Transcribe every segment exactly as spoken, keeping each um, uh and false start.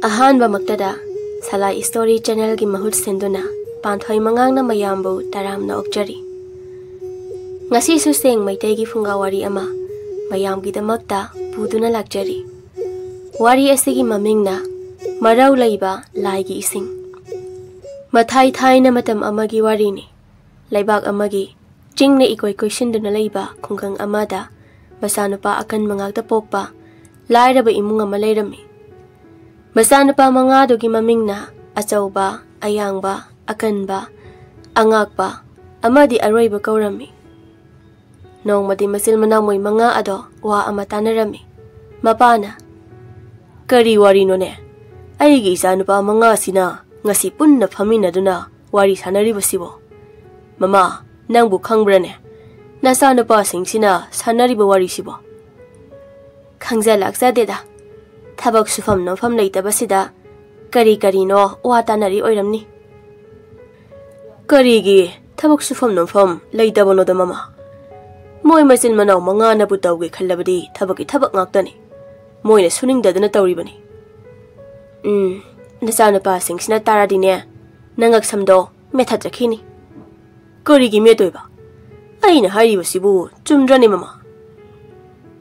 ꯑꯍꯥꯟꯕꯃꯛꯇꯗ ꯁꯂꯥꯏ story ꯆꯦꯅꯦꯜꯒꯤ ꯃꯍꯨꯠ ꯁꯤꯟꯗꯨꯅ ꯄꯥꯟꯊꯣꯏ ꯃꯉꯥꯡꯅ ꯃꯌꯥꯝꯕꯨ ꯇꯔꯥꯝꯅ ꯑꯣꯛꯆꯔꯤ꯫ ꯉꯁꯤꯁꯨ ꯁꯦꯡ ꯃꯩꯇꯩꯒꯤ ꯐꯨꯡꯒꯥ ꯋꯥꯔꯤ ꯑꯃ ꯃꯌꯥꯝꯒꯤꯗꯃꯛꯇ ꯄꯨꯗꯨꯅ ꯂꯥꯛꯆꯔꯤ꯫ ꯋꯥꯔꯤ ꯑꯁꯤꯒꯤ ꯃꯃꯤꯡꯅ ꯃꯔꯧ ꯂꯩꯕ ꯂꯥꯏꯒꯤ ꯏꯁꯤꯡ꯫ ꯃꯊꯥꯏ ꯊꯥꯏꯅ ꯃꯇꯝ ꯑꯃꯒꯤ ꯋꯥꯔꯤꯅꯤ꯫ ꯂꯩꯕꯥꯛ ꯑꯃꯒꯤ ꯆꯤꯡꯅ ꯏꯀꯣꯏ ꯀꯣꯏꯁꯤꯟꯗꯨꯅ ꯂꯩꯕ ꯈꯨꯡꯒꯪ ꯑꯃꯗ ꯃꯆꯥꯅꯨꯄꯥ ꯑꯀꯟꯕ ꯉꯥꯛꯇ ꯄꯣꯛꯄ ꯂꯥꯏꯔꯕ ꯏꯃꯨꯡ ꯑꯃ ꯂꯩꯔꯝꯃꯤ꯫ ꯃꯆꯥꯅꯨꯄꯥ ꯃꯉꯥꯗꯨꯒꯤ ꯃꯃꯤꯡꯅ ꯑꯆꯧꯕ, ꯑꯌꯥꯡꯕ, ꯑꯀꯟꯕ, ꯑꯉꯥꯛꯄ ꯑꯃꯗꯤ ꯑꯔꯣꯏꯕ ꯀꯧꯔꯝꯃꯤ꯫ ꯅꯣꯡꯃꯗꯤ ꯃꯆꯤꯟ ꯃꯅꯥꯎ ꯃꯣꯏ ꯃꯉꯥ ꯑꯗꯣ ꯋꯥ ꯑꯃ ꯇꯥꯟꯅꯔꯝꯃꯤ꯫ ꯃꯄꯥꯅ, "ꯀꯔꯤ ꯋꯥꯔꯤꯅꯣꯅꯦ? ꯑꯩꯒꯤ ꯏꯆꯥꯅꯨꯄꯥ ꯃꯉꯥꯁꯤꯅ ꯉꯁꯤ ꯄꯨꯟꯅ ꯐꯝꯃꯤꯟꯅꯗꯨꯅ ꯋꯥꯔꯤ ꯁꯥꯟꯅꯔꯤꯕꯁꯤꯕꯣ? ꯃꯃꯥ, ꯅꯪꯕꯨ ꯈꯪꯕ꯭ꯔꯅꯦ? ꯅꯆꯥꯅꯨꯄꯥꯁꯤꯡꯁꯤꯅ ꯁꯥꯟꯅꯔꯤꯕ ꯋꯥꯔꯤꯁꯤꯕꯣ?" "ꯈꯪꯖ ꯂꯥꯛꯆꯗꯦꯗ꯫ ꯊꯕꯛ ꯁꯨꯐꯝ ꯅꯣꯝꯐꯝ ꯂꯩꯇꯕꯁꯤꯗ ꯀꯔꯤ ꯀꯔꯤꯅꯣ ꯋꯥ ꯇꯥꯅꯔꯤ ꯑꯣꯏꯔꯝꯅꯤ꯫" "ꯀꯔꯤꯒꯤ ꯊꯕꯛ ꯁꯨꯐꯝ ꯅꯣꯝꯐꯝ ꯂꯩꯇꯕꯅꯣꯗ, ꯃꯃꯥ? ꯃꯣꯏ ꯃꯆꯤꯟ ꯃꯅꯥꯎ ꯃꯉꯥꯅꯕꯨ ꯇꯧꯒꯦ ꯈꯜꯂꯕꯗꯤ ꯊꯕꯛꯀꯤ ꯊꯕꯛ ꯉꯥꯛꯇꯅꯤ꯫ ꯃꯣꯏꯅ ꯁꯨꯅꯤꯡꯗꯗꯅ ꯇꯧꯔꯤꯕꯅꯤ꯫" "ꯎꯝ, ꯅꯆꯥꯅꯨꯄꯥꯁꯤꯡꯁꯤꯅ ꯇꯥꯔꯗꯤꯅꯦ, ꯅꯉꯛꯁꯝꯗꯣ ꯃꯦꯠꯊꯠꯆꯈꯤꯅꯤ꯫" "ꯀꯔꯤꯒꯤ ꯃꯦꯠꯇꯣꯏꯕ? ꯑꯩꯅ ꯍꯥꯏꯔꯤꯕꯁꯤꯕꯨ ꯆꯨꯝꯗ꯭ꯔꯅꯦ, ꯃꯃꯥ?"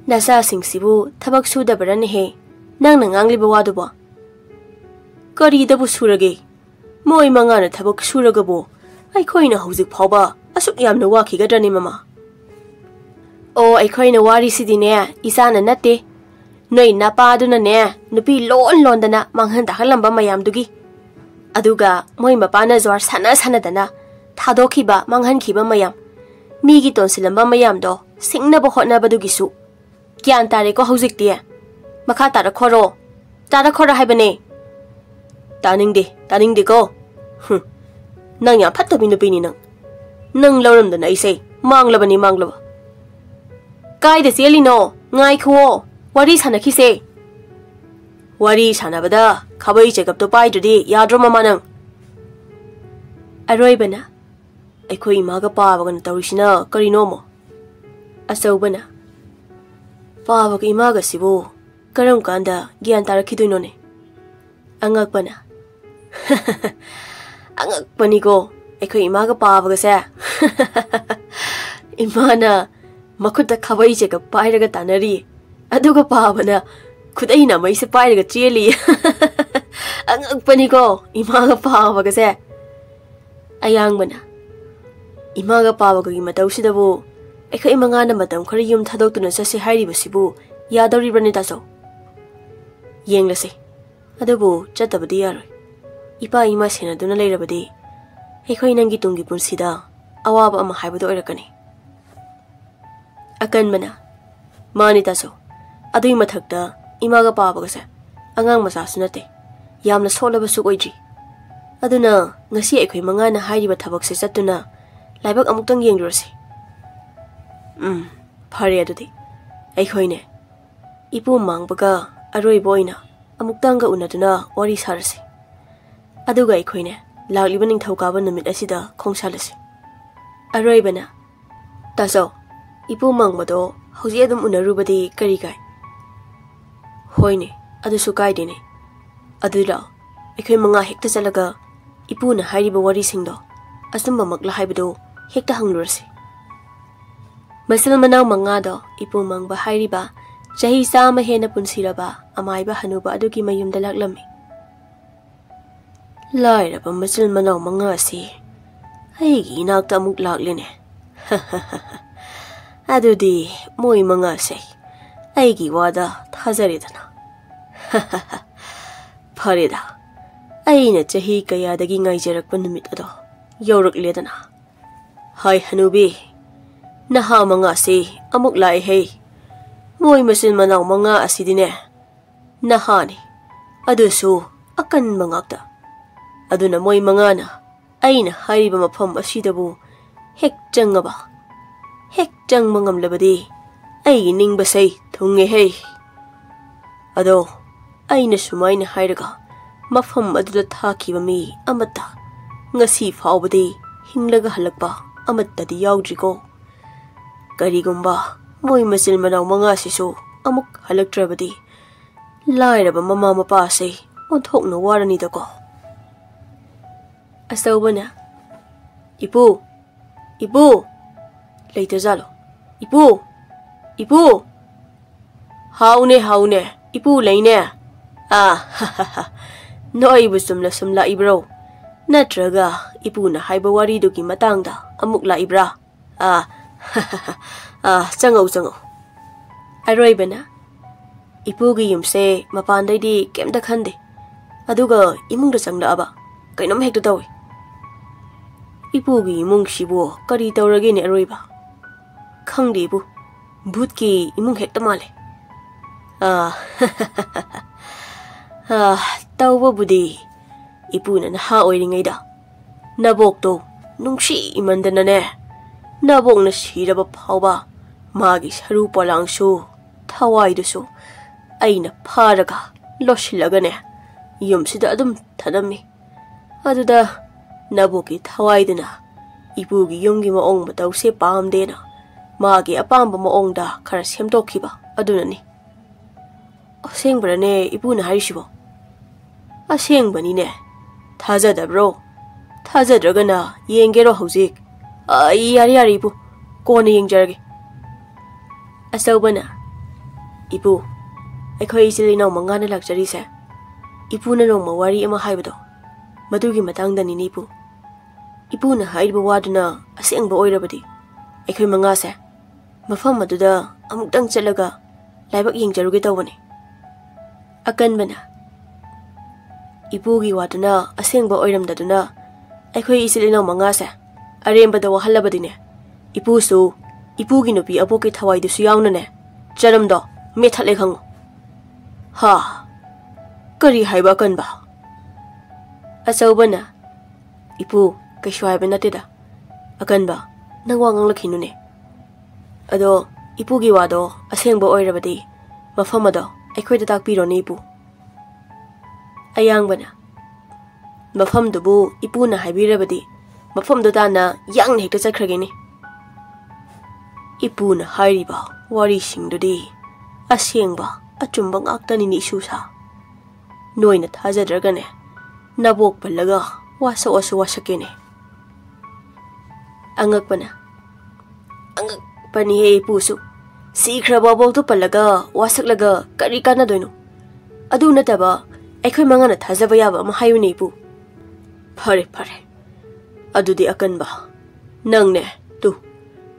"ꯅꯆꯥꯁꯤꯡꯁꯤꯕꯨ ꯊꯕꯛ ꯁꯨꯗꯕ꯭ꯔꯅꯦꯍꯦ, ꯅꯪꯅ ꯉꯥꯡꯂꯤꯕ ꯋꯥꯗꯨꯕꯣ?" "ꯀꯔꯤꯗꯕꯨ ꯁꯨꯔꯒꯦ? ꯃꯣꯏ ꯃꯉꯥꯅ ꯊꯕꯛ ꯁꯨꯔꯒꯕꯨ ꯑꯩꯈꯣꯏꯅ ꯍꯧꯖꯤꯛ ꯐꯥꯎꯕ ꯑꯁꯨꯛ ꯌꯥꯝꯅ ꯋꯥꯈꯤꯒꯗ꯭ꯔꯅꯦ, ꯃꯃꯥ?" "ꯑꯣ, ꯑꯩꯈꯣꯏꯅ ꯋꯥꯔꯤꯁꯤꯗꯤꯅꯦ, ꯏꯆꯥꯅ ꯅꯠꯇꯦ, ꯅꯣꯏ ꯅꯄꯥꯗꯨꯅꯅꯦ, ꯅꯨꯄꯤ ꯂꯣꯟ ꯂꯣꯟꯗꯅ ꯃꯥꯡꯍꯟ ꯇꯥꯛꯍꯜꯂꯝꯕ ꯃꯌꯥꯝꯗꯨꯒꯤ, ꯑꯗꯨꯒ ꯃꯣꯏ ꯃꯄꯥꯅ ꯖ꯭ꯋꯥꯔ ꯁꯥꯟꯅ ꯁꯥꯟꯅꯗꯅ ꯊꯥꯗꯣꯛꯈꯤꯕ, ꯃꯥꯡꯍꯟꯈꯤꯕ ꯃꯌꯥꯝ, ꯃꯤꯒꯤ ꯇꯣꯟꯁꯤꯜꯂꯝꯕ ꯃꯌꯥꯝꯗꯣ ꯁꯤꯡꯅꯕ ꯍꯣꯠꯅꯕꯗꯨꯒꯤꯁꯨ꯫ ꯒ꯭ꯌꯥꯟ ꯇꯥꯔꯦꯀꯣ ꯍꯧꯖꯤꯛꯇꯤ? ꯃꯈꯥ ꯇꯥꯔꯛꯈꯣꯔꯣ, ꯇꯥꯔꯛꯈꯣꯔꯣ ꯍꯥꯏꯕꯅꯦ꯫" "ꯇꯥꯅꯤꯡꯗꯦ, ꯇꯥꯅꯤꯡꯗꯦꯀꯣ꯫ ꯍꯨꯝ, ꯅꯪ ꯌꯥꯝ ꯐꯠꯇꯕꯤ ꯅꯨꯄꯤꯅꯤ ꯅꯪ꯫ ꯅꯪ ꯂꯧꯔꯝꯗꯅ ꯑꯩꯁꯦ ꯃꯥꯡꯂꯕꯅꯤ, ꯃꯥꯡꯂꯕ꯫" "ꯀꯥꯏꯗ ꯆꯦꯜꯂꯤꯅꯣ? ꯉꯥꯏꯈꯨꯋꯣ, ꯋꯥꯔꯤ ꯁꯥꯟꯅꯈꯤꯁꯦ꯫" "ꯋꯥꯔꯤ ꯁꯥꯟꯅꯕꯗ ꯈꯥꯕꯩ ꯆꯦꯒꯞꯇꯣ ꯄꯥꯏꯗ꯭ꯔꯗꯤ ꯌꯥꯗ꯭ꯔꯣ, ꯃꯃꯥ, ꯅꯪ?" ꯑꯔꯣꯏꯕꯅ, "ꯑꯩꯈꯣꯏ ꯏꯃꯥꯒ ꯄꯥꯕꯒꯅ ꯇꯧꯔꯤꯁꯤꯅ ꯀꯔꯤꯅꯣ ꯑꯃꯨꯛ?" ꯑꯆꯧꯕꯅ, "ꯄꯥꯕꯒ ꯏꯃꯥꯒꯁꯤꯕꯨ ꯀꯔꯝ ꯀꯥꯟꯗ ꯒ꯭ꯌꯥꯟ ꯇꯥꯔꯛꯈꯤꯗꯣꯏꯅꯣꯅꯦ?" ꯑꯉꯛꯄꯅ, "ꯑꯉꯛꯄꯅꯤꯀꯣ, ꯑꯩꯈꯣꯏ ꯏꯃꯥꯒ ꯄꯥꯕꯒꯁꯦ꯫ ꯏꯃꯥꯅ ꯃꯈꯨꯠꯇ ꯈꯥꯕꯩꯁꯦꯒ ꯄꯥꯏꯔꯒ ꯇꯥꯟꯅꯔꯤ, ꯑꯗꯨꯒ ꯄꯥꯕꯅ ꯈꯨꯗꯩꯅ ꯃꯩꯁꯦ ꯄꯥꯏꯔꯒ ꯆꯦꯜꯂꯤ꯫ ꯑꯉꯛꯄꯅꯤꯀꯣ, ꯏꯃꯥꯒ ꯄꯥꯕꯒꯁꯦ꯫" ꯑꯌꯥꯡꯕꯅ, "ꯏꯃꯥꯒ ꯄꯥꯕꯒꯒꯤ ꯃꯇꯧꯁꯤꯗꯕꯨ ꯑꯩꯈꯣꯏ ꯃꯉꯥꯅ ꯃꯇꯝ ꯈꯔ ꯌꯨꯝ ꯊꯥꯗꯣꯛꯇꯨꯅ ꯆꯠꯁꯤ ꯍꯥꯏꯔꯤꯕꯁꯤꯕꯨ ꯌꯥꯗꯧꯔꯤꯕ꯭ꯔꯅꯦ, ꯇꯥꯆꯧ?" "ꯌꯦꯡꯂꯁꯤ꯫ ꯑꯗꯨꯕꯨ ꯆꯠꯇꯕꯗꯤ ꯌꯥꯔꯣꯏ꯫ ꯏꯄꯥ ꯏꯃꯥ ꯁꯦꯟꯅꯗꯨꯅ ꯂꯩꯔꯕꯗꯤ ꯑꯩꯈꯣꯏ ꯅꯪꯒꯤ ꯇꯨꯡꯒꯤ ꯄꯨꯟꯁꯤꯗ ꯑꯋꯥꯕ ꯑꯃ ꯍꯥꯏꯕꯗꯨ ꯑꯣꯏꯔꯛꯀꯅꯤ꯫" ꯑꯀꯟꯕꯅ, "ꯃꯥꯅꯤ ꯇꯥꯆꯧ, ꯑꯗꯨꯒꯤ ꯃꯊꯛꯇ ꯏꯃꯥꯒ ꯄꯥꯕꯒꯁꯦ ꯑꯉꯥꯡ ꯃꯆꯥꯁꯨ ꯅꯠꯇꯦ, ꯌꯥꯝꯅ ꯁꯣꯜꯂꯕꯁꯨ ꯑꯣꯏꯗ꯭ꯔꯤ꯫ ꯑꯗꯨꯅ ꯉꯁꯤ ꯑꯩꯈꯣꯏ ꯃꯉꯥꯅ ꯍꯥꯏꯔꯤꯕ ꯊꯕꯛꯁꯦ ꯆꯠꯇꯨꯅ ꯂꯥꯏꯕꯛ ꯑꯃꯨꯛꯇꯪ ꯌꯦꯡꯂꯨꯔꯁꯤ꯫" "ꯎꯝ, ꯐꯔꯦ ꯑꯗꯨꯗꯤ꯫ ꯑꯩꯈꯣꯏꯅꯦ, ꯏꯄꯨ ꯃꯥꯡꯕꯒ ꯑꯔꯣꯏꯕ ꯑꯣꯏꯅ ꯑꯃꯨꯛꯇꯪꯒ ꯎꯅꯗꯨꯅ ꯋꯥꯔꯤ ꯁꯥꯔꯁꯤ꯫ ꯑꯗꯨꯒ ꯑꯩꯈꯣꯏꯅꯦ, ꯂꯥꯛꯂꯤꯕ ꯅꯤꯡꯊꯧꯀꯥꯕ ꯅꯨꯃꯤꯠ ꯑꯁꯤꯗ ꯈꯣꯡꯁꯥꯜꯂꯁꯤ꯫" ꯑꯔꯣꯏꯕꯅ, "ꯇꯥꯆꯧ, ꯏꯄꯨ ꯃꯥꯡꯕꯗꯣ ꯍꯧꯖꯤꯛ ꯑꯗꯨꯝ ꯎꯅꯔꯨꯕꯗꯤ ꯀꯔꯤ ꯀꯥꯏ?" "ꯍꯣꯏꯅꯦ, ꯑꯗꯨꯁꯨ ꯀꯥꯏꯗꯦꯅꯦ꯫ ꯑꯗꯨ ꯂꯥꯛꯑꯣ, ꯑꯩꯈꯣꯏ ꯃꯉꯥ ꯍꯦꯛꯇ ꯆꯠꯂꯒ ꯏꯄꯨꯅ ꯍꯥꯏꯔꯤꯕ ꯋꯥꯔꯤꯁꯤꯡꯗꯣ ꯑꯆꯨꯝꯕꯃꯛꯂ ꯍꯥꯏꯕꯗꯨ ꯍꯦꯛꯇ ꯍꯪꯂꯨꯔꯁꯤ꯫" ꯃꯆꯤꯜ ꯃꯅꯥꯎ ꯃꯉꯥꯗꯣ ꯏꯄꯨ ꯃꯥꯡꯕ ꯍꯥꯏꯔꯤꯕ ꯆꯍꯤ ꯆꯥꯝꯃ ꯍꯦꯟꯅ ꯄꯨꯟꯁꯤꯔꯕ ꯑꯃꯥꯏꯕ ꯍꯅꯨꯕ ꯑꯗꯨꯒꯤ ꯃꯌꯨꯝꯗ ꯂꯥꯛꯂꯝꯃꯤ꯫ "ꯂꯥꯏꯔꯕ ꯃꯆꯤꯜ ꯃꯅꯥꯎ ꯃꯉꯥ ꯑꯁꯤ ꯑꯩꯒꯤ ꯏꯅꯥꯛꯇ ꯑꯃꯨꯛ ꯂꯥꯛꯂꯦꯅꯦ꯫ ꯑꯗꯨꯗꯤ ꯃꯣꯏ ꯃꯉꯥꯁꯦ ꯑꯩꯒꯤ ꯋꯥꯗ ꯊꯥꯖꯔꯦꯗꯅ꯫ ꯐꯔꯦꯗ, ꯑꯩꯅ ꯆꯍꯤ ꯀꯌꯥꯗꯒꯤ ꯉꯥꯏꯖꯔꯛꯄ ꯅꯨꯃꯤꯠ ꯑꯗꯣ ꯌꯧꯔꯛꯂꯦꯗꯅ꯫ ꯍꯥꯏ ꯍꯅꯨꯕꯤ, ꯅꯍꯥ ꯃꯉꯥꯁꯤ ꯑꯃꯨꯛ ꯂꯥꯛꯑꯦꯍꯦ꯫ ꯃꯣꯏ ꯃꯆꯤꯟ ꯃꯅꯥꯎ ꯃꯉꯥ ꯑꯁꯤꯗꯤꯅꯦ, ꯅꯍꯥꯅꯤ, ꯑꯗꯨꯁꯨ ꯑꯀꯟꯕ ꯉꯥꯛꯇ꯫ ꯑꯗꯨꯅ ꯃꯣꯏ ꯃꯉꯥꯅ ꯑꯩꯅ ꯍꯥꯏꯔꯤꯕ ꯃꯐꯝ ꯑꯁꯤꯗꯕꯨ ꯍꯦꯛ ꯆꯪꯉꯕ, ꯍꯦꯛ ꯆꯪꯕ ꯉꯝꯂꯕꯗꯤ ꯑꯩꯒꯤ ꯅꯤꯡꯕꯁꯩ ꯊꯨꯡꯉꯦꯍꯦ꯫ ꯑꯗꯣ ꯑꯩꯅ ꯁꯨꯃꯥꯏꯅ ꯍꯥꯏꯔꯒ ꯃꯐꯝ ꯑꯗꯨꯗ ꯊꯥꯈꯤꯕ ꯃꯤ ꯑꯃꯠꯇ ꯉꯁꯤ ꯐꯥꯎꯕꯗꯤ ꯍꯤꯡꯂꯒ ꯍꯜꯂꯛꯄ ꯑꯃꯠꯇꯗꯤ ꯌꯥꯎꯗ꯭ꯔꯤꯀꯣ꯫ ꯀꯔꯤꯒꯨꯝꯕ ꯃꯣꯏ ꯃꯆꯤꯟ ꯃꯅꯥꯎ ꯃꯉꯥꯁꯤꯁꯨ ꯑꯃꯨꯛ ꯍꯜꯂꯛꯇ꯭ꯔꯕꯗꯤ ꯂꯥꯏꯔꯕ ꯃꯃꯥ ꯃꯄꯥꯁꯦ ꯑꯣꯟꯊꯣꯛꯅ ꯋꯥꯔꯅꯤꯗꯀꯣ꯫ ꯑꯆꯧꯕꯅ, "ꯏꯄꯨ, ꯏꯄꯨ, ꯂꯩꯇꯖꯥꯠꯂꯣ? ꯏꯄꯨ, ꯏꯄꯨ!" "ꯍꯥꯎꯅꯦ, ꯍꯥꯎꯅꯦ, ꯏꯄꯨ ꯂꯩꯅꯦ꯫ ꯑꯥ, ꯅꯣꯏꯕꯨ ꯆꯨꯝꯅ ꯁꯨꯝ ꯂꯥꯛꯏꯕ꯭ꯔꯣ? ꯅꯠꯇ꯭ꯔꯒ ꯏꯄꯨꯅ ꯍꯥꯏꯕ ꯋꯥꯔꯤꯗꯨꯒꯤ ꯃꯇꯥꯡꯗ ꯑꯃꯨꯛ ꯂꯥꯛꯏꯕ꯭ꯔꯥ? ꯑꯥ, ꯑꯥ, ꯆꯪꯉꯧ, ꯆꯪꯉꯧ꯫" ꯑꯔꯣꯏꯕꯅ, "ꯏꯄꯨꯒꯤ ꯌꯨꯝꯁꯦ ꯃꯄꯥꯟꯗꯩꯗꯤ ꯀꯩꯝꯇ ꯈꯟꯗꯦ, ꯑꯗꯨꯒ ꯏꯃꯨꯡꯗ ꯆꯪꯂꯛꯑꯕ ꯀꯩꯅꯣꯝ ꯍꯦꯛꯇ ꯇꯧꯏ꯫ ꯏꯄꯨꯒꯤ ꯏꯃꯨꯡꯁꯤꯕꯨ ꯀꯔꯤ ꯇꯧꯔꯒꯦꯅꯦ ꯑꯔꯣꯏꯕ? ꯈꯪꯗꯦ ꯏꯄꯨ, ꯚꯨꯠꯀꯤ ꯏꯃꯨꯡ ꯍꯦꯛꯇ ꯃꯥꯜꯂꯦ꯫" "ꯑꯥ, ꯑꯥ, ꯇꯧꯕꯕꯨꯗꯤ ꯏꯄꯨꯅ ꯅꯍꯥ ꯑꯣꯏꯔꯤꯉꯩꯗ ꯅꯕꯣꯛꯇꯣ ꯅꯨꯡꯁꯤꯃꯟꯗꯅꯅꯦ, ꯅꯕꯣꯛꯅ ꯁꯤꯔꯕ ꯐꯥꯎꯕ ꯃꯥꯒꯤ ꯁꯔꯨ ꯄꯣꯂꯥꯡꯁꯨ, ꯊꯋꯥꯏꯗꯨꯁꯨ ꯑꯩꯅ ꯐꯥꯔꯒ ꯂꯣꯠꯁꯤꯜꯂꯒꯅꯦ, ꯌꯨꯝꯁꯤꯗ ꯑꯗꯨꯝ ꯊꯅꯝꯃꯤ꯫ ꯑꯗꯨꯗ ꯅꯕꯣꯛꯀꯤ ꯊꯋꯥꯏꯗꯨꯅ ꯏꯄꯨꯒꯤ ꯌꯨꯝꯒꯤ ꯃꯑꯣꯡ ꯃꯇꯧꯁꯦ ꯄꯥꯝꯗꯦꯅ ꯃꯥꯒꯤ ꯑꯄꯥꯝꯕ ꯃꯑꯣꯡꯗ ꯈꯔ ꯁꯦꯝꯗꯣꯛꯈꯤꯕ ꯑꯗꯨꯅꯅꯤ꯫" "ꯑꯁꯦꯡꯕꯔꯅꯦ ꯏꯄꯨꯅ ꯍꯥꯏꯔꯤꯁꯤꯕꯣ?" "ꯑꯁꯦꯡꯕꯅꯤꯅꯦ꯫ ꯊꯥꯖꯗꯕ꯭ꯔꯣ? ꯊꯥꯖꯗ꯭ꯔꯒꯅ ꯌꯦꯡꯒꯦꯔꯣ ꯍꯧꯖꯤꯛ?" "ꯑ, ꯌꯥꯔꯦ, ꯌꯥꯔꯦ ꯏꯄꯨ, ꯀꯣꯟꯅ ꯌꯦꯡꯖꯔꯒꯦ꯫" ꯑꯆꯧꯕꯅ, "ꯏꯄꯨ, ꯑꯩꯈꯣꯏ ꯏꯆꯤꯜ ꯏꯅꯥꯎ ꯃꯉꯥꯅ ꯂꯥꯛꯆꯔꯤꯁꯦ ꯏꯄꯨꯅ ꯅꯣꯡꯃ ꯋꯥꯔꯤ ꯑꯃ ꯍꯥꯏꯕꯗꯣ, ꯃꯗꯨꯒꯤ ꯃꯇꯥꯡꯗꯅꯤꯅꯦ ꯏꯄꯨ꯫ ꯏꯄꯨꯅ ꯍꯥꯏꯔꯤꯕ ꯋꯥꯗꯨꯅ ꯑꯁꯦꯡꯕ ꯑꯣꯏꯔꯕꯗꯤ ꯑꯩꯈꯣꯏ ꯃꯉꯥꯁꯦ ꯃꯐꯝ ꯑꯗꯨꯗ ꯑꯃꯨꯛꯇꯪ ꯆꯠꯂꯒ ꯂꯥꯏꯕꯛ ꯌꯦꯡꯖꯔꯨꯒꯦ ꯇꯧꯕꯅꯤ꯫" ꯑꯀꯟꯕꯅ, "ꯏꯄꯨꯒꯤ ꯋꯥꯗꯨꯅ ꯑꯁꯦꯡꯕ ꯑꯣꯏꯔꯝꯗꯗꯨꯅ ꯑꯩꯈꯣꯏ ꯏꯆꯤꯜ ꯏꯅꯥꯎ ꯃꯉꯥꯁꯦ ꯑꯔꯦꯝꯕꯗ ꯋꯥꯍꯜꯂꯕꯗꯤꯅꯦ, ꯏꯄꯨꯁꯨ, ꯏꯄꯨꯒꯤ ꯅꯨꯄꯤ ꯑꯕꯣꯛꯀꯤ ꯊꯋꯥꯏꯗꯨꯁꯨ ꯌꯥꯎꯅꯅꯦ, ꯆꯔꯝꯗꯣ ꯃꯦꯠꯊꯠꯂꯦ ꯈꯪꯉꯨ꯫" "ꯍꯥ? ꯀꯔꯤ ꯍꯥꯏꯕ ꯑꯀꯟꯕ?" ꯑꯆꯧꯕꯅ, "ꯏꯄꯨ, ꯀꯩꯁꯨ ꯍꯥꯏꯕ ꯅꯠꯇꯦꯗ꯫ ꯑꯀꯟꯕ, ꯅꯪ ꯋꯥ ꯉꯥꯡꯂꯛꯈꯤꯅꯨꯅꯦ꯫ ꯑꯗꯣ ꯏꯄꯨꯒꯤ ꯋꯥꯗꯣ ꯑꯁꯦꯡꯕ ꯑꯣꯏꯔꯕꯗꯤ ꯃꯐꯝ ꯑꯗꯣ ꯑꯩꯈꯣꯏꯗ ꯇꯥꯛꯄꯤꯔꯣꯅꯦ ꯏꯄꯨ꯫" ꯑꯌꯥꯡꯕꯅ, "ꯃꯐꯝꯗꯨꯕꯨ ꯏꯄꯨꯅ ꯍꯥꯏꯕꯤꯔꯕꯗꯤ ꯃꯐꯝꯗꯨ ꯇꯥꯟꯅ ꯌꯥꯡꯅ ꯍꯦꯛꯇ ꯆꯠꯈ꯭ꯔꯒꯦꯅꯦ꯫" "ꯏꯄꯨꯅ ꯍꯥꯏꯔꯤꯕ ꯋꯥꯔꯤꯁꯤꯡꯗꯨꯗꯤ ꯑꯁꯦꯡꯕ ꯑꯆꯨꯝꯕ ꯉꯥꯛꯇꯅꯤꯅꯦ ꯏꯁꯨꯁꯥ꯫ ꯅꯣꯏꯅ ꯊꯥꯖꯗ꯭ꯔꯒꯅꯦ, ꯅꯕꯣꯛ ꯄꯜꯂꯒ ꯋꯥꯁꯛ ꯋꯥꯁꯨ ꯋꯥꯁꯛꯀꯦꯅꯦ꯫ ꯑꯉꯛꯄꯅ, "ꯑꯉꯛꯄꯅꯤꯍꯦ ꯏꯄꯨꯁꯨ, ꯁꯤꯈ꯭ꯔꯕ ꯑꯕꯣꯛꯇꯣ ꯄꯜꯂꯒ ꯋꯥꯁꯛꯂꯒ ꯀꯔꯤ ꯀꯥꯟꯅꯗꯣꯏꯅꯣ? ꯑꯗꯨ ꯅꯠꯇꯕ ꯑꯩꯈꯣꯏ ꯃꯉꯥꯅ ꯊꯥꯖꯕ ꯌꯥꯕ ꯑꯃ ꯍꯥꯏꯌꯨꯅꯦ ꯏꯄꯨ꯫" "ꯐꯔꯦ ꯐꯔꯦ, ꯑꯗꯨꯗꯤ ꯑꯀꯟꯕ, ꯅꯪꯅꯦ, ꯇꯨ,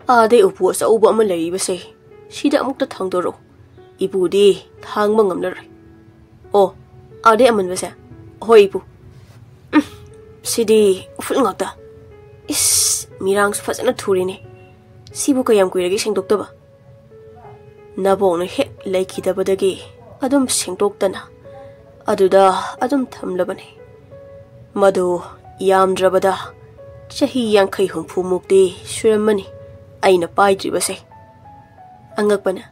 ꯑꯥꯗꯩ ꯎꯄꯨ ꯑꯆꯧꯕ ꯑꯃ ꯂꯩꯔꯤꯕꯁꯦ, ꯁꯤꯗ ꯑꯃꯨꯛꯇ ꯊꯥꯡꯗꯣꯔꯛꯎ꯫ ꯏꯄꯨꯗꯤ ꯊꯥꯡꯕ ꯉꯝꯂꯔꯣꯏ꯫" "ꯑꯣ, ꯑꯥꯗꯩ ꯑꯃꯟꯕꯁꯦ?" "ꯍꯣꯏ ꯏꯄꯨ꯫" "ꯎꯝ, ꯁꯤꯗꯤ ꯎꯐꯨꯜ ꯉꯥꯛꯇ꯫ ꯏꯁ, ꯃꯤꯔꯥꯡꯁꯨ ꯐꯖꯅ ꯊꯨꯔꯦꯅꯦ꯫ ꯁꯤꯕꯨ ꯀꯌꯥꯝ ꯀꯨꯏꯔꯒꯦ ꯁꯦꯡꯗꯣꯛꯇꯕ?" "ꯅꯕꯣꯛꯅ ꯍꯦꯛ ꯂꯩꯈꯤꯗꯕꯗꯒꯤ ꯑꯗꯨꯝ ꯁꯦꯡꯗꯣꯛꯇꯅ ꯑꯗꯨꯗ ꯑꯗꯨꯝ ꯊꯝꯂꯕꯅꯤ꯫ ꯃꯗꯨ ꯌꯥꯝꯗ꯭ꯔꯕꯗ ꯆꯍꯤ ꯌꯥꯡꯈꯩ ꯍꯨꯝꯐꯨ ꯃꯨꯛꯇꯤ ꯁꯨꯔꯝꯃꯅꯤ ꯑꯩꯅ ꯄꯥꯏꯗ꯭ꯔꯤꯕꯁꯦ꯫" ꯑꯉꯛꯄꯅ,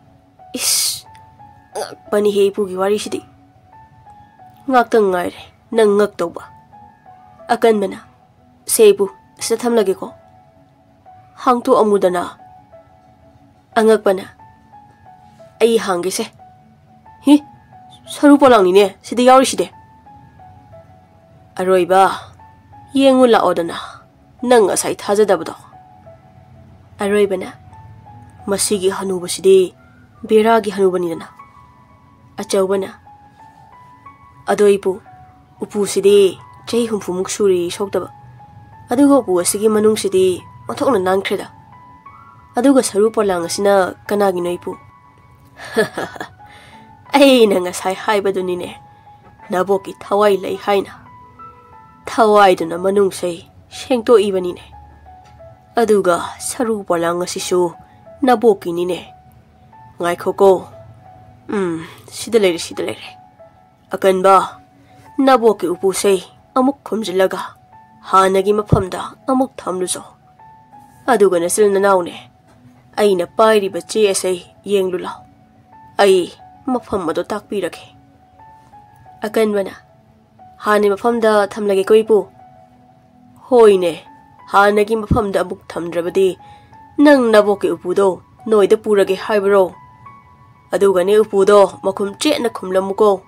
"ꯏꯁ, ꯑꯉꯛꯄꯅꯤꯍꯦ ꯏꯄꯨꯒꯤ ꯋꯥꯔꯤꯁꯤꯗꯤ꯫ ꯉꯥꯛꯇꯪ ꯉꯥꯏꯔꯦ ꯅꯪ ꯉꯛꯇꯧꯕ꯫" ꯑꯀꯟꯕꯅ, "ꯁꯦ ꯏꯄꯨ, ꯁꯤꯗ ꯊꯝꯂꯒꯦꯀꯣ꯫ ꯍꯥꯡꯇꯣꯛꯑꯝꯃꯨꯗꯅ꯫" ꯑꯉꯛꯄꯅ, "ꯑꯩ ꯍꯥꯡꯒꯦꯁꯦ꯫ ꯍꯤ, ꯁꯔꯨ ꯄꯣꯂꯥꯡꯅꯤꯅꯦ ꯁꯤꯗ ꯌꯥꯎꯔꯤꯁꯤꯗꯤ꯫ ꯑꯔꯣꯏꯕ, ꯌꯦꯡꯉꯨ ꯂꯥꯛꯑꯣꯗꯅ, ꯅꯪ ꯉꯁꯥꯏ ꯊꯥꯖꯗꯕꯗꯣ꯫" ꯑꯔꯣꯏꯕꯅ, "ꯃꯁꯤꯒꯤ ꯍꯅꯨꯕꯁꯤꯗꯤ ꯕꯦꯔꯥꯒꯤ ꯍꯅꯨꯕꯅꯤꯗꯅ꯫" ꯑꯆꯧꯕꯅ, "ꯑꯗꯣ ꯏꯄꯨ, ꯎꯄꯨꯁꯤꯗꯤ ꯆꯍꯤ ꯍꯨꯝꯐꯨꯃꯨꯛ ꯁꯨꯔꯦ ꯁꯣꯛꯇꯕ꯫ ꯑꯗꯨꯒ ꯎꯄꯨ ꯑꯁꯤꯒꯤ ꯃꯅꯨꯡꯁꯤꯗꯤ ꯑꯣꯟꯊꯣꯛꯅ ꯅꯥꯟꯈ꯭ꯔꯦꯗ꯫ ꯑꯗꯨꯒ ꯁꯔꯨ ꯄꯣꯂꯥꯡ ꯑꯁꯤꯅ ꯀꯅꯥꯒꯤꯅꯣ ꯏꯄꯨ?" "ꯑꯩꯅ ꯉꯁꯥꯏ ꯍꯥꯏꯕꯗꯨꯅꯤꯅꯦ, ꯅꯕꯣꯛꯀꯤ ꯊꯋꯥꯏ ꯂꯩ ꯍꯥꯏꯅ꯫ ꯊꯋꯥꯏꯗꯨꯅ ꯃꯅꯨꯡꯁꯦ ꯁꯦꯡꯗꯣꯛꯏꯕꯅꯤꯅꯦ꯫ ꯑꯗꯨꯒ ꯁꯔꯨ ꯄꯣꯂꯥꯡ ꯑꯁꯤꯁꯨ ꯅꯕꯣꯛꯀꯤꯅꯤꯅꯦ꯫ ꯉꯥꯏꯈꯣꯀꯣ꯫ ꯎꯝ, ꯁꯤꯗ ꯂꯩꯔꯦ, ꯁꯤꯗ ꯂꯩꯔꯦ꯫ ꯑꯀꯟꯕ, ꯅꯕꯣꯛꯀꯤ ꯎꯄꯨꯁꯦ ꯑꯃꯨꯛ ꯈꯨꯝꯖꯤꯜꯂꯒ ꯍꯥꯟꯅꯒꯤ ꯃꯐꯝꯗ ꯑꯃꯨꯛ ꯊꯝꯂꯨꯆꯣ꯫ ꯑꯗꯨꯒ ꯅꯆꯤꯟ ꯅꯅꯥꯎꯅꯦ, ꯑꯩꯅ ꯄꯥꯏꯔꯤꯕ ꯆꯦ ꯑꯁꯦ ꯌꯦꯡꯂꯨ ꯂꯥꯎ꯫ ꯑꯩ ꯃꯐꯝ ꯑꯗꯨ ꯇꯥꯛꯄꯤꯔꯒꯦ꯫" ꯑꯀꯟꯕꯅ, "ꯍꯥꯟꯅꯒꯤ ꯃꯐꯝꯗ ꯊꯝꯂꯒꯦꯀꯣ ꯏꯄꯨ꯫" "ꯍꯣꯏꯅꯦ, ꯍꯥꯟꯅꯒꯤ ꯃꯐꯝꯗ ꯑꯃꯨꯛ ꯊꯝꯗ꯭ꯔꯕꯗꯤ ꯅꯪ ꯅꯕꯣꯛꯀꯤ ꯎꯄꯨꯗꯣ ꯅꯣꯏꯗ ꯄꯨꯔꯒꯦ ꯍꯥꯏꯕ꯭ꯔꯣ? ꯑꯗꯨꯒꯅꯦ ꯎꯄꯨꯗꯣ ꯃꯈꯨꯝ ꯆꯦꯠꯅ ꯈꯨꯝꯂꯝꯃꯨꯀꯣ꯫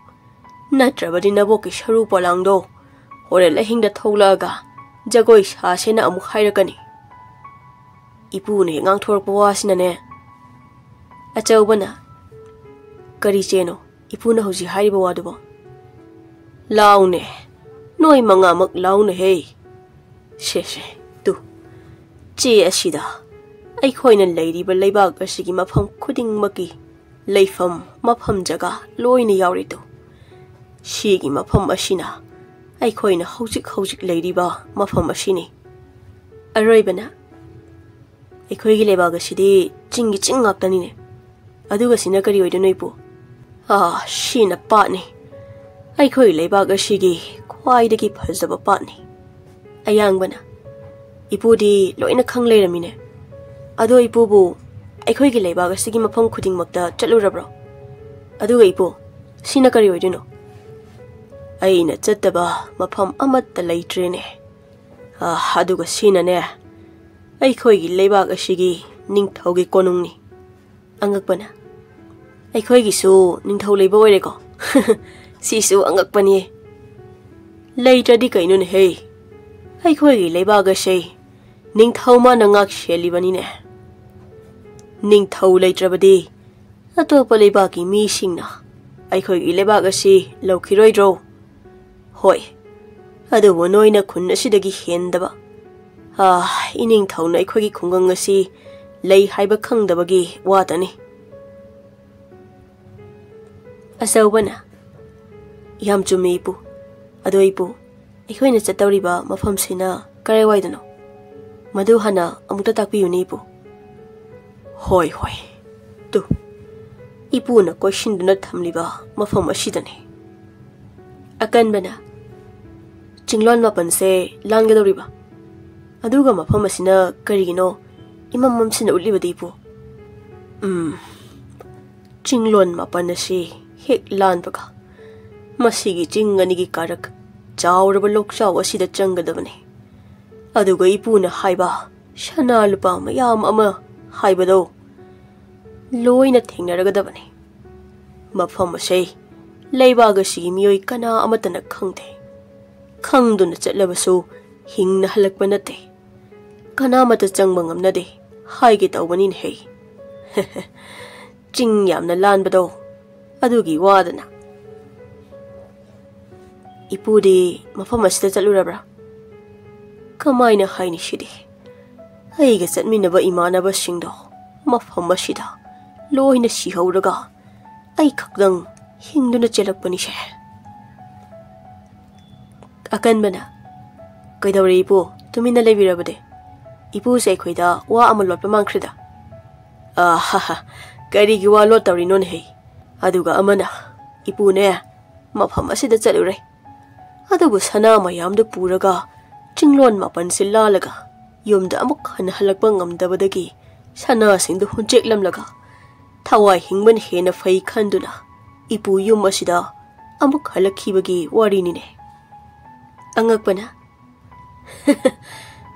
ꯅꯠꯇ꯭ꯔꯕꯗꯤ ꯅꯕꯣꯛꯀꯤ ꯁꯔꯨ ꯄꯣꯂꯥꯡꯗꯣ ꯍꯣꯔꯦꯟ ꯑꯍꯤꯡꯗ ꯊꯣꯛꯂꯛꯑꯒ ꯖꯒꯣꯏ ꯁꯥꯁꯦꯅ ꯑꯃꯨꯛ ꯍꯥꯏꯔꯛꯀꯅꯤ꯫ ꯏꯄꯨꯅ ꯍꯦꯛ ꯉꯥꯡꯊꯣꯔꯛꯄ ꯋꯥꯁꯤꯅꯅꯦ, ꯑꯆꯧꯕꯅ, "ꯀꯔꯤ ꯆꯦꯅꯣ ꯏꯄꯨꯅ ꯍꯧꯖꯤꯛ ꯍꯥꯏꯔꯤꯕ ꯋꯥꯗꯨꯕꯣ?" "ꯂꯥꯎꯅꯦ, ꯅꯣꯏ ꯃꯉꯥꯃꯛ ꯂꯥꯎꯅꯦꯍꯦ꯫ ꯁꯦ, ꯁꯦ, ꯇꯨ, ꯆꯦ ꯑꯁꯤꯗ ꯑꯩꯈꯣꯏꯅ ꯂꯩꯔꯤꯕ ꯂꯩꯕꯥꯛ ꯑꯁꯤꯒꯤ ꯃꯐꯝ ꯈꯨꯗꯤꯡꯃꯛꯀꯤ ꯂꯩꯐꯝ, ꯃꯐꯝ, ꯖꯒꯥ ꯂꯣꯏꯅ ꯌꯥꯎꯔꯤꯗꯨ꯫ ꯁꯤꯒꯤ ꯃꯐꯝ ꯑꯁꯤꯅ ꯑꯩꯈꯣꯏꯅ ꯍꯧꯖꯤꯛ ꯍꯧꯖꯤꯛ ꯂꯩꯔꯤꯕ ꯃꯐꯝ ꯑꯁꯤꯅꯤ꯫ ꯑꯔꯣꯏꯕꯅ, ꯑꯩꯈꯣꯏꯒꯤ ꯂꯩꯕꯥꯛ ꯑꯁꯤꯗꯤ ꯆꯤꯡꯒꯤ ꯆꯤꯡ ꯉꯥꯛꯇꯅꯤꯅꯦ꯫ ꯑꯗꯨꯒ ꯁꯤꯅ ꯀꯔꯤ ꯑꯣꯏꯗꯣꯏꯅꯣ, ꯏꯄꯨ?" "ꯑꯥ, ꯁꯤꯅ ꯄꯥꯠꯅꯤ꯫ ꯑꯩꯈꯣꯏ ꯂꯩꯕꯥꯛ ꯑꯁꯤꯒꯤ ꯈ꯭ꯋꯥꯏꯗꯒꯤ ꯐꯖꯕ ꯄꯥꯠꯅꯤ꯫" ꯑꯌꯥꯡꯕꯅ, "ꯏꯄꯨꯗꯤ ꯂꯣꯏꯅ ꯈꯪ ꯂꯩꯔꯝꯃꯤꯅꯦ꯫ ꯑꯗꯣ ꯏꯄꯨꯕꯨ ꯑꯩꯈꯣꯏꯒꯤ ꯂꯩꯕꯥꯛ ꯑꯁꯤꯒꯤ ꯃꯐꯝ ꯈꯨꯗꯤꯡꯃꯛꯇ ꯆꯠꯂꯨꯔꯕ꯭ꯔꯣ? ꯑꯗꯨꯒ ꯏꯄꯨ, ꯁꯤꯅ ꯀꯔꯤ ꯑꯣꯏꯗꯣꯏꯅꯣ?" "ꯑꯩꯅ ꯆꯠꯇꯕ ꯃꯐꯝ ꯑꯃꯠꯇ ꯂꯩꯇ꯭ꯔꯦꯅꯦ꯫ ꯑꯥ, ꯑꯗꯨꯒ ꯁꯤꯅꯅꯦ, ꯑꯩꯈꯣꯏꯒꯤ ꯂꯩꯕꯥꯛ ꯑꯁꯤꯒꯤ ꯅꯤꯡꯊꯧꯒꯤ ꯀꯣꯅꯨꯡꯅꯤ꯫" ꯑꯉꯛꯄꯅ, "ꯑꯩꯈꯣꯏꯒꯤꯁꯨ ꯅꯤꯡꯊꯧ ꯂꯩꯕ ꯑꯣꯏꯔꯦꯀꯣ?" "ꯁꯤꯁꯨ ꯑꯉꯛꯄꯅꯤ꯫ ꯂꯩꯇ꯭ꯔꯗꯤ ꯀꯩꯅꯣꯅꯦꯍꯦ? ꯑꯩꯈꯣꯏꯒꯤ ꯂꯩꯕꯥꯛ ꯑꯁꯤ ꯅꯤꯡꯊꯧ ꯃꯥꯅ ꯉꯥꯛ ꯁꯦꯜꯂꯤꯕꯅꯤꯅꯦ꯫ ꯅꯤꯡꯊꯧ ꯂꯩꯇ꯭ꯔꯕꯗꯤ ꯑꯇꯣꯞꯄ ꯂꯩꯕꯥꯛꯀꯤ ꯃꯤꯁꯤꯡꯅ ꯑꯩꯈꯣꯏꯒꯤ ꯂꯩꯕꯥꯛ ꯑꯁꯤ ꯂꯧꯈꯤꯔꯣꯏꯗ꯭ꯔꯣ? ꯍꯣꯏ, ꯑꯗꯨꯕꯨ ꯅꯣꯏꯅ ꯈꯨꯟ ꯑꯁꯤꯗꯒꯤ ꯍꯦꯟꯗꯕ, ꯑꯥ, ꯏꯅꯤꯡꯊꯧꯅ ꯑꯩꯈꯣꯏꯒꯤ ꯈꯨꯡꯒꯪ ꯑꯁꯤ ꯂꯩ ꯍꯥꯏꯕ ꯈꯪꯗꯕꯒꯤ ꯋꯥꯇꯅꯤ꯫" ꯑꯆꯧꯕꯅ, "ꯌꯥꯝ ꯆꯨꯝꯃꯤ, ꯏꯄꯨ꯫ ꯑꯗꯣ, ꯏꯄꯨ, ꯑꯩꯈꯣꯏꯅ ꯆꯠꯇꯧꯔꯤꯕ ꯃꯐꯝꯁꯤꯅ ꯀꯔꯥꯏꯋꯥꯏꯗꯅꯣ? ꯃꯗꯨ ꯍꯥꯟꯅ ꯑꯃꯨꯛꯇ ꯇꯥꯛꯄꯤꯌꯨꯅꯦ, ꯏꯄꯨ꯫" "ꯍꯣꯏ, ꯍꯣꯏ꯫ ꯇꯨ, ꯏꯄꯨꯅ ꯀꯣꯏꯁꯤꯟꯗꯨꯅ ꯊꯝꯂꯤꯕ ꯃꯐꯝ ꯑꯁꯤꯗꯅꯤ꯫" ꯑꯀꯟꯕꯅ, "ꯆꯤꯡꯂꯣꯟ ꯃꯥꯄꯟꯁꯦ ꯂꯥꯟꯒꯗꯧꯔꯤꯕ? ꯑꯗꯨꯒ ꯃꯐꯝ ꯑꯁꯤꯅ ꯀꯔꯤꯒꯤꯅꯣ ꯏꯃꯝ ꯃꯝꯁꯤꯟꯅ ꯎꯠꯂꯤꯕꯗꯤ, ꯏꯄꯨ?" "ꯎꯝ, ꯆꯤꯡꯂꯣꯟ ꯃꯥꯄꯟ ꯑꯁꯤ ꯍꯦꯛ ꯂꯥꯟꯕꯒ ꯃꯁꯤꯒꯤ ꯆꯤꯡ ꯑꯅꯤꯒꯤ ꯀꯥꯔꯛ ꯆꯥꯎꯔꯕ ꯂꯣꯛꯆꯥꯎ ꯑꯁꯤꯗ ꯆꯪꯒꯗꯕꯅꯤ꯫ ꯑꯗꯨꯒ ꯏꯄꯨꯅ ꯍꯥꯏꯕ ꯁꯅꯥ ꯂꯨꯄꯥ ꯃꯌꯥꯝ ꯑꯃ ꯍꯥꯏꯕꯗꯣ ꯂꯣꯏꯅ ꯊꯦꯡꯅꯔꯒꯗꯕꯅꯤ꯫ ꯃꯐꯝ ꯑꯁꯤ ꯂꯩꯕꯥꯛ ꯑꯁꯤꯒꯤ ꯃꯤꯑꯣꯏ ꯀꯅꯥ ꯑꯃꯠꯇꯅ ꯈꯪꯗꯦ꯫ ꯈꯪꯗꯨꯅ ꯆꯠꯂꯕꯁꯨ ꯍꯤꯡꯅ ꯍꯜꯂꯛꯄ ꯅꯠꯇꯦ꯫ ꯀꯅꯥꯃꯠꯇ ꯆꯪꯕ ꯉꯝꯅꯗꯦ ꯍꯥꯏꯒꯦ ꯇꯧꯕꯅꯤꯅꯦ ꯍꯦ꯫ ꯆꯤꯡ ꯌꯥꯝꯅ ꯂꯥꯟꯕꯗꯣ ꯑꯗꯨꯒꯤ ꯋꯥꯗꯅ꯫ ꯏꯄꯨꯗꯤ ꯃꯐꯝ ꯑꯁꯤꯗ ꯆꯠꯂꯨꯔꯕ꯭ꯔꯥ? ꯀꯃꯥꯏꯅ ꯍꯥꯏꯅꯤ ꯁꯤꯗꯤ? ꯑꯩꯒ ꯆꯠꯃꯤꯟꯅꯕ ꯏꯃꯥꯟꯅꯕꯁꯤꯡꯗꯣ ꯃꯐꯝ ꯑꯁꯤꯗ ꯂꯣꯏꯅ ꯁꯤꯍꯧꯔꯒ ꯑꯩ ꯈꯛꯇꯪ ꯍꯤꯡꯗꯨꯅ ꯆꯦꯜꯂꯛꯄꯅꯤꯁꯦ꯫ ꯑꯀꯟꯕꯅ, "ꯀꯩꯗꯧꯔꯦ ꯏꯄꯨ? ꯇꯨꯃꯤꯟꯅ ꯂꯩꯕꯤꯔꯕꯗꯤ? ꯏꯄꯨꯁꯦ ꯑꯩꯈꯣꯏꯗ ꯋꯥ ꯑꯃ ꯂꯣꯠꯄ ꯃꯥꯟꯈ꯭ꯔꯦꯗ꯫" "ꯑꯥ, ꯍꯥ, ꯍꯥ, ꯀꯔꯤꯒꯤ ꯋꯥ ꯂꯣꯠꯇꯧꯔꯤꯅꯣꯅꯦꯍꯦ?" ꯑꯗꯨꯒ ꯑꯃꯅ, "ꯏꯄꯨꯅꯦ, ꯃꯐꯝ ꯑꯁꯤꯗ ꯆꯠꯂꯨꯔꯦ꯫ ꯑꯗꯨꯕꯨ ꯁꯅꯥ ꯃꯌꯥꯝꯗꯨ ꯄꯨꯔꯒ ꯆꯤꯡꯂꯣꯟ ꯃꯥꯄꯟꯁꯤ ꯂꯥꯜꯂꯒ ꯌꯨꯝꯗ ꯑꯃꯨꯛ ꯍꯟꯅ ꯍꯜꯂꯛꯄ ꯉꯝꯗꯕꯗꯒꯤ ꯁꯅꯥꯁꯤꯡꯗꯨ ꯍꯨꯟꯆꯦꯛꯂꯝꯂꯒ ꯊꯋꯥꯏ ꯍꯤꯡꯕꯅ ꯍꯦꯟꯅ ꯐꯩ ꯈꯟꯗꯨꯅ ꯏꯄꯨ ꯌꯨꯝ ꯑꯁꯤꯗ ꯑꯃꯨꯛ ꯍꯜꯂꯛꯈꯤꯕꯒꯤ ꯋꯥꯔꯤꯅꯤꯅꯦ꯫" ꯑꯉꯛꯄꯅ,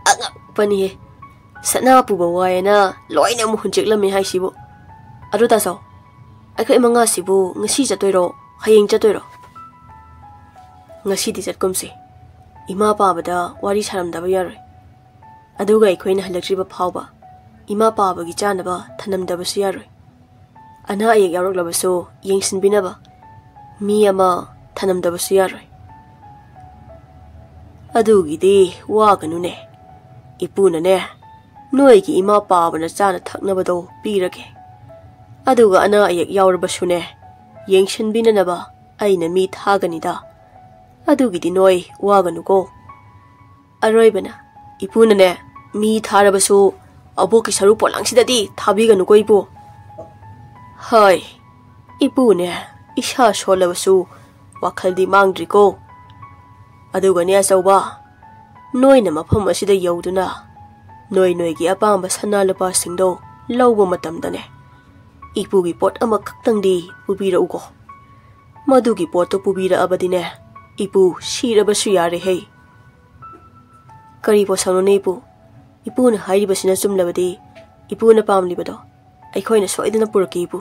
"ꯑꯉꯛꯄꯅꯤꯍꯦ, ꯁꯅꯥ ꯄꯨꯕ ꯋꯥꯏꯅ ꯂꯣꯏꯅ ꯑꯃꯨꯛ ꯍꯨꯟꯆꯦꯛꯂꯝꯃꯦ ꯍꯥꯏꯁꯤꯕꯨ꯫ ꯑꯗꯨ ꯇꯥꯆꯧ, ꯑꯩꯈꯣꯏ ꯃꯉꯥꯁꯤꯕꯨ ꯉꯁꯤ ꯆꯠꯇꯣꯏꯔꯣ, ꯍꯌꯦꯡ ꯆꯠꯇꯣꯏꯔꯣ?" "ꯉꯁꯤꯗꯤ ꯆꯠꯀꯨꯝꯁꯦ꯫ ꯏꯃꯥ ꯄꯥꯕꯗ ꯋꯥꯔꯤ ꯁꯥꯔꯝꯗꯕ ꯌꯥꯔꯣꯏ꯫ ꯑꯗꯨꯒ ꯑꯩꯈꯣꯏꯅ ꯍꯜꯂꯛꯇ꯭ꯔꯤꯕ ꯐꯥꯎꯕ ꯏꯃꯥ ꯄꯥꯕꯒꯤ ꯆꯥꯅꯕ ꯊꯅꯝꯗꯕꯁꯨ ꯌꯥꯔꯣꯏ꯫ ꯑꯅꯥ ꯑꯌꯦꯛ ꯌꯥꯎꯔꯛꯂꯕꯁꯨ ꯌꯦꯡꯁꯤꯟꯕꯤꯅꯕ ꯃꯤ ꯑꯃ ꯊꯅꯝꯗꯕꯁꯨ ꯌꯥꯔꯣꯏ꯫" "ꯑꯗꯨꯒꯤꯗꯤ ꯋꯥꯒꯅꯨꯅꯦ꯫ ꯏꯄꯨꯅꯅꯦ, ꯅꯣꯏꯒꯤ ꯏꯃꯥ ꯄꯥꯕꯅ ꯆꯥꯅ ꯊꯛꯅꯕꯗꯣ ꯄꯤꯔꯒꯦ꯫ ꯑꯗꯨꯒ ꯑꯅꯥ ꯑꯌꯦꯛ ꯌꯥꯎꯔꯕꯁꯨꯅꯦ, ꯌꯦꯡꯁꯤꯟꯕꯤꯅꯅꯕ ꯑꯩꯅ ꯃꯤ ꯊꯥꯒꯅꯤꯗ꯫ ꯑꯗꯨꯒꯤꯗꯤ ꯅꯣꯏ ꯋꯥꯒꯅꯨꯀꯣ꯫" ꯑꯔꯣꯏꯕꯅ, "ꯏꯄꯨꯅꯅꯦ, ꯃꯤ ꯊꯥꯔꯕꯁꯨ ꯑꯕꯣꯛꯀꯤ ꯁꯔꯨꯛ ꯄꯣꯂꯥꯡꯁꯤꯗꯗꯤ ꯊꯥꯕꯤꯒꯅꯨꯀꯣ ꯏꯄꯨ꯫" "ꯍꯣꯏ, ꯏꯄꯨꯅꯦ, ꯏꯁꯥ ꯁꯣꯜꯂꯕꯁꯨ ꯋꯥꯈꯜꯗꯤ ꯃꯥꯡꯗ꯭ꯔꯤꯀꯣ꯫ ꯑꯗꯨꯒꯅꯦ ꯑꯆꯧꯕ, ꯅꯣꯏꯅ ꯃꯐꯝ ꯑꯁꯤꯗ ꯌꯧꯗꯨꯅ ꯅꯣꯏ ꯅꯣꯏꯒꯤ ꯑꯄꯥꯝꯕ ꯁꯅꯥ ꯂꯨꯄꯥꯁꯤꯡꯗꯣ ꯂꯧꯕ ꯃꯇꯝꯗꯅꯦ, ꯏꯄꯨꯒꯤ ꯄꯣꯠ ꯑꯃꯈꯛꯇꯪꯗꯤ ꯄꯨꯕꯤꯔꯛꯎꯀꯣ꯫ ꯃꯗꯨꯒꯤ ꯄꯣꯠꯇꯨ ꯄꯨꯕꯤꯔꯛꯑꯕꯗꯤꯅꯦ, ꯏꯄꯨ ꯁꯤꯔꯕꯁꯨ ꯌꯥꯔꯦꯍꯦ꯫" "ꯀꯔꯤ ꯄꯣꯠꯁꯛꯅꯣꯅꯦ ꯏꯄꯨ? ꯏꯄꯨꯅ ꯍꯥꯏꯔꯤꯕꯁꯤꯅ ꯆꯨꯝꯂꯕꯗꯤ ꯏꯄꯨꯅ ꯄꯥꯝꯂꯤꯕꯗꯣ ꯑꯩꯈꯣꯏꯅ ꯁꯣꯏꯗꯅ ꯄꯨꯔꯛꯀꯦ ꯏꯄꯨ꯫"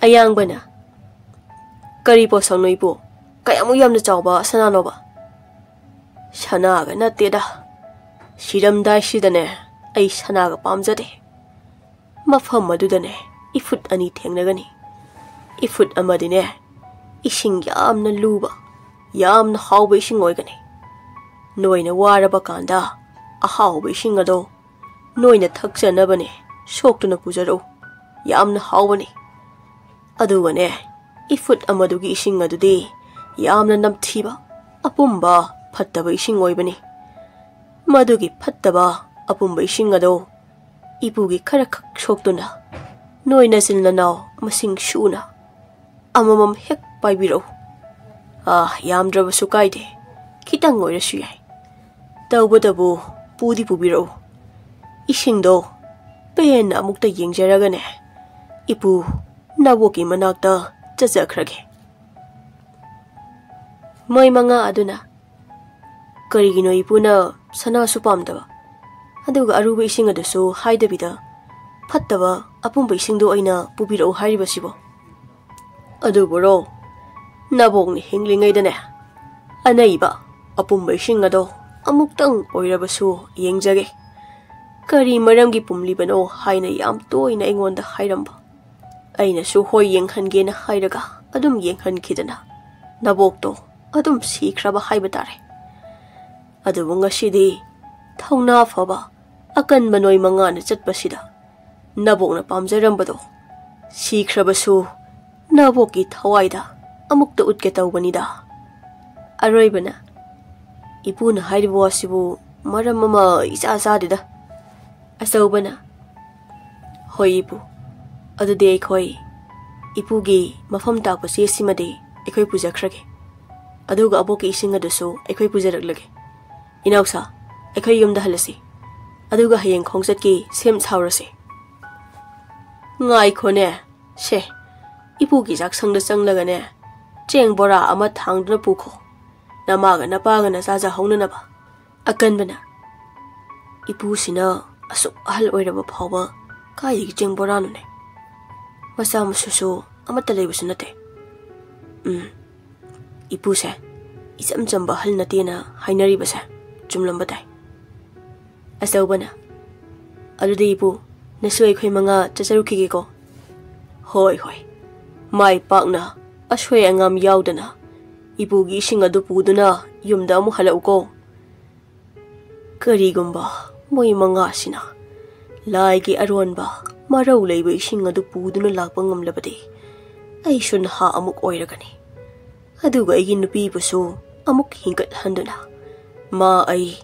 ꯑꯌꯥꯡꯕꯅ, "ꯀꯔꯤ ꯄꯣꯠꯁꯛꯅꯣ ꯏꯄꯨ? ꯀꯌꯥꯃꯨꯛ ꯌꯥꯝꯅ ꯆꯥꯎꯕ ꯁꯅꯥꯅꯣꯕ?" "ꯁꯅꯥꯒ ꯅꯠꯇꯦꯗ꯫ ꯁꯤꯔꯝꯗꯥꯏꯁꯤꯗꯅꯦ, ꯑꯩ ꯁꯅꯥꯒ ꯄꯥꯝꯖꯗꯦ꯫ ꯃꯐꯝ ꯑꯗꯨꯗꯅꯦ, ꯏꯐꯨꯠ ꯑꯅꯤ ꯊꯦꯡꯅꯒꯅꯤ꯫ ꯏꯐꯨꯠ ꯑꯃꯗꯤꯅꯦ, ꯏꯁꯤꯡ ꯌꯥꯝꯅ ꯂꯨꯕ, ꯌꯥꯝꯅ ꯍꯥꯎꯕ ꯏꯁꯤꯡ ꯑꯣꯏꯒꯅꯤ꯫ ꯅꯣꯏꯅ ꯋꯥꯔꯕ ꯀꯥꯟꯗ ꯑꯍꯥꯎꯕ ꯏꯁꯤꯡ ꯑꯗꯣ ꯅꯣꯏꯅ ꯊꯛꯆꯅꯕꯅꯦ ꯁꯣꯛꯇꯨꯅ ꯄꯨꯖꯔꯛꯎ꯫ ꯌꯥꯝꯅ ꯍꯥꯎꯕꯅꯤ꯫ ꯑꯗꯨꯒꯅꯦ, ꯏꯐꯨꯠ ꯑꯃꯗꯨꯒꯤ ꯏꯁꯤꯡ ꯑꯗꯨꯗꯤ ꯌꯥꯝꯅ ꯅꯝꯊꯤꯕ, ꯑꯄꯨꯝꯕ, ꯐꯠꯇꯕ ꯏꯁꯤꯡ ꯑꯣꯏꯕꯅꯤ꯫ ꯃꯗꯨꯒꯤ ꯐꯠꯇꯕ, ꯑꯄꯨꯝꯕ ꯏꯁꯤꯡ ꯑꯗꯣ ꯏꯄꯨꯒꯤ ꯈꯔꯈꯛ ꯁꯣꯛꯇꯨꯅ ꯅꯣꯏ ꯅꯆꯤꯟ ꯅꯅꯥꯎ ꯃꯁꯤꯡ ꯁꯨꯅ ꯑꯃꯃꯝ ꯍꯦꯛ ꯄꯥꯏꯕꯤꯔꯛꯎ꯫ ꯑꯥ, ꯌꯥꯝꯗ꯭ꯔꯕꯁꯨ ꯀꯥꯏꯗꯦ, ꯈꯤꯇꯪ ꯑꯣꯏꯔꯁꯨ ꯌꯥꯏ꯫ ꯇꯧꯕꯇꯕꯨ ꯄꯨꯗꯤ ꯄꯨꯕꯤꯔꯛꯎ꯫ ꯏꯁꯤꯡꯗꯣ ꯄꯦꯟꯅ ꯑꯃꯨꯛꯇ ꯌꯦꯡꯖꯔꯒꯅꯦ, ꯏꯄꯨ ꯅꯕꯣꯛꯀꯤ ꯃꯅꯥꯛꯇ ꯆꯠꯆꯈ꯭ꯔꯒꯦ꯫" ꯃꯣꯏ ꯃꯉꯥ ꯑꯗꯨꯅ, "ꯀꯔꯤꯒꯤꯅꯣ ꯏꯄꯨꯅ ꯁꯅꯥꯁꯨ ꯄꯥꯝꯗꯕ, ꯑꯗꯨꯒ ꯑꯔꯨꯕ ꯏꯁꯤꯡ ꯑꯗꯨꯁꯨ ꯍꯥꯏꯗꯕꯤꯗ ꯐꯠꯇꯕ ꯑꯄꯨꯝꯕ ꯏꯁꯤꯡꯗꯣ ꯑꯣꯏꯅ ꯄꯨꯕꯤꯔꯛꯎ ꯍꯥꯏꯔꯤꯕꯁꯤꯕꯣ?" "ꯑꯗꯨꯕꯨꯔꯣ, ꯅꯕꯣꯛꯅ ꯍꯤꯡꯂꯤꯉꯩꯗꯅꯦ, ꯑꯅꯩꯕ ꯑꯄꯨꯝꯕ ꯏꯁꯤꯡ ꯑꯗꯣ ꯑꯃꯨꯛꯇꯪ ꯑꯣꯏꯔꯕꯁꯨ ꯌꯦꯡꯖꯒꯦ, ꯀꯔꯤ ꯃꯔꯝꯒꯤ ꯄꯨꯝꯂꯤꯕꯅꯣ ꯍꯥꯏꯅ ꯌꯥꯝ ꯇꯣꯏꯅ ꯑꯩꯉꯣꯟꯗ ꯍꯥꯏꯔꯝꯕ꯫ ꯑꯩꯅꯁꯨ ꯍꯣꯏ, ꯌꯦꯡꯍꯟꯒꯦꯅ ꯍꯥꯏꯔꯒ ꯑꯗꯨꯝ ꯌꯦꯡꯍꯟꯈꯤꯗꯅ ꯅꯕꯣꯛꯇꯣ ꯑꯗꯨꯝ ꯁꯤꯈ꯭ꯔꯕ ꯍꯥꯏꯕ ꯇꯥꯔꯦ꯫ ꯑꯗꯨꯕꯨ ꯉꯁꯤꯗꯤ ꯊꯧꯅꯥ ꯐꯕ ꯑꯀꯟꯕ ꯅꯣꯏ ꯃꯉꯥꯅ ꯆꯠꯄꯁꯤꯗ ꯅꯕꯣꯛꯅ ꯄꯥꯝꯖꯔꯝꯕꯗꯣ ꯁꯤꯈ꯭ꯔꯕꯁꯨ ꯅꯕꯣꯛꯀꯤ ꯊꯋꯥꯏꯗ ꯑꯃꯨꯛꯇ ꯎꯠꯀꯦ ꯇꯧꯕꯅꯤꯗ꯫" ꯑꯔꯣꯏꯕꯅ, "ꯏꯄꯨꯅ ꯍꯥꯏꯔꯤꯕ ꯋꯥꯁꯤꯕꯨ ꯃꯔꯝ ꯑꯃ ꯏꯆꯥ ꯆꯥꯗꯦꯗ꯫" ꯑꯆꯧꯕꯅ, "ꯍꯣꯏ ꯏꯄꯨ, ꯑꯗꯨꯗꯤ ꯑꯩꯈꯣꯏ ꯏꯄꯨꯒꯤ ꯃꯐꯝ ꯇꯥꯛꯄ ꯆꯦꯁꯤꯃꯗꯤ ꯑꯩꯈꯣꯏ ꯄꯨꯖꯈ꯭ꯔꯒꯦ, ꯑꯗꯨꯒ ꯑꯕꯣꯛꯀꯤ ꯏꯁꯤꯡ ꯑꯗꯨꯁꯨ ꯑꯩꯈꯣꯏ ꯄꯨꯖꯔꯛꯂꯒꯦ꯫ ꯏꯅꯥꯎꯁꯥ, ꯑꯩꯈꯣꯏ ꯌꯨꯝꯗ ꯍꯜꯂꯁꯤ, ꯑꯗꯨꯒ ꯍꯌꯦꯡ ꯈꯣꯡꯆꯠꯀꯤ ꯁꯦꯝ ꯁꯥꯎꯔꯁꯤ꯫" "ꯉꯥꯏꯈꯣꯅꯦ, ꯁꯦ, ꯏꯄꯨꯒꯤ ꯆꯥꯛꯁꯪꯗ ꯆꯪꯂꯒꯅꯦ, ꯆꯦꯡ ꯕꯣꯔꯥ ꯑꯃ ꯊꯥꯡꯗꯨꯅ ꯄꯨꯈꯣ, ꯅꯃꯥꯒ ꯅꯄꯥꯒꯅ ꯆꯥꯖꯍꯧꯅꯅꯕ꯫" ꯑꯀꯟꯕꯅ, "ꯏꯄꯨꯁꯤꯅ ꯑꯁꯨꯛ ꯑꯍꯜ ꯑꯣꯏꯔꯕ ꯐꯥꯎꯕ ꯀꯥꯏꯗꯒꯤ ꯆꯦꯡ ꯕꯣꯔꯥꯅꯣꯅꯦ? ꯃꯆꯥ ꯃꯁꯨꯁꯨ ꯑꯃꯠꯇ ꯂꯩꯕꯁꯨ ꯅꯠꯇꯦ꯫" ꯎꯝ, ꯏꯄꯨꯁꯦ ꯏꯆꯝ ꯆꯝꯕ ꯑꯍꯜ ꯅꯠꯇꯦꯅ ꯍꯥꯏꯅꯔꯤꯕꯁꯦ ꯆꯨꯝꯂꯝꯕ ꯇꯥꯏ꯫ ꯑꯆꯧꯕꯅ, "ꯑꯗꯨꯗꯤ ꯏꯄꯨ, ꯅꯁꯨ ꯑꯩꯈꯣꯏ ꯃꯉꯥ ꯆꯠꯆꯔꯨꯈꯤꯒꯦꯀꯣ?" "ꯍꯣꯏ, ꯍꯣꯏ, ꯃꯥꯏ ꯄꯥꯛꯅ ꯑꯁꯣꯏ ꯑꯉꯥꯝ ꯌꯥꯎꯗꯅ ꯏꯄꯨꯒꯤ ꯏꯁꯤꯡ ꯑꯗꯨ ꯄꯨꯗꯨꯅ ꯌꯨꯝꯗ ꯑꯃꯨꯛ ꯍꯜꯂꯛꯎꯀꯣ꯫ ꯀꯔꯤꯒꯨꯝꯕ ꯃꯣꯏ ꯃꯉꯥꯁꯤꯅ ꯂꯥꯏꯒꯤ ꯑꯔꯣꯟꯕ ꯃꯔꯧ ꯂꯩꯕ ꯏꯁꯤꯡ ꯑꯗꯨ ꯄꯨꯗꯨꯅ ꯂꯥꯛꯄ ꯉꯝꯂꯕꯗꯤ, ꯑꯩꯁꯨ ꯅꯍꯥ ꯑꯃꯨꯛ ꯑꯣꯏꯔꯒꯅꯤ꯫ ꯑꯗꯨꯒ ꯑꯩꯒꯤ ꯅꯨꯄꯤꯕꯨꯁꯨ ꯑꯃꯨꯛ ꯍꯤꯡꯒꯠꯍꯟꯗꯨꯅ ꯃꯥ ꯑꯩ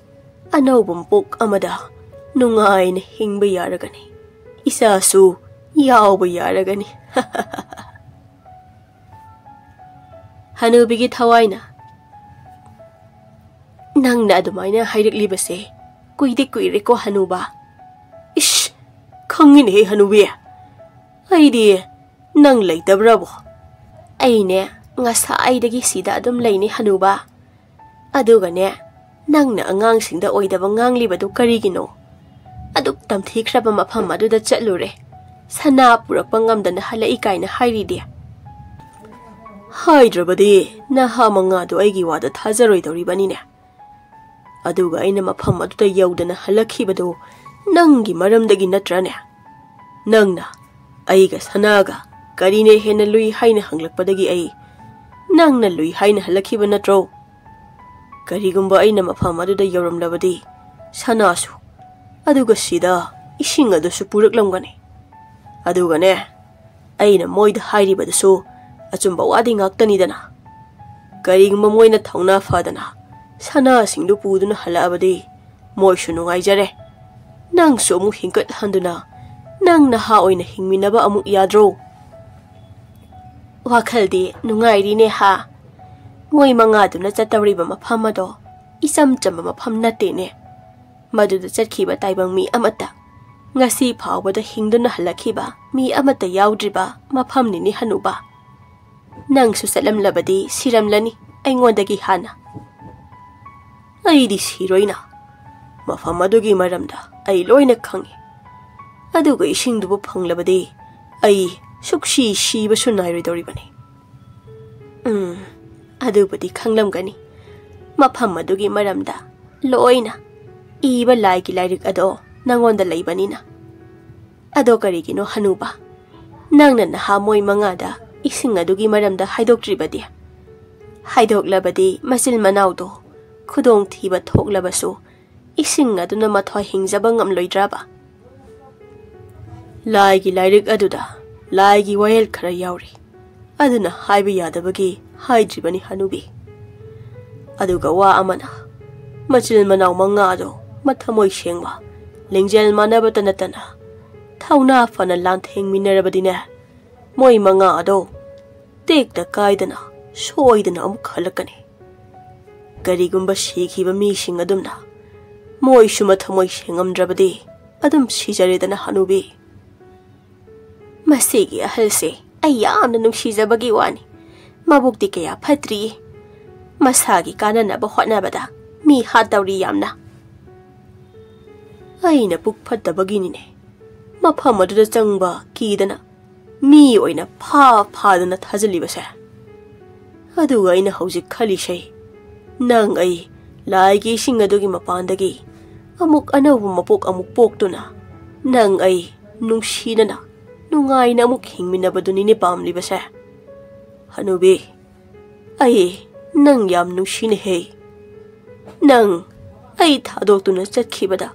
ꯑꯅꯧꯕ ꯃꯄꯣꯛ ꯑꯃꯗ ꯅꯨꯡꯉꯥꯏꯅ ꯍꯤꯡꯕ ꯌꯥꯔꯒꯅꯤ꯫ ꯏꯆꯥꯁꯨ ꯌꯥꯎꯕ ꯌꯥꯔꯒꯅꯤ꯫" ꯍꯅꯨꯕꯤꯒꯤ ꯊꯋꯥꯏꯅ, "ꯅꯪꯅ ꯑꯗꯨꯃꯥꯏꯅ ꯍꯥꯏꯔꯛꯂꯤꯕꯁꯦ ꯀꯨꯏꯗꯤ ꯀꯨꯏꯔꯦꯀꯣ ꯍꯅꯨꯕ?" "ꯏꯁ, ꯈꯪꯉꯤꯅꯦꯍꯦ ꯍꯅꯨꯕꯤ, ꯑꯩꯗꯤ ꯅꯪ ꯂꯩꯇꯕ꯭ꯔꯕꯣ?" "ꯑꯩꯅꯦ, ꯉꯁꯥꯏꯗꯒꯤ ꯁꯤꯗ ꯑꯗꯨꯝ ꯂꯩꯅꯦ ꯍꯅꯨꯕ꯫ ꯑꯗꯨꯒꯅꯦ, ꯅꯪꯅ ꯑꯉꯥꯡꯁꯤꯡꯗ ꯑꯣꯏꯗꯕ ꯉꯥꯡꯂꯤꯕꯗꯨ ꯀꯔꯤꯒꯤꯅꯣ? ꯑꯗꯨꯛ ꯇꯝꯊꯤꯈ꯭ꯔꯕ ꯃꯐꯝ ꯑꯗꯨꯗ ꯆꯠꯂꯨꯔꯦ, ꯁꯅꯥ ꯄꯨꯔꯛꯄ ꯉꯝꯗꯅ ꯍꯜꯂꯛꯏ ꯀꯥꯏꯅ ꯍꯥꯏꯔꯤꯗꯤ?" "ꯍꯥꯏꯗ꯭ꯔꯕꯗꯤ ꯅꯍꯥ ꯃꯉꯥꯗꯨ ꯑꯩꯒꯤ ꯋꯥꯗ ꯊꯥꯖꯔꯣꯏꯗꯧꯔꯤꯕꯅꯤꯅꯦ꯫ ꯑꯗꯨꯒ ꯑꯩꯅ ꯃꯐꯝ ꯑꯗꯨꯗ ꯌꯧꯗꯅ ꯍꯜꯂꯛꯈꯤꯕꯗꯨ ꯅꯪꯒꯤ ꯃꯔꯝꯗꯒꯤ ꯅꯠꯇ꯭ꯔꯅꯦ? ꯅꯪꯅ ꯑꯩꯒ ꯁꯅꯥꯒ ꯀꯔꯤꯅ ꯍꯦꯟꯅ ꯂꯨꯏ ꯍꯥꯏꯅ ꯍꯪꯂꯛꯄꯗꯒꯤ ꯑꯩ ꯅꯪꯅ ꯂꯨꯏ ꯍꯥꯏꯅ ꯍꯜꯂꯛꯈꯤꯕ ꯅꯠꯇ꯭ꯔꯣ? ꯀꯔꯤꯒꯨꯝꯕ ꯑꯩꯅ ꯃꯐꯝ ꯑꯗꯨꯗ ꯌꯧꯔꯝꯂꯕꯗꯤ ꯁꯅꯥꯁꯨ, ꯑꯗꯨꯒ ꯁꯤꯗ ꯏꯁꯤꯡ ꯑꯗꯨꯁꯨ ꯄꯨꯔꯛꯂꯝꯒꯅꯤ꯫ ꯑꯗꯨꯒꯅꯦ, ꯑꯩꯅ ꯃꯣꯏꯗ ꯍꯥꯏꯔꯤꯕꯗꯨꯁꯨ ꯑꯆꯨꯝꯕ ꯋꯥꯗꯤ ꯉꯥꯛꯇꯅꯤꯗꯅ꯫ ꯀꯔꯤꯒꯨꯝꯕ ꯃꯣꯏꯅ ꯊꯧꯅꯥ ꯐꯗꯅ ꯁꯅꯥꯁꯤꯡꯗꯨ ꯄꯨꯗꯨꯅ ꯍꯜꯂꯛꯑꯕꯗꯤ ꯃꯣꯏꯁꯨ ꯅꯨꯡꯉꯥꯏꯖꯔꯦ꯫ ꯅꯪꯁꯨ ꯑꯃꯨꯛ ꯍꯤꯡꯒꯠꯍꯟꯗꯨꯅ ꯅꯪ ꯅꯍꯥ ꯑꯣꯏꯅ ꯍꯤꯡꯃꯤꯟꯅꯕ ꯑꯃꯨꯛ ꯌꯥꯗ꯭ꯔꯣ?" "ꯋꯥꯈꯜꯗꯤ ꯅꯨꯡꯉꯥꯏꯔꯤꯅꯦ ꯍꯥ? ꯃꯣꯏ ꯃꯉꯥꯗꯨꯅ ꯆꯠꯇꯧꯔꯤꯕ ꯃꯐꯝ ꯑꯗꯣ ꯏꯆꯝ ꯆꯝꯕ ꯃꯐꯝ ꯅꯠꯇꯦꯅꯦ꯫ ꯃꯗꯨꯗ ꯆꯠꯈꯤꯕ ꯇꯥꯏꯕꯪ ꯃꯤ ꯑꯃꯠꯇ, ꯉꯁꯤ ꯐꯥꯎꯕꯗ ꯍꯤꯡꯗꯨꯅ ꯍꯜꯂꯛꯈꯤꯕ ꯃꯤ ꯑꯃꯠꯇ ꯌꯥꯎꯗ꯭ꯔꯤꯕ ꯃꯐꯝꯅꯤꯅꯦ ꯍꯅꯨꯕ꯫ ꯅꯪꯁꯨ ꯆꯠꯂꯝꯂꯕꯗꯤ ꯁꯤꯔꯝꯂꯅꯤ ꯑꯩꯉꯣꯟꯗꯒꯤ ꯍꯥꯟꯅ꯫" "ꯑꯩꯗꯤ ꯁꯤꯔꯣꯏꯅ꯫ ꯃꯐꯝ ꯑꯗꯨꯒꯤ ꯃꯔꯝꯗ ꯑꯩ ꯂꯣꯏꯅ ꯈꯪꯏ꯫ ꯑꯗꯨꯒ ꯏꯁꯤꯡꯗꯨꯕꯨ ꯐꯪꯂꯕꯗꯤ ꯑꯩ ꯁꯨꯛꯁꯤ ꯁꯤꯕꯁꯨ ꯅꯥꯏꯔꯣꯏꯗꯧꯔꯤꯕꯅꯤ꯫" ꯎꯝ, ꯑꯗꯨꯕꯨꯗꯤ ꯈꯪꯂꯝꯒꯅꯤ꯫ ꯃꯐꯝ ꯑꯗꯨꯒꯤ ꯃꯔꯝꯗ ꯂꯣꯏꯅ ꯏꯕ ꯂꯥꯏꯒꯤ ꯂꯥꯏꯔꯤꯛ ꯑꯗꯣ ꯅꯪꯉꯣꯟꯗ ꯂꯩꯕꯅꯤꯅ꯫ ꯑꯗꯣ ꯀꯔꯤꯒꯤꯅꯣ ꯍꯅꯨꯕ, ꯅꯪꯅ ꯅꯍꯥ ꯃꯣꯏ ꯃꯉꯥꯗ ꯏꯁꯤꯡ ꯑꯗꯨꯒꯤ ꯃꯔꯝꯗ ꯍꯥꯏꯗꯣꯛꯇ꯭ꯔꯤꯕꯗꯤ? ꯍꯥꯏꯗꯣꯛꯂꯕꯗꯤ ꯃꯆꯤꯟ ꯃꯅꯥꯎꯗꯣ ꯈꯨꯗꯣꯡꯊꯤꯕ ꯊꯣꯛꯂꯕꯁꯨ ꯏꯁꯤꯡ ꯑꯗꯨꯅ ꯃꯊ꯭ꯋꯥꯏ ꯍꯤꯡꯖꯕ ꯉꯝꯂꯣꯏꯗ꯭ꯔꯕ? ꯂꯥꯏꯒꯤ ꯂꯥꯏꯔꯤꯛ ꯑꯗꯨꯗ ꯂꯥꯏꯒꯤ ꯋꯥꯌꯦꯜ ꯈꯔ ꯌꯥꯎꯔꯤ꯫ ꯑꯗꯨꯅ ꯍꯥꯏꯕ ꯌꯥꯗꯕꯒꯤ ꯍꯥꯏꯗ꯭ꯔꯤꯕꯅꯤ ꯍꯅꯨꯕꯤ꯫ ꯑꯗꯨꯒ ꯋꯥ ꯑꯃꯅ, ꯃꯆꯤꯟ ꯃꯅꯥꯎ ꯃꯉꯥꯗꯣ ꯃꯊꯃꯣꯏ ꯁꯦꯡꯕ, ꯂꯤꯡꯖꯦꯜ ꯃꯥꯟꯅꯕꯇ ꯅꯠꯇꯅ ꯊꯧꯅꯥ ꯐꯅ ꯂꯥꯟꯊꯦꯡꯃꯤꯟꯅꯔꯕꯗꯤꯅꯦ, ꯃꯣꯏ ꯃꯉꯥ ꯑꯗꯣ ꯇꯦꯛꯇ ꯀꯥꯏꯗꯅ ꯁꯣꯏꯗꯅ ꯑꯃꯨꯛ ꯍꯜꯂꯛꯀꯅꯤ꯫ ꯀꯔꯤꯒꯨꯝꯕ ꯁꯤꯈꯤꯕ ꯃꯤꯁꯤꯡ ꯑꯗꯨꯝꯅ ꯃꯣꯏꯁꯨ ꯃꯊꯃꯣꯏ ꯁꯦꯡꯉꯝꯗ꯭ꯔꯕꯗꯤ ꯑꯗꯨꯝ ꯁꯤꯖꯔꯦꯗꯅ ꯍꯅꯨꯕꯤ꯫ ꯃꯁꯤꯒꯤ ꯑꯍꯜꯁꯦ ꯑꯩ ꯌꯥꯝꯅ ꯅꯨꯡꯁꯤꯖꯕꯒꯤ ꯋꯥꯅꯤ꯫ ꯃꯕꯨꯛꯇꯤ ꯀꯌꯥ ꯐꯠꯇ꯭ꯔꯤꯌꯦ꯫ ꯃꯁꯥꯒꯤ ꯀꯥꯟꯅꯅꯕ ꯍꯣꯠꯅꯕꯗ ꯃꯤ ꯍꯥꯠꯇꯧꯔꯤ ꯌꯥꯝꯅ꯫ ꯑꯩꯅ ꯄꯨꯛ ꯐꯠꯇꯕꯒꯤꯅꯤꯅꯦ ꯃꯐꯝ ꯑꯗꯨꯗ ꯆꯪꯕ ꯀꯤꯗꯅ ꯃꯤ ꯑꯣꯏꯅ ꯐꯥ ꯐꯥꯗꯅ ꯊꯥꯖꯤꯜꯂꯤꯕꯁꯦ꯫ ꯑꯗꯨꯒ ꯑꯩꯅ ꯍꯧꯖꯤꯛ ꯈꯜꯂꯤꯁꯦ, ꯅꯪ ꯑꯩ ꯂꯥꯏꯒꯤ ꯏꯁꯤꯡ ꯑꯗꯨꯒꯤ ꯃꯄꯥꯟꯗꯒꯤ ꯑꯃꯨꯛ ꯑꯅꯧꯕ ꯃꯄꯣꯛ ꯑꯃꯨꯛ ꯄꯣꯛꯇꯨꯅ ꯅꯪ ꯑꯩ ꯅꯨꯡꯁꯤꯅꯅ ꯅꯨꯡꯉꯥꯏꯅ ꯑꯃꯨꯛ ꯍꯤꯡꯃꯤꯟꯅꯕꯗꯨꯅꯤꯅꯦ ꯄꯥꯝꯂꯤꯕꯁꯦ꯫ ꯍꯅꯨꯕꯤ, ꯑꯩ ꯅꯪ ꯌꯥꯝ ꯅꯨꯡꯁꯤꯅ ꯍꯦ꯫ ꯅꯪ ꯑꯩ ꯊꯥꯗꯣꯛꯇꯨꯅ ꯆꯠꯈꯤꯕꯗ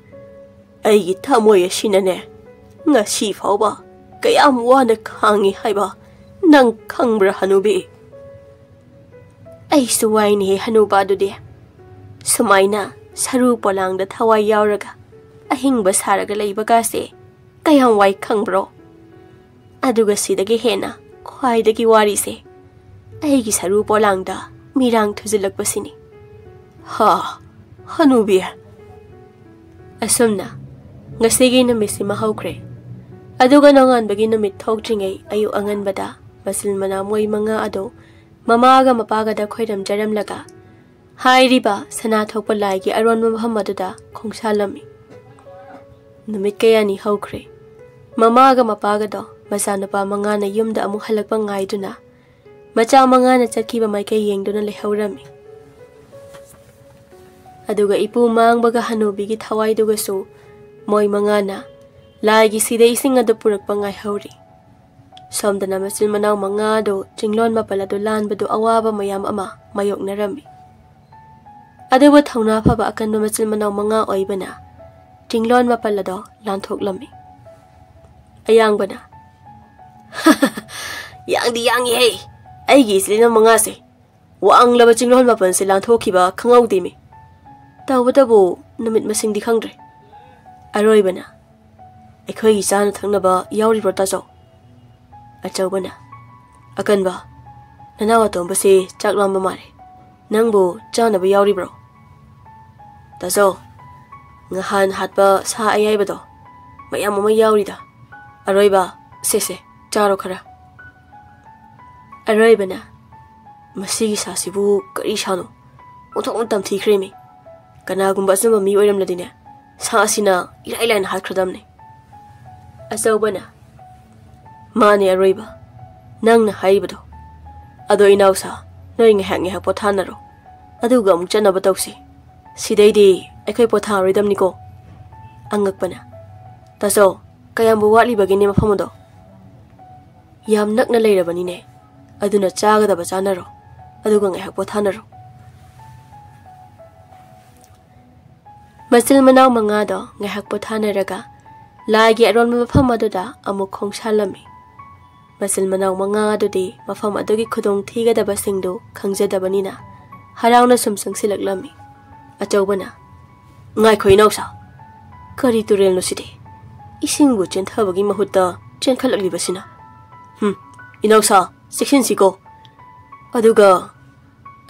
ꯑꯩꯒꯤ ꯊꯃꯣꯏ ꯑꯁꯤꯅꯅꯦ ꯉꯁꯤ ꯐꯥꯎꯕ ꯀꯌꯥꯝ ꯋꯥꯅ ꯈꯥꯡꯉꯤ ꯍꯥꯏꯕ ꯅꯪ ꯈꯪꯕ꯭ꯔꯥ ꯍꯅꯨꯕꯤ? ꯑꯩꯁꯨ ꯋꯥꯏꯅꯦꯍꯦ ꯍꯅꯨꯕ ꯑꯗꯨꯗꯤ꯫ ꯁꯨꯃꯥꯏꯅ ꯁꯔꯨ ꯄꯣꯂꯥꯡꯗ ꯊꯋꯥꯏ ꯌꯥꯎꯔꯒ ꯑꯍꯤꯡꯕ ꯁꯥꯔꯒ ꯂꯩꯕꯒꯥꯁꯦ ꯀꯌꯥꯝ ꯋꯥꯏ ꯈꯪꯕ꯭ꯔꯣ? ꯑꯗꯨꯒ ꯁꯤꯗꯒꯤ ꯍꯦꯟꯅ ꯈ꯭ꯋꯥꯏꯗꯒꯤ ꯋꯥꯔꯤꯁꯦ ꯑꯩꯒꯤ ꯁꯔꯨ ꯄꯣꯂꯥꯡꯗ ꯃꯤꯔꯥꯡ ꯊꯨꯖꯤꯜꯂꯛꯄꯁꯤꯅꯤ꯫ ꯍꯥ, ꯍꯅꯨꯕꯤ꯫ ꯑꯁꯨꯝꯅ ꯉꯁꯤꯒꯤ ꯅꯨꯃꯤꯠꯁꯤꯃ ꯍꯧꯈ꯭ꯔꯦ꯫ ꯑꯗꯨꯒ ꯅꯣꯡꯉꯥꯟꯕꯒꯤ ꯅꯨꯃꯤꯠ ꯊꯣꯛꯇ꯭ꯔꯤꯉꯩ ꯑꯌꯨꯛ ꯑꯉꯟꯕꯗ ꯃꯆꯤꯟ ꯃꯅꯥꯎ ꯃꯣꯏ ꯃꯉꯥ ꯑꯗꯨ ꯃꯃꯥꯒ ꯃꯄꯥꯒꯗ ꯈꯣꯏꯔꯝꯖꯔꯝꯂꯒ ꯍꯥꯏꯔꯤꯕ ꯁꯅꯥ ꯊꯣꯛꯄ ꯂꯥꯏꯒꯤ ꯑꯔꯣꯟꯕ ꯃꯐꯝ ꯑꯗꯨꯗ ꯈꯣꯡꯁꯥꯜꯂꯝꯃꯤ꯫ ꯅꯨꯃꯤꯠ ꯀꯌꯥꯅꯤ ꯍꯧꯈ꯭ꯔꯦ꯫ ꯃꯃꯥꯒ ꯃꯄꯥꯒꯗꯣ ꯃꯆꯥꯅꯨꯄꯥ ꯃꯉꯥꯅ ꯌꯨꯝꯗ ꯑꯃꯨꯛ ꯍꯜꯂꯛꯄ ꯉꯥꯏꯗꯨꯅ ꯃꯆꯥ ꯃꯉꯥꯅ ꯆꯠꯈꯤꯕ ꯃꯥꯏꯀꯩ ꯌꯦꯡꯗꯨꯅ ꯂꯩꯍꯧꯔꯝꯃꯤ꯫ ꯑꯗꯨꯒ ꯏꯄꯨ ꯃꯥꯡꯕꯒ ꯍꯅꯨꯕꯤꯒꯤ ꯊꯋꯥꯏꯗꯨꯒꯁꯨ ꯃꯣꯏ ꯃꯉꯥꯅ ꯂꯥꯏꯒꯤ ꯁꯤꯗ ꯏꯁꯤꯡ ꯑꯗꯨ ꯄꯨꯔꯛꯄ ꯉꯥꯏꯍꯧꯔꯤ꯫ ꯁꯣꯝꯗꯅ ꯃꯆꯤꯟ ꯃꯅꯥꯎ ꯃꯉꯥꯗꯨ ꯆꯤꯡꯂꯣꯟ ꯃꯥꯄꯜ ꯑꯗꯨ ꯂꯥꯟꯕꯗꯨ ꯑꯋꯥꯕ ꯃꯌꯥꯝ ꯑꯃ ꯃꯥꯌꯣꯛꯅꯔꯝꯃꯤ꯫ ꯑꯗꯨꯕꯨ ꯊꯧꯅꯥ ꯐꯕ ꯑꯀꯟꯕ ꯃꯆꯤꯟ ꯃꯅꯥꯎ ꯃꯉꯥ ꯑꯣꯏꯕꯅ ꯆꯤꯡꯂꯣꯟ ꯃꯥꯄꯜ ꯑꯗꯣ ꯂꯥꯟꯊꯣꯛꯂꯝꯃꯤ꯫ ꯑꯌꯥꯡꯕꯅ, "ꯌꯥꯡꯗꯤ ꯌꯥꯡꯉꯤꯍꯦ! ꯑꯩꯒꯤ ꯏꯆꯤꯜ ꯏꯅꯥꯎ ꯃꯉꯥꯁꯦ ꯋꯥꯡꯂꯕ ꯆꯤꯡꯂꯣꯟ ꯃꯥꯄꯜꯁꯦ ꯂꯥꯟꯊꯣꯛꯈꯤꯕ ꯈꯪꯍꯧꯗꯦꯃꯤ꯫ ꯇꯧꯕꯇꯕꯨ ꯅꯨꯃꯤꯠ ꯃꯁꯤꯡꯗꯤ ꯈꯪꯗ꯭ꯔꯦ꯫" ꯑꯔꯣꯏꯕꯅ, "ꯑꯩꯈꯣꯏꯒꯤ ꯆꯥꯅ ꯊꯛꯅꯕ ꯌꯥꯎꯔꯤꯕ꯭ꯔꯣ, ꯇꯥꯖꯧ?" ꯑꯆꯧꯕꯅ, "ꯑꯀꯟꯕ, ꯅꯅꯥꯎ ꯑꯇꯣꯝꯕꯁꯦ ꯆꯥꯛ ꯂꯥꯝꯕ ꯃꯥꯜꯂꯦ꯫ ꯅꯪꯕꯨ ꯆꯥꯅꯕ ꯌꯥꯎꯔꯤꯕ꯭ꯔꯣ?" "ꯇꯥꯖꯧ, ꯉꯍꯥꯟ ꯍꯥꯠꯄ ꯁꯥ ꯑꯌꯥꯏꯕꯗꯣ ꯃꯌꯥꯝ ꯑꯃ ꯌꯥꯎꯔꯤꯗ꯫ ꯑꯔꯣꯏꯕ, ꯁꯦ, ꯁꯦ, ꯆꯥꯔꯣ ꯈꯔ꯫" ꯑꯔꯣꯏꯕꯅ, "ꯃꯁꯤꯒꯤ ꯁꯥꯁꯤꯕꯨ ꯀꯔꯤ ꯁꯥꯅꯣ? ꯑꯣꯟꯊꯣꯛꯅ ꯇꯝꯊꯤꯈ꯭ꯔꯦꯃꯤ꯫ ꯀꯅꯥꯒꯨꯝꯕ ꯑꯆꯨꯝꯕ ꯃꯤ ꯑꯣꯏꯔꯝꯂꯗꯤꯅꯦ, ꯁꯥ ꯑꯁꯤꯅ ꯏꯔꯥꯏ ꯂꯥꯏꯅ ꯍꯥꯠꯈ꯭ꯔꯗꯝꯅꯦ꯫" ꯑꯆꯧꯕꯅ, "ꯃꯥꯅꯦ ꯑꯔꯣꯏꯕ, ꯅꯪꯅ ꯍꯥꯏꯔꯤꯕꯗꯣ꯫ ꯑꯗꯣ ꯏꯅꯥꯎꯁꯥ, ꯅꯣꯏ ꯉꯥꯏꯍꯥꯛ ꯉꯥꯏꯍꯥꯛ ꯄꯣꯊꯥꯅꯔꯣ, ꯑꯗꯨꯒ ꯑꯃꯨꯛ ꯆꯠꯅꯕ ꯇꯧꯁꯤ꯫ ꯁꯤꯗꯩꯗꯤ ꯑꯩꯈꯣꯏ ꯄꯣꯊꯥꯔꯣꯏꯗꯝꯅꯤꯀꯣ꯫" ꯑꯉꯛꯄꯅ, "ꯇꯥꯆꯧ, ꯀꯌꯥꯝꯕꯨ ꯋꯥꯠꯂꯤꯕꯒꯦꯅꯦ ꯃꯐꯝ ꯑꯗꯣ?" "ꯌꯥꯝ ꯅꯛꯅ ꯂꯩꯔꯕꯅꯤꯅꯦ, ꯑꯗꯨꯅ ꯆꯥꯒꯗꯕ ꯆꯥꯅꯔꯣ, ꯑꯗꯨꯒ ꯉꯥꯏꯍꯥꯛ ꯄꯣꯊꯥꯅꯔꯣ꯫" ꯃꯆꯤꯜ ꯃꯅꯥꯎ ꯃꯉꯥꯗꯣ ꯉꯥꯏꯍꯥꯛ ꯄꯣꯊꯥꯅꯔꯒ ꯂꯥꯏꯒꯤ ꯑꯔꯣꯟꯕ ꯃꯐꯝ ꯑꯗꯨꯗ ꯑꯃꯨꯛ ꯈꯣꯡꯁꯥꯜꯂꯝꯃꯤ꯫ ꯃꯆꯤꯜ ꯃꯅꯥꯎ ꯃꯉꯥ ꯑꯗꯨꯗꯤ ꯃꯐꯝ ꯑꯗꯨꯒꯤ ꯈꯨꯗꯣꯡ ꯊꯤꯒꯗꯕꯁꯤꯡꯗꯨ ꯈꯪꯖꯗꯕꯅꯤꯅ ꯍꯔꯥꯎꯅ ꯁꯨꯝ ꯆꯪꯁꯤꯜꯂꯛꯂꯝꯃꯤ꯫ ꯑꯆꯧꯕꯅ, "ꯉꯥꯏꯈꯣ ꯏꯅꯥꯎꯁꯥ, ꯀꯔꯤ ꯇꯨꯔꯦꯜꯅꯣ ꯁꯤꯗꯤ? ꯏꯁꯤꯡꯕꯨ ꯆꯦꯟꯊꯕꯒꯤ ꯃꯍꯨꯠꯇ ꯆꯦꯟꯈꯠꯂꯛꯂꯤꯕꯁꯤꯅ꯫ ꯍꯨꯝ, ꯏꯅꯥꯎꯁꯥ, ꯆꯦꯛꯁꯤꯟꯁꯤꯀꯣ꯫ ꯑꯗꯨꯒ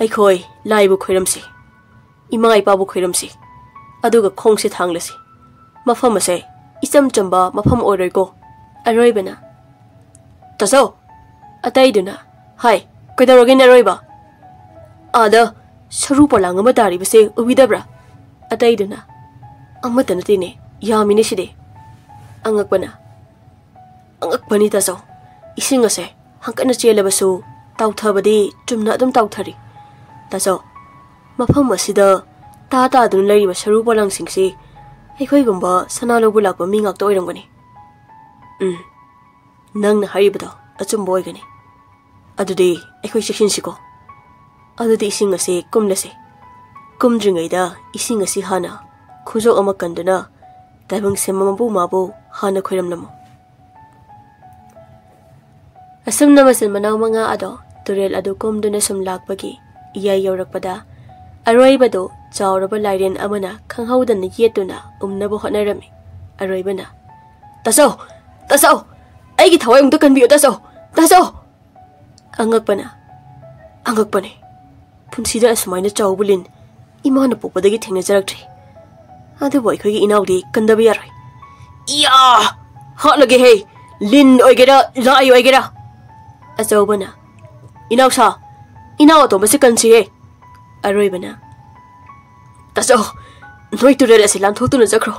ꯑꯩꯈꯣꯏ ꯂꯥꯏꯕꯨ ꯈꯣꯏꯔꯝꯁꯤ, ꯏꯃꯥ ꯏꯄꯥꯕꯨ ꯈꯣꯏꯔꯝꯁꯤ, ꯑꯗꯨꯒ ꯈꯣꯡꯁꯦ ꯊꯥꯡꯂꯁꯤ꯫ ꯃꯐꯝ ꯑꯁꯦ ꯏꯆꯝ ꯆꯝꯕ ꯃꯐꯝ ꯑꯣꯏꯔꯣꯏꯀꯣ꯫" ꯑꯔꯣꯏꯕꯅ, "ꯇꯥꯆꯧ!" ꯑꯇꯩꯗꯨꯅ, "ꯍꯥꯏ, ꯀꯩꯗꯧꯔꯒꯦꯅꯦ ꯑꯔꯣꯏꯕ? ꯑꯥꯗ ꯁꯔꯨ ꯄꯣꯂꯥꯡ ꯑꯃ ꯇꯥꯔꯤꯕꯁꯦ ꯎꯕꯤꯗꯕ꯭ꯔꯥ?" ꯑꯇꯩꯗꯨꯅ, "ꯑꯃꯠꯇ ꯅꯠꯇꯦꯅꯦ, ꯌꯥꯝꯃꯤꯅꯦ ꯁꯤꯗꯤ꯫" ꯑꯉꯛꯄꯅ, "ꯑꯉꯛꯄꯅꯤ ꯇꯥꯆꯧ, ꯏꯁꯤꯡ ꯑꯁꯦ ꯍꯪꯀꯠꯅ ꯆꯦꯜꯂꯕꯁꯨ ꯇꯥꯎꯊꯕꯗꯤ ꯆꯨꯝꯅ ꯑꯗꯨꯝ ꯇꯥꯎꯊꯔꯤ꯫ ꯇꯥꯆꯧ, ꯃꯐꯝ ꯑꯁꯤꯗ ꯇꯥ ꯇꯥꯗꯨꯅ ꯂꯩꯔꯤꯕ ꯁꯔꯨ ꯄꯣꯂꯥꯡꯁꯤꯡꯁꯤ ꯑꯩꯈꯣꯏꯒꯨꯝꯕ ꯁꯅꯥ ꯂꯧꯕ ꯂꯥꯛꯄ ꯃꯤ ꯉꯥꯛꯇ ꯑꯣꯏꯔꯝꯒꯅꯤ꯫ ꯎꯝ, ꯅꯪꯅ ꯍꯥꯏꯔꯤꯕꯗꯣ ꯑꯆꯨꯝꯕ ꯑꯣꯏꯒꯅꯤ꯫ ꯑꯗꯨꯗꯤ ꯑꯩꯈꯣꯏ ꯆꯦꯛꯁꯤꯟꯁꯤꯀꯣ꯫ ꯑꯗꯨꯗꯤ ꯏꯁꯤꯡ ꯑꯁꯤ ꯀꯨꯝꯂꯁꯤ꯫ ꯀꯨꯝꯗ꯭ꯔꯤꯉꯩꯗ ꯏꯁꯤꯡ ꯑꯁꯤ ꯍꯥꯟꯅ ꯈꯨꯖꯣꯞ ꯑꯃ ꯀꯟꯗꯨꯅ ꯇꯥꯏꯕꯪ ꯁꯦꯝꯕ ꯃꯄꯨ ꯃꯥꯕꯨ ꯍꯥꯟꯅ ꯈꯣꯏꯔꯝꯂꯝꯃꯨ꯫ ꯑꯁꯨꯝꯅ ꯃꯆꯤꯟ ꯃꯅꯥꯎ ꯃꯉꯥ ꯑꯗꯣ ꯇꯨꯔꯦꯜ ꯑꯗꯨ ꯀꯨꯝꯗꯨꯅ ꯁꯨꯝ ꯂꯥꯛꯄꯒꯤ ꯏꯌꯥꯏ ꯌꯧꯔꯛꯄꯗ, ꯑꯔꯣꯏꯕꯗꯨ ꯆꯥꯎꯔꯕ ꯂꯥꯏꯔꯦꯟ ꯑꯃꯅ ꯈꯪꯍꯧꯗꯅ ꯌꯦꯠꯇꯨꯅ ꯎꯝꯅꯕ ꯍꯣꯠꯅꯔꯝꯃꯤ꯫ ꯑꯔꯣꯏꯕꯅ, "ꯇꯥꯆꯧ! ꯇꯥꯆꯧ! ꯑꯩꯒꯤ ꯊꯋꯥꯏ ꯑꯃꯨꯛꯇ ꯀꯟꯕꯤꯌꯨ, ꯇꯥꯆꯧ! ꯇꯥꯆꯧ!" ꯑꯉꯛꯄꯅ, ꯑꯉꯛꯄꯅꯦ꯫ ꯄꯨꯟꯁꯤꯗ ꯑꯁꯨꯃꯥꯏꯅ ꯆꯥꯎꯕ ꯂꯤꯟ ꯏꯃꯥꯅ ꯄꯣꯛꯄꯗꯒꯤ ꯊꯦꯡꯅꯖꯔꯛꯇ꯭ꯔꯤ꯫ ꯑꯗꯨꯕꯨ ꯑꯩꯈꯣꯏꯒꯤ ꯏꯅꯥꯎꯗꯤ ꯀꯟꯗꯕ ꯌꯥꯔꯣꯏ꯫ "ꯏꯌꯥ! ꯍꯥꯠꯂꯒꯦꯍꯦ! ꯂꯤꯟ ꯑꯣꯏꯒꯦꯔꯥ, ꯂꯥꯏ ꯑꯣꯏꯒꯦꯔꯥ!" ꯑꯆꯧꯕꯅ, "ꯏꯅꯥꯎꯁꯥ, ꯏꯅꯥꯎ ꯑꯇꯣꯝꯕꯁꯦ ꯀꯟꯁꯤꯍꯦ!" ꯑꯔꯣꯏꯕꯅ, "ꯇꯥꯆꯧ, ꯅꯣꯏ ꯇꯨꯔꯦꯜ ꯑꯁꯤ ꯂꯥꯟꯊꯣꯛꯇꯨꯅ ꯆꯠꯈ꯭ꯔꯣ꯫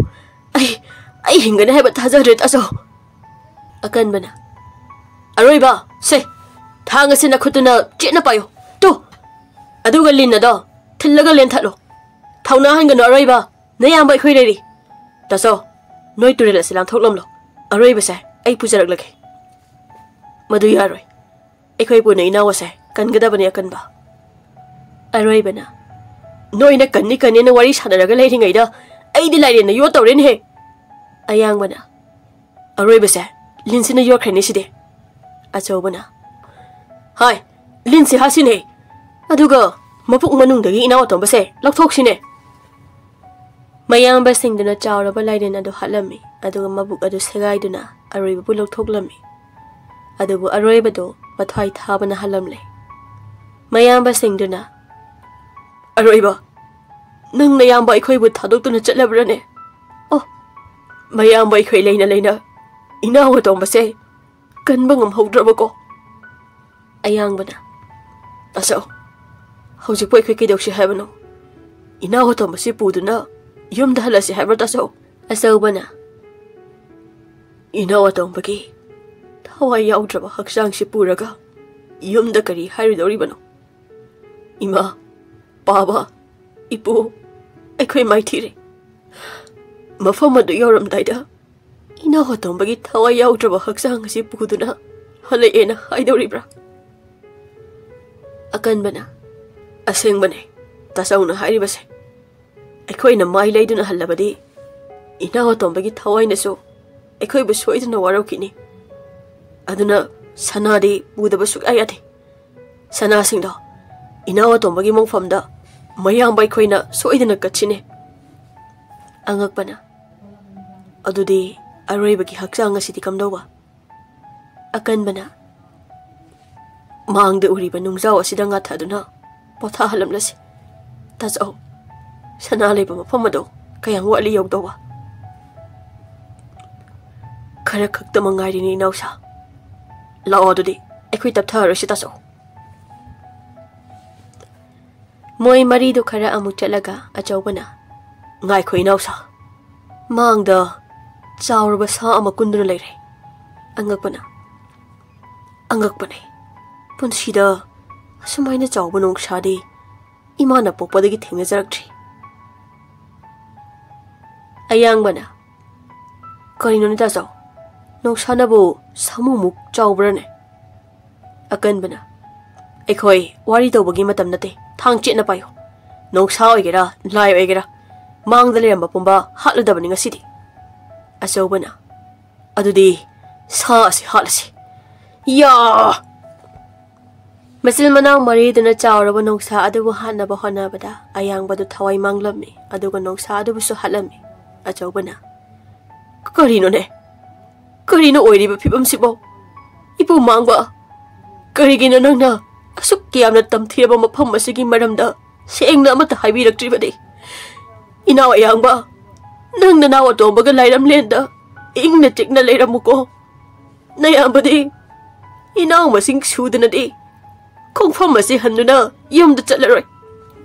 ꯑꯩ, ꯑꯩ ꯍꯤꯡꯒꯅꯤ ꯍꯥꯏꯕ ꯊꯥꯖꯗ꯭ꯔꯦ, ꯇꯥꯆꯧ!" ꯑꯀꯟꯕꯅ, "ꯑꯔꯣꯏꯕ, ꯁꯦ, ꯊꯥꯡ ꯑꯁꯤ ꯅꯈꯨꯠꯇꯨꯅ ꯆꯦꯠꯅ ꯄꯥꯏꯌꯨ꯫ ꯇꯨ! ꯑꯗꯨꯒ ꯂꯤꯟ ꯑꯗꯣ ꯊꯤꯜꯂꯒ ꯂꯦꯟꯊꯠꯂꯨ꯫ ꯊꯧꯅꯥ ꯍꯟꯒꯅꯨ, ꯑꯔꯣꯏꯕ꯫ ꯅꯌꯥꯝꯕ ꯑꯩꯈꯣꯏ ꯂꯩꯔꯤ꯫ ꯇꯥꯆꯧ, ꯅꯣꯏ ꯇꯨꯔꯦꯜ ꯑꯁꯤ ꯂꯥꯟꯊꯣꯛꯂꯝꯂꯣ꯫ ꯑꯔꯣꯏꯕꯁꯦ ꯑꯩ ꯄꯨꯖꯔꯛꯂꯒꯦ꯫" "ꯃꯗꯨ ꯌꯥꯔꯣꯏ꯫ ꯑꯩꯈꯣꯏ ꯄꯨꯟꯅ ꯏꯅꯥꯎ ꯑꯁꯦ ꯀꯟꯒꯗꯕꯅꯤ, ꯑꯀꯟꯕ꯫" ꯑꯔꯣꯏꯕꯅ, "ꯅꯣꯏꯅ ꯀꯟꯅꯤ ꯀꯟꯅꯤꯅ ꯋꯥꯔꯤ ꯁꯥꯟꯅꯔꯒ ꯂꯩꯔꯤꯉꯩꯗ ꯑꯩꯗꯤ ꯂꯥꯏꯔꯦꯟꯅ ꯌꯣꯠ ꯇꯧꯔꯦꯅꯦꯍꯦ!" ꯑꯌꯥꯡꯕꯅ, "ꯑꯔꯣꯏꯕꯁꯦ ꯂꯤꯟꯁꯤꯅ ꯌꯣꯠꯈ꯭ꯔꯦꯅꯦ ꯁꯤꯗꯤ꯫" ꯑꯆꯧꯕꯅ, "ꯍꯥꯏ, ꯂꯤꯟꯁꯤ ꯍꯥꯠꯁꯤꯅꯦ꯫ ꯑꯗꯨꯒ ꯃꯄꯨꯛ ꯃꯅꯨꯡꯗꯒꯤ ꯏꯅꯥꯎ ꯑꯇꯣꯝꯕꯁꯦ ꯂꯧꯊꯣꯛꯁꯤꯅꯦ꯫" ꯃꯌꯥꯝꯕꯁꯤꯡꯗꯨꯅ ꯆꯥꯎꯔꯕ ꯂꯥꯏꯔꯦꯟ ꯑꯗꯨ ꯍꯥꯠꯂꯝꯃꯤ, ꯑꯗꯨꯒ ꯃꯕꯨꯛ ꯑꯗꯨ ꯁꯦꯒꯥꯏꯗꯨꯅ ꯑꯔꯣꯏꯕꯕꯨ ꯂꯧꯊꯣꯛꯂꯝꯃꯤ꯫ ꯑꯗꯨꯕꯨ ꯑꯔꯣꯏꯕꯗꯨ ꯃꯊ꯭ꯋꯥꯏ ꯊꯥꯕꯅ ꯍꯜꯂꯝꯂꯦ꯫ ꯃꯌꯥꯝꯕꯁꯤꯡꯗꯨꯅ, "ꯑꯔꯣꯏꯕ, ꯅꯪ ꯅꯌꯥꯝꯕ ꯑꯩꯈꯣꯏꯕꯨ ꯊꯥꯗꯣꯛꯇꯨꯅ ꯆꯠꯂꯕ꯭ꯔꯅꯦ? ꯑꯣ, ꯃꯌꯥꯝꯕ ꯑꯩꯈꯣꯏ ꯂꯩꯅ ꯂꯩꯅ ꯏꯅꯥꯎ ꯑꯇꯣꯝꯕꯁꯦ ꯀꯟꯕ ꯉꯝꯍꯧꯗ꯭ꯔꯕꯀꯣ꯫" ꯑꯌꯥꯡꯕꯅ, "ꯇꯥꯆꯧ, ꯍꯧꯖꯤꯛꯄꯨ ꯑꯩꯈꯣꯏ ꯀꯩꯗꯧꯁꯤ ꯍꯥꯏꯕꯅꯣ? ꯏꯅꯥꯎ ꯑꯇꯣꯝꯕꯁꯤ ꯄꯨꯗꯨꯅ ꯌꯨꯝꯗ ꯍꯜꯂꯁꯤ ꯍꯥꯏꯕ꯭ꯔꯣ, ꯇꯥꯆꯧ?" ꯑꯆꯧꯕꯅ, "ꯏꯅꯥꯎ ꯑꯇꯣꯝꯕꯒꯤ ꯊꯋꯥꯏ ꯌꯥꯎꯗ꯭ꯔꯕ ꯍꯛꯆꯥꯡꯁꯤ ꯄꯨꯔꯒ ꯌꯨꯝꯗ ꯀꯔꯤ ꯍꯥꯏꯔꯨꯗꯧꯔꯤꯕꯅꯣ? ꯏꯃꯥ, ꯄꯥꯕ, ꯏꯄꯨ, ꯑꯩꯈꯣꯏ ꯃꯥꯏꯊꯤꯔꯦ꯫ ꯃꯐꯝ ꯑꯗꯨ ꯌꯧꯔꯝꯗꯥꯏꯗ ꯏꯅꯥꯎ ꯑꯇꯣꯝꯕꯒꯤ ꯊꯋꯥꯏ ꯌꯥꯎꯗ꯭ꯔꯕ ꯍꯛꯆꯥꯡ ꯑꯁꯤ ꯄꯨꯗꯨꯅ ꯍꯜꯂꯛꯑꯦꯅ ꯍꯥꯏꯗꯧꯔꯤꯕ꯭ꯔꯥ? ꯑꯀꯟꯕꯅ, "ꯑꯁꯦꯡꯕꯅꯦ, ꯇꯥꯆꯧꯅ ꯍꯥꯏꯔꯤꯕꯁꯦ꯫ ꯑꯩꯈꯣꯏꯅ ꯃꯥꯏ ꯂꯩꯗꯨꯅ ꯍꯜꯂꯕꯗꯤ ꯏꯅꯥꯎ ꯑꯇꯣꯝꯕꯒꯤ ꯊꯋꯥꯏꯅꯁꯨ ꯑꯩꯈꯣꯏꯕꯨ ꯁꯣꯏꯗꯅ ꯋꯥꯔꯧꯈꯤꯅꯤ꯫ ꯑꯗꯨꯅ ꯁꯅꯥꯗꯤ ꯄꯨꯗꯕ ꯁꯨꯛꯌꯥ ꯌꯥꯗꯦ꯫ ꯁꯅꯥꯁꯤꯡꯗꯣ ꯏꯅꯥꯎ ꯑꯇꯣꯝꯕꯒꯤ ꯃꯣꯡꯐꯝꯗ ꯃꯌꯥꯝꯕ ꯑꯩꯈꯣꯏꯅ ꯁꯣꯏꯗꯅ ꯀꯠꯁꯤꯅꯦ꯫" ꯑꯉꯛꯄꯅ, "ꯑꯗꯨꯗꯤ ꯑꯔꯣꯏꯕꯒꯤ ꯍꯛꯆꯥꯡ ꯑꯁꯤꯗꯤ ꯀꯝꯗꯧꯕ?" ꯑꯀꯟꯕꯅ, "ꯃꯥꯡꯗ ꯎꯔꯤꯕ ꯅꯨꯡꯖꯥꯎ ꯑꯁꯤꯗ ꯉꯥꯊꯗꯨꯅ ꯄꯣꯊꯥꯍꯜꯂꯝꯂꯁꯤ꯫ ꯇꯥꯆꯧ, ꯁꯅꯥ ꯂꯩꯕ ꯃꯐꯝ ꯑꯗꯣ ꯀꯌꯥꯝ ꯋꯥꯠꯂꯤ ꯌꯧꯗꯧꯕ?" "ꯈꯔ ꯈꯛꯇꯃꯛ ꯉꯥꯏꯔꯤꯅꯤ ꯏꯅꯥꯎꯁꯥ꯫ ꯂꯥꯛꯑꯣ ꯑꯗꯨꯗꯤ, ꯑꯩꯈꯣꯏ ꯇꯞꯊꯔꯔꯣꯏꯁꯤ ꯇꯥꯆꯧ꯫" ꯃꯣꯏ ꯃꯔꯤꯗꯨ ꯈꯔ ꯑꯃꯨꯛ ꯆꯠꯂꯒ ꯑꯆꯧꯕꯅ, "ꯉꯥꯏꯈꯣ ꯏꯅꯥꯎꯁꯥ, ꯃꯥꯡꯗ ꯆꯥꯎꯔꯕ ꯁꯥ ꯑꯃ ꯀꯨꯟꯗꯨꯅ ꯂꯩꯔꯦ꯫" ꯑꯉꯛꯄꯅ, "ꯑꯉꯛꯄꯅꯦ, ꯄꯨꯟꯁꯤꯗ ꯑꯁꯨꯃꯥꯏꯅ ꯆꯥꯎꯕ ꯅꯣꯡꯁꯥꯗꯤ ꯏꯃꯥꯅ ꯄꯣꯛꯄꯗꯒꯤ ꯊꯦꯡꯅꯖꯔꯛꯇ꯭ꯔꯤ꯫" ꯑꯌꯥꯡꯕꯅ, "ꯀꯔꯤꯅꯣꯅꯦ ꯇꯥꯆꯧ, ꯅꯣꯡꯁꯥꯅꯕꯨ ꯁꯥꯃꯨꯃꯨꯛ ꯆꯥꯎꯕ꯭ꯔꯥꯅꯦ?" ꯑꯀꯟꯕꯅ, "ꯑꯩꯈꯣꯏ ꯋꯥꯔꯤ ꯇꯧꯕꯒꯤ ꯃꯇꯝ ꯅꯠꯇꯦ, ꯊꯥꯡ ꯆꯦꯠꯅ ꯄꯥꯏꯌꯨ꯫ ꯅꯣꯡꯁꯥ ꯑꯣꯏꯒꯦꯔꯥ, ꯂꯥꯏ ꯑꯣꯏꯒꯦꯔꯥ, ꯃꯥꯡꯗ ꯂꯩꯔꯝꯕ ꯄꯨꯝꯕ ꯍꯥꯠꯂꯗꯕꯅꯤ ꯉꯁꯤꯗꯤ꯫" ꯑꯆꯧꯕꯅ, "ꯑꯗꯨꯗꯤ ꯁꯥ ꯑꯁꯤ ꯍꯥꯠꯂꯁꯤ꯫ ꯌꯥ!" ꯃꯆꯤꯟ ꯃꯅꯥꯎ ꯃꯔꯤꯗꯨꯅ ꯆꯥꯎꯔꯕ ꯅꯣꯡꯁꯥ ꯑꯗꯨꯕꯨ ꯍꯥꯠꯅꯕ ꯍꯣꯠꯅꯕꯗ ꯑꯌꯥꯡꯕꯗꯨ ꯊꯋꯥꯏ ꯃꯥꯡꯂꯝꯃꯤ, ꯑꯗꯨꯒ ꯅꯣꯡꯁꯥ ꯑꯗꯨꯕꯨꯁꯨ ꯍꯥꯠꯂꯝꯃꯤ꯫ ꯑꯆꯧꯕꯅ, "ꯀꯔꯤꯅꯣꯅꯦ? ꯀꯔꯤꯅꯣ ꯑꯣꯏꯔꯤꯕ ꯐꯤꯕꯝꯁꯤꯕꯣ? ꯏꯄꯨ ꯃꯥꯡꯕ, ꯀꯔꯤꯒꯤꯅꯣ ꯅꯪꯅ ꯑꯁꯨꯛ ꯌꯥꯝꯅ ꯇꯝꯊꯤꯔꯕ ꯃꯐꯝ ꯑꯁꯤꯒꯤ ꯃꯔꯝꯗ ꯁꯦꯡꯅ ꯑꯃꯠꯇ ꯍꯥꯏꯕꯤꯔꯛꯇ꯭ꯔꯤꯕꯗꯤ? ꯏꯅꯥꯎ ꯑꯌꯥꯡꯕ, ꯅꯪ ꯅꯅꯥꯎ ꯑꯇꯣꯝꯕꯒ ꯂꯥꯏꯔꯝꯂꯦꯟꯗ ꯏꯪꯅ ꯆꯤꯛꯅ ꯂꯩꯔꯝꯃꯨꯀꯣ꯫ ꯅꯌꯥꯝꯕꯗꯤ ꯏꯅꯥꯎ ꯃꯁꯤꯡ ꯁꯨꯗꯅꯗꯤ ꯈꯣꯡꯐꯝ ꯑꯁꯤ ꯍꯟꯗꯨꯅ ꯌꯨꯝꯗ ꯆꯠꯂꯔꯣꯏ꯫"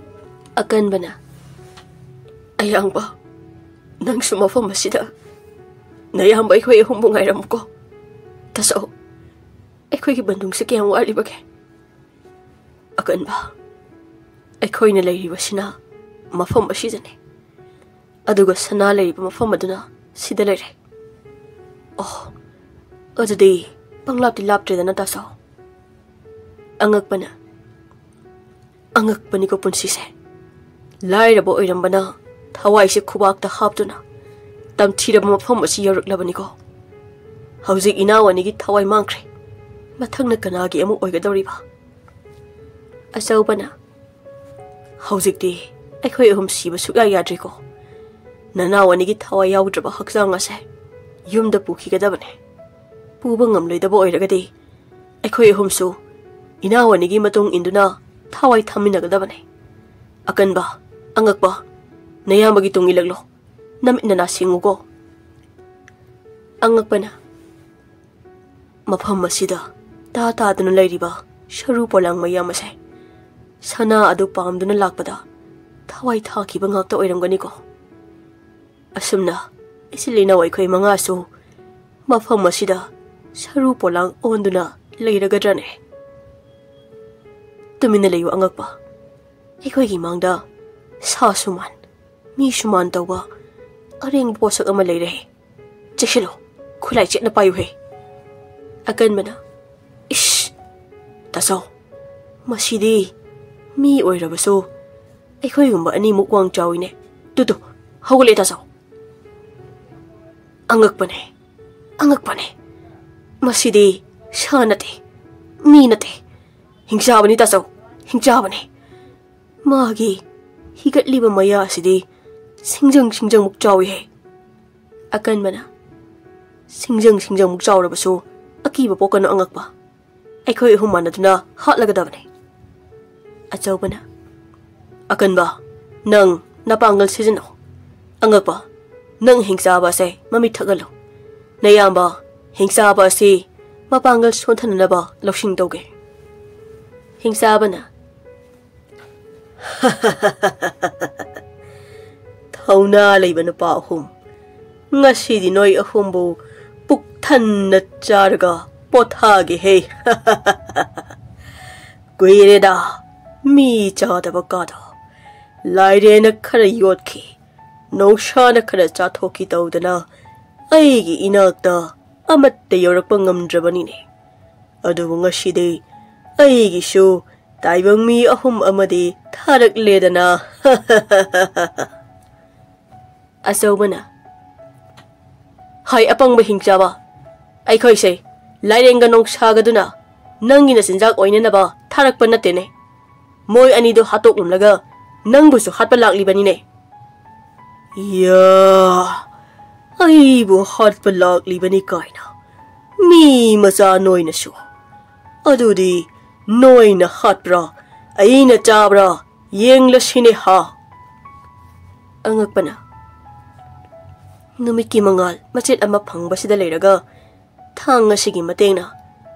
ꯑꯀꯟꯕꯅ, "ꯑꯌꯥꯡꯕ, ꯅꯪꯁꯨ ꯃꯐꯝ ꯑꯁꯤꯗ ꯅꯌꯥꯝꯕ ꯑꯩꯈꯣꯏ ꯑꯍꯨꯝꯕꯨ ꯉꯥꯏꯔꯝꯃꯨꯀꯣ꯫ ꯇꯥꯆꯧ, ꯑꯩꯈꯣꯏꯒꯤ ꯕꯟꯗꯨꯡꯁꯦ ꯀꯌꯥꯝ ꯋꯥꯠꯂꯤꯕꯒꯦ?" ꯑꯀꯟꯕ, ꯑꯩꯈꯣꯏꯅ ꯂꯩꯔꯤꯕꯁꯤꯅ ꯃꯐꯝ ꯑꯁꯤꯗꯅꯤ, ꯑꯗꯨꯒ ꯁꯅꯥ ꯂꯩꯔꯤꯕ ꯃꯐꯝ ꯑꯗꯨꯅ ꯁꯤꯗ ꯂꯩꯔꯦ꯫ ꯑꯣ, ꯑꯗꯨꯗꯤ ꯄꯪꯂꯥꯞꯇꯤ ꯂꯥꯞꯇ꯭ꯔꯦꯗꯅ, ꯇꯥꯆꯧ꯫ ꯑꯉꯛꯄꯅ, ꯑꯉꯛꯄꯅꯤꯀꯣ ꯄꯨꯟꯁꯤꯁꯦ꯫ ꯂꯥꯏꯔꯕ ꯑꯣꯏꯔꯝꯕꯅ ꯊꯋꯥꯏꯁꯦ ꯈꯨꯕꯥꯛꯇ ꯍꯥꯞꯇꯨꯅ ꯇꯝꯊꯤꯔꯕ ꯃꯐꯝ ꯑꯁꯤ ꯌꯧꯔꯛꯂꯕꯅꯤꯀꯣ꯫ ꯍꯧꯖꯤꯛ ꯏꯅꯥꯎ ꯑꯅꯤꯒꯤ ꯊꯋꯥꯏ ꯃꯥꯡꯈ꯭ꯔꯦ꯫ ꯃꯊꯪꯅ ꯀꯅꯥꯒꯤ ꯑꯃꯨꯛ ꯑꯣꯏꯒꯗꯧꯔꯤꯕ? ꯑꯆꯧꯕꯅ, ꯍꯧꯖꯤꯛꯇꯤ ꯑꯩꯈꯣꯏ ꯑꯍꯨꯝ ꯁꯤꯕ ꯁꯨꯛꯌꯥ ꯌꯥꯗ꯭ꯔꯦꯀꯣ꯫ ꯅꯅꯥꯎ ꯑꯅꯤꯒꯤ ꯊꯋꯥꯏ ꯌꯥꯎꯗ꯭ꯔꯕ ꯍꯛꯆꯥꯡ ꯑꯁꯦ ꯌꯨꯝꯗ ꯄꯨꯈꯤꯒꯗꯕꯅꯦ꯫ ꯄꯨꯕ ꯉꯝꯂꯣꯏꯗꯕ ꯑꯣꯏꯔꯒꯗꯤ ꯑꯩꯈꯣꯏ ꯑꯍꯨꯝꯁꯨ ꯏꯅꯥꯎ ꯑꯅꯤꯒꯤ ꯃꯇꯨꯡ ꯏꯟꯗꯨꯅ ꯊꯋꯥꯏ ꯊꯝꯃꯤꯟꯅꯒꯗꯕꯅꯦ꯫ ꯑꯀꯟꯕ, ꯑꯉꯛꯄ, ꯅꯌꯥꯝꯕꯒꯤ ꯇꯨꯡ ꯏꯜꯂꯛꯂꯣ꯫ ꯅꯃꯤꯠ ꯅꯅꯥ ꯁꯤꯡꯉꯨꯀꯣ꯫ ꯑꯉꯛꯄꯅ, ꯃꯐꯝ ꯑꯁꯤꯗ ꯇꯥ ꯇꯥꯗꯨꯅ ꯂꯩꯔꯤꯕ ꯁꯔꯨ ꯄꯣꯂꯥꯡ ꯃꯌꯥꯝ ꯑꯁꯦ ꯁꯅꯥ ꯑꯗꯨ ꯄꯥꯝꯗꯨꯅ ꯂꯥꯛꯄꯗ ꯊꯋꯥꯏ ꯊꯥꯈꯤꯕ ꯉꯥꯛꯇ ꯑꯣꯏꯔꯝꯒꯅꯤꯀꯣ꯫ ꯑꯁꯨꯝꯅ ꯏꯆꯤꯜ ꯏꯅꯥꯎ ꯑꯩꯈꯣꯏ ꯃꯉꯥꯁꯨ ꯃꯐꯝ ꯑꯁꯤꯗ ꯁꯔꯨ ꯄꯣꯂꯥꯡ ꯑꯣꯟꯗꯨꯅ ꯂꯩꯔꯒꯗ꯭ꯔꯅꯦ? ꯇꯨꯃꯤꯟꯅ ꯂꯩꯌꯨ ꯑꯉꯛꯄ꯫ ꯑꯩꯈꯣꯏꯒꯤ ꯃꯥꯡꯗ ꯁꯥꯁꯨ ꯃꯥꯟ, ꯃꯤꯁꯨ ꯃꯥꯟ ꯇꯧꯕ ꯑꯔꯦꯡꯕ ꯄꯣꯠꯁꯛ ꯑꯃ ꯂꯩꯔꯦ꯫ ꯆꯦꯛꯁꯤꯜꯂꯨ, ꯈꯨꯠꯂꯥꯏ ꯆꯦꯠꯅ ꯄꯥꯏꯌꯨꯍꯦ꯫ ꯑꯀꯟꯕꯅ, ꯏꯁ, ꯇꯥꯆꯧ, ꯃꯁꯤꯗꯤ ꯃꯤ ꯑꯣꯏꯔꯕꯁꯨ ꯑꯩꯈꯣꯏꯒꯨꯝꯕ ꯑꯅꯤꯃꯨꯛ ꯋꯥꯡ ꯆꯥꯎꯏꯅꯦ꯫ ꯇꯨ ꯇꯨ, ꯍꯧꯒꯠꯂꯦ ꯇꯥꯆꯧ꯫ ꯑꯉꯛꯄꯅꯦ, ꯑꯉꯛꯄꯅꯦ꯫ ꯃꯁꯤꯗꯤ ꯁꯥ ꯅꯠꯇꯦ, ꯃꯤ ꯅꯠꯇꯦ꯫ ꯍꯤꯡꯆꯥꯕꯅꯤ ꯇꯥꯆꯧ, ꯍꯤꯡꯆꯥꯕꯅꯤ꯫ ꯃꯥꯒꯤ ꯍꯤꯒꯠꯂꯤꯕ ꯃꯌꯥ ꯑꯁꯤꯗꯤ ꯁꯤꯡꯖꯪ ꯁꯤꯡꯖꯪꯃꯨꯛ ꯆꯥꯎꯏꯍꯦ꯫ ꯑꯀꯟꯕꯅ, ꯁꯤꯡꯖꯪ ꯁꯤꯡꯖꯪꯃꯨꯛ ꯆꯥꯎꯔꯕꯁꯨ ꯑꯀꯤꯕ ꯄꯣꯛꯀꯅꯨ ꯑꯉꯛꯄ꯫ ꯑꯩꯈꯣꯏ ꯑꯍꯨꯝ ꯃꯥꯟꯅꯗꯨꯅ ꯍꯥꯠꯂꯒꯗꯕꯅꯤ꯫ ꯑꯆꯧꯕꯅ, ꯑꯀꯟꯕ, ꯅꯪ ꯅꯄꯥꯡꯒꯜ ꯁꯤꯖꯤꯟꯅꯧ꯫ ꯑꯉꯛꯄ, ꯅꯪ ꯍꯤꯡꯆꯥꯕ ꯑꯁꯦ ꯃꯃꯤꯠ ꯊꯛꯍꯜꯂꯨ꯫ ꯅꯌꯥꯝꯕ, ꯍꯤꯡꯆꯥꯕ ꯑꯁꯤ ꯃꯄꯥꯡꯒꯜ ꯁꯣꯟꯊꯅꯅꯕ ꯂꯧꯁꯤꯡ ꯇꯧꯒꯦ꯫ ꯍꯤꯡꯆꯥꯕꯅ, ꯊꯧꯅꯥ ꯂꯩꯕ ꯅꯨꯄꯥ ꯑꯍꯨꯝ, ꯉꯁꯤꯗꯤ ꯅꯣꯏ ꯑꯍꯨꯝꯕꯨ ꯄꯨꯛ ꯊꯟꯅ ꯆꯥꯔꯒ ꯄꯣꯊꯥꯒꯦꯍꯦ꯫ ꯀꯨꯏꯔꯦꯗ ꯃꯤ ꯆꯥꯗꯕ ꯀꯥꯗꯣ꯫ ꯂꯥꯏꯔꯦꯟꯅ ꯈꯔ ꯌꯣꯠꯈꯤ, ꯅꯣꯡꯁꯥꯅ ꯈꯔ ꯆꯥꯊꯣꯛꯈꯤ ꯇꯧꯗꯅ ꯑꯩꯒꯤ ꯏꯅꯥꯛꯇ ꯑꯃꯠꯇ ꯌꯧꯔꯛꯄ ꯉꯝꯗ꯭ꯔꯕꯅꯤꯅꯦ꯫ ꯑꯗꯨꯕꯨ ꯉꯁꯤꯗꯤ ꯑꯩꯒꯤꯁꯨ ꯇꯥꯏꯕꯪ ꯃꯤ ꯑꯍꯨꯝ ꯑꯃꯗꯤ ꯊꯥꯔꯛꯂꯦꯗꯅ꯫ ꯑꯆꯧꯕꯅ, "ꯍꯥꯏ ꯑꯄꯪꯕ ꯍꯤꯡꯆꯥꯕ, ꯑꯩꯈꯣꯏꯁꯦ ꯂꯥꯏꯔꯦꯟꯒ ꯅꯣꯡꯁꯥꯒꯗꯨꯅ ꯅꯪꯒꯤ ꯅꯆꯤꯟꯖꯥꯛ ꯑꯣꯏꯅꯅꯕ ꯊꯥꯔꯛꯄ ꯅꯠꯇꯦꯅꯦ꯫ ꯃꯣꯏ ꯑꯅꯤꯗꯨ ꯍꯥꯠꯇꯣꯛꯂꯝꯂꯒ ꯅꯪꯕꯨꯁꯨ ꯍꯥꯠꯄ ꯂꯥꯛꯂꯤꯕꯅꯤꯅꯦ꯫" "ꯌꯥ, ꯑꯩꯕꯨ ꯍꯥꯠꯄ ꯂꯥꯛꯂꯤꯕꯅꯤ ꯀꯥꯏꯅ? ꯃꯤ ꯃꯆꯥ ꯅꯣꯏꯅꯁꯨ꯫ ꯑꯗꯨꯗꯤ ꯅꯣꯏꯅ ꯍꯥꯠꯄ꯭ꯔꯥ, ꯑꯩꯅ ꯆꯥꯕ꯭ꯔꯥ ꯌꯦꯡꯂꯁꯤꯅꯦ ꯍꯥ?" ꯑꯉꯛꯄꯅ, "ꯅꯨꯃꯤꯠꯀꯤ ꯃꯉꯥꯜ ꯃꯆꯦꯠ ꯑꯃ ꯐꯪꯕꯁꯤꯗ ꯂꯩꯔꯒ ꯊꯥꯡ ꯑꯁꯤꯒꯤ ꯃꯇꯦꯡꯅ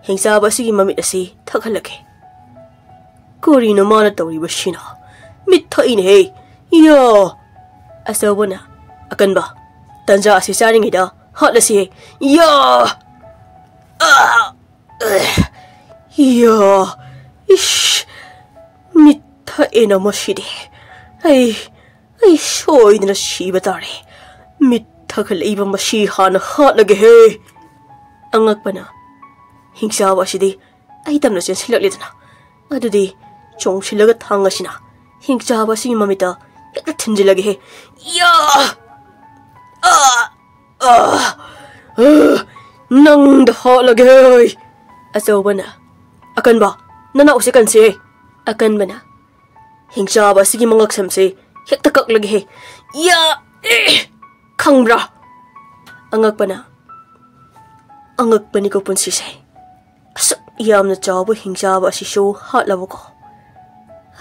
ꯍꯤꯡꯆꯥꯕ ꯑꯁꯤꯒꯤ ꯃꯃꯤꯠ ꯑꯁꯤ ꯊꯛꯍꯜꯂꯒꯦ꯫" "ꯀꯔꯤꯅꯣ ꯃꯥꯅ ꯇꯧꯔꯤꯕꯁꯤꯅ? ꯃꯤꯠ ꯊꯛꯏꯅꯦꯍꯦ꯫ ꯌꯥ!" ꯑꯆꯧꯕꯅ, "ꯑꯀꯟꯕ, ꯇꯟꯖꯥ ꯑꯁꯤ ꯆꯥꯔꯤꯉꯩꯗ ꯍꯥꯠꯂꯁꯤꯍꯦ꯫ ꯌꯥ! ꯑꯥ! ꯑꯦ! ꯌꯥ! ꯏꯁ! ꯃꯤꯠ ꯊꯛꯑꯦꯅ ꯃꯁꯤꯗꯤ꯫ ꯑꯩ, ꯑꯩ ꯁꯣꯏꯗꯅ ꯁꯤꯕ ꯇꯥꯔꯦ꯫ ꯃꯤꯠ ꯊꯛꯍꯜꯂꯛꯏꯕ ꯃꯁꯤ ꯍꯥꯟꯅ ꯍꯥꯠꯂꯒꯦꯍꯦ꯫" ꯑꯉꯛꯄꯅ, "ꯍꯤꯡꯆꯥꯕ ꯑꯁꯤꯗꯤ ꯑꯩ ꯇꯝꯅ ꯆꯦꯟꯁꯤꯜꯂꯛꯂꯦꯗꯅ꯫ ꯑꯗꯨꯗꯤ ꯆꯣꯡꯁꯤꯜꯂꯒ ꯊꯥꯡ ꯑꯁꯤꯅ ꯍꯤꯡꯆꯥꯕ ꯑꯁꯤꯒꯤ ꯃꯃꯤꯠꯇ ꯍꯦꯛꯇ ꯊꯤꯟꯖꯤꯜꯂꯒꯦꯍꯦ꯫ ꯌꯥ! ꯑꯥ! ꯑꯥ! ꯑꯥ! ꯅꯪꯗ ꯍꯥꯠꯂꯒꯦꯍꯦ꯫" ꯑꯆꯧꯕꯅ, "ꯑꯀꯟꯕ, ꯅꯅꯥꯎꯁꯦ ꯀꯟꯁꯦꯍꯦ꯫" ꯑꯀꯟꯕꯅ, "ꯍꯤꯡꯆꯥꯕ ꯑꯁꯤꯒꯤ ꯃꯉꯛꯁꯝꯁꯦ ꯍꯦꯛꯇ ꯀꯛꯂꯒꯦꯍꯦ꯫ ꯌꯥ! ꯑꯦ! ꯈꯪꯕ꯭ꯔꯥ?" ꯑꯉꯛꯄꯅ, "ꯑꯉꯛꯄꯅꯤꯀꯣ ꯄꯨꯟꯁꯤꯁꯦ꯫ ꯑꯁꯨꯛ ꯌꯥꯝꯅ ꯆꯥꯎꯕ ꯍꯤꯡꯆꯥꯕ ꯑꯁꯤꯁꯨ ꯍꯥꯠꯂꯕꯀꯣ꯫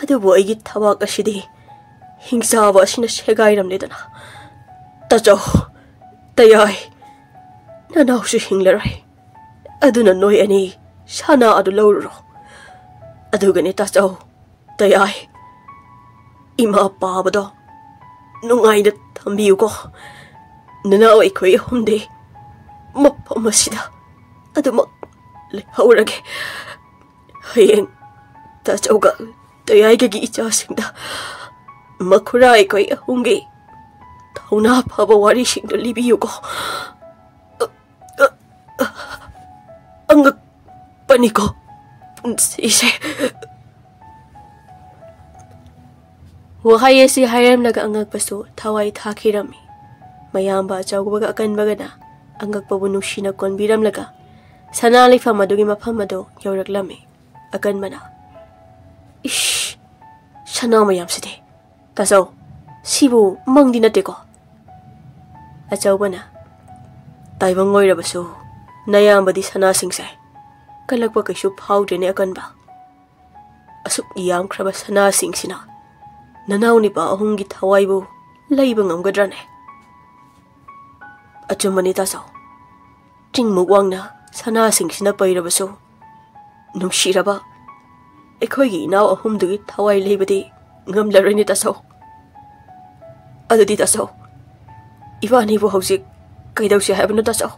ꯑꯗꯨꯕꯨ ꯑꯩꯒꯤ ꯊꯕꯥꯛ ꯑꯁꯤꯗꯤ ꯍꯤꯡꯆꯥꯕ ꯑꯁꯤꯅ ꯁꯦꯒꯥꯏꯔꯝꯂꯦꯗꯅ꯫ ꯇꯥꯆꯧ, ꯇꯌꯥꯏ, ꯅꯅꯥꯎꯁꯨ ꯍꯤꯡꯂꯔꯣꯏ꯫ ꯑꯗꯨꯅ ꯅꯣꯏ ꯑꯅꯤ ꯁꯅꯥ ꯑꯗꯨ ꯂꯧꯔꯨꯔꯣ꯫ ꯑꯗꯨꯒꯅꯦ ꯇꯥꯆꯧ, ꯇꯌꯥꯏ, ꯏꯃꯥ ꯄꯥꯕꯗꯣ ꯅꯨꯡꯉꯥꯏꯅ ꯊꯝꯕꯤꯌꯨꯀꯣ꯫ ꯅꯅꯥꯎ ꯑꯩꯈꯣꯏ ꯑꯍꯨꯝꯗꯤ ꯃꯐꯝ ꯑꯁꯤꯗ ꯑꯗꯨꯃꯛ ꯂꯩꯍꯧꯔꯒꯦ꯫ ꯍꯌꯦꯡ ꯇꯥꯆꯧꯒ ꯇꯌꯥꯏꯒꯒꯤ ꯏꯆꯥꯁꯤꯡꯗ ꯃꯈꯨꯔꯥ ꯑꯩꯈꯣꯏ ꯑꯍꯨꯝꯒꯤ ꯊꯧꯅꯥ ꯐꯕ ꯋꯥꯔꯤꯁꯤꯡꯗꯨ ꯂꯤꯕꯤꯌꯨꯀꯣ꯫ ꯑꯉꯛꯄꯅꯤꯀꯣ ꯄꯨꯟꯁꯤꯁꯦ꯫ ꯋꯥꯍꯩ ꯑꯁꯤ ꯍꯥꯏꯔꯝꯂꯒ ꯑꯉꯛꯄꯁꯨ ꯊꯋꯥꯏ ꯊꯥꯈꯤꯔꯝꯃꯤ꯫ ꯃꯌꯥꯝꯕ ꯑꯆꯧꯕꯒ ꯑꯀꯟꯕꯒꯅ ꯑꯉꯛꯄꯕꯨ ꯅꯨꯡꯁꯤꯅ ꯀꯣꯟꯕꯤꯔꯝꯂꯒ ꯁꯅꯥ ꯂꯩꯐꯝ ꯑꯗꯨꯒꯤ ꯃꯐꯝ ꯑꯗꯨ ꯌꯧꯔꯛꯂꯝꯃꯤ꯫ ꯑꯀꯟꯕꯅ, "ꯏꯁ, ꯁꯅꯥ ꯃꯌꯥꯝꯁꯤꯗꯤ! ꯇꯥꯆꯧ, ꯁꯤꯕꯨ ꯃꯪꯗꯤ ꯅꯠꯇꯦꯀꯣ?" ꯑꯆꯧꯕꯅ, "ꯇꯥꯏꯕꯪ ꯑꯣꯏꯔꯕꯁꯨ ꯅꯌꯥꯝꯕꯗꯤ ꯁꯅꯥꯁꯤꯡꯁꯦ ꯀꯜꯂꯛꯄ ꯀꯩꯁꯨ ꯐꯥꯎꯗ꯭ꯔꯦꯅꯦ ꯑꯀꯟꯕ꯫ ꯑꯁꯨꯛ ꯌꯥꯝꯈ꯭ꯔꯕ ꯁꯅꯥꯁꯤꯡꯁꯤꯅ ꯅꯅꯥꯎ ꯅꯤꯄꯥ ꯑꯍꯨꯝꯒꯤ ꯊꯋꯥꯏꯕꯨ ꯂꯩꯕ ꯉꯝꯒꯗ꯭ꯔꯥꯅꯦ?" "ꯑꯆꯨꯝꯕꯅꯤ ꯇꯥꯆꯧ, ꯆꯤꯡꯃꯨꯛ ꯋꯥꯡꯅ ꯁꯅꯥꯁꯤꯡꯁꯤꯅ ꯄꯩꯔꯕꯁꯨ ꯅꯨꯡꯁꯤꯔꯕ ꯑꯩꯈꯣꯏꯒꯤ ꯏꯅꯥꯎ ꯑꯍꯨꯝꯗꯨꯒꯤ ꯊꯋꯥꯏ ꯂꯩꯕꯗꯤ ꯉꯝꯂꯔꯣꯏꯅꯦ ꯇꯥꯆꯧ꯫ ꯑꯗꯨꯗꯤ ꯇꯥꯆꯧ, ꯏꯕꯥꯅꯤꯕꯨ ꯍꯧꯖꯤꯛ ꯀꯩꯗꯧꯁꯤ ꯍꯥꯏꯕꯅꯣ ꯇꯥꯆꯧ?"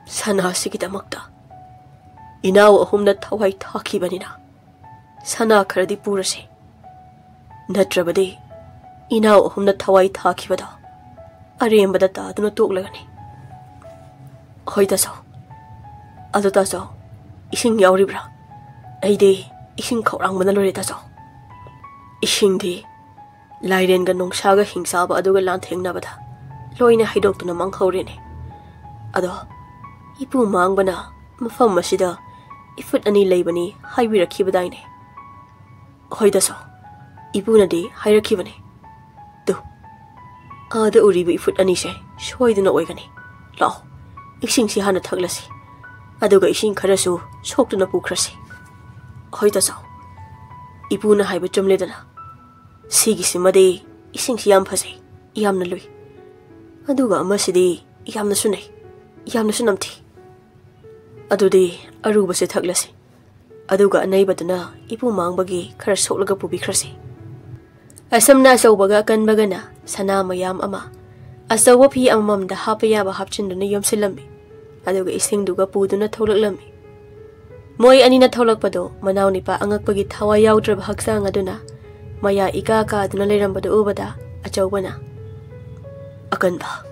"ꯁꯅꯥꯁꯤꯒꯤꯗꯃꯛꯇ ꯏꯅꯥꯎ ꯑꯍꯨꯝꯅ ꯊꯋꯥꯏ ꯊꯥꯈꯤꯕꯅꯤꯅ ꯁꯅꯥ ꯈꯔꯗꯤ ꯄꯨꯔꯁꯤ꯫ ꯅꯠꯇ꯭ꯔꯕꯗꯤ ꯏꯅꯥꯎ ꯑꯍꯨꯝꯅ ꯊꯋꯥꯏ ꯊꯥꯈꯤꯕꯗꯣ ꯑꯔꯦꯝꯕꯗ ꯇꯥꯗꯨꯅ ꯇꯣꯛꯂꯒꯅꯤ꯫ ꯍꯣꯏ ꯇꯥꯆꯧ꯫ ꯑꯗꯣ ꯇꯥꯆꯧ, ꯏꯁꯤꯡ ꯌꯥꯎꯔꯤꯕ꯭ꯔꯥ? ꯑꯩꯗꯤ ꯏꯁꯤꯡ ꯈꯧꯔꯥꯡꯕꯅ ꯂꯣꯏꯔꯦ ꯇꯥꯆꯧ꯫ ꯏꯁꯤꯡꯗꯤ ꯂꯥꯏꯔꯦꯟꯒ ꯅꯣꯡꯁꯥꯒ ꯍꯤꯡꯆꯥꯕ ꯑꯗꯨꯒ ꯂꯥꯟꯊꯦꯡꯅꯕꯗ ꯂꯣꯏꯅ ꯍꯩꯗꯣꯛꯇꯨꯅ ꯃꯥꯡꯍꯧꯔꯦꯅꯦ꯫ ꯑꯗꯣ ꯏꯄꯨ ꯃꯥꯡꯕꯅ ꯃꯐꯝ ꯑꯁꯤꯗ ꯏꯐꯨꯠ ꯑꯅꯤ ꯂꯩꯕꯅꯤ ꯍꯥꯏꯕꯤꯔꯛꯈꯤꯕꯗꯥꯏꯅꯦ?" "ꯍꯣꯏ ꯇꯥꯆꯧ, ꯏꯄꯨꯅꯗꯤ ꯍꯥꯏꯔꯛꯈꯤꯕꯅꯦ꯫ ꯇꯨ, ꯑꯥꯗ ꯎꯔꯤꯕ ꯏꯐꯨꯠ ꯑꯅꯤꯁꯦ ꯁꯣꯏꯗꯅ ꯑꯣꯏꯒꯅꯤ꯫ ꯂꯥꯛꯑꯣ, ꯏꯁꯤꯡꯁꯤ ꯍꯥꯟꯅ ꯊꯛꯂꯁꯤ, ꯑꯗꯨꯒ ꯏꯁꯤꯡ ꯈꯔꯁꯨ ꯁꯣꯛꯇꯨꯅ ꯄꯨꯈ꯭ꯔꯁꯤ꯫" "ꯍꯣꯏ ꯇꯥꯆꯧ, ꯏꯄꯨꯅ ꯍꯥꯏꯕ ꯆꯨꯝꯂꯦꯗꯅ꯫ ꯁꯤꯒꯤꯁꯤꯃꯗꯤ ꯏꯁꯤꯡꯁꯤ ꯌꯥꯝ ꯐꯖꯩ, ꯌꯥꯝꯅ ꯂꯨꯏ꯫ ꯑꯗꯨꯒ ꯑꯃꯁꯤꯗꯤ ꯌꯥꯝꯅꯁꯨ ꯅꯩ, ꯌꯥꯝꯅꯁꯨ ꯅꯝꯊꯤ꯫ ꯑꯗꯨꯗꯤ ꯑꯔꯨꯕꯁꯦ ꯊꯛꯂꯁꯤ, ꯑꯗꯨꯒ ꯑꯅꯩꯕꯗꯨꯅ ꯏꯄꯨ ꯃꯥꯡꯕꯒꯤ ꯈꯔ ꯁꯣꯛꯂꯒ ꯄꯨꯕꯤꯈ꯭ꯔꯁꯤ꯫" ꯑꯁꯨꯝꯅ ꯑꯆꯧꯕꯒ ꯑꯀꯟꯕꯒꯅ ꯁꯅꯥ ꯃꯌꯥꯝ ꯑꯃ ꯑꯆꯧꯕ ꯐꯤ ꯑꯃꯃꯝꯗ ꯍꯥꯞꯄ ꯌꯥꯕ ꯍꯥꯞꯆꯤꯟꯗꯨꯅ ꯌꯣꯝꯁꯤꯜꯂꯝꯃꯤ꯫ ꯑꯗꯨꯒ ꯏꯁꯤꯡꯗꯨꯒ ꯄꯨꯗꯨꯅ ꯊꯣꯛꯂꯛꯂꯝꯃꯤ꯫ ꯃꯣꯏ ꯑꯅꯤꯅ ꯊꯣꯛꯂꯛꯄꯗꯨ ꯃꯅꯥꯎꯅꯤꯄꯥ ꯑꯉꯛꯄꯒꯤ ꯊꯋꯥꯏ ꯌꯥꯎꯗ꯭ꯔꯕ ꯍꯛꯆꯥꯡ ꯑꯗꯨꯅ ꯃꯌꯥ ꯏꯀꯥ ꯀꯥꯗꯨꯅ ꯂꯩꯔꯝꯕꯗꯨ ꯎꯕꯗ ꯑꯆꯧꯕꯅ, "ꯑꯀꯟꯕ,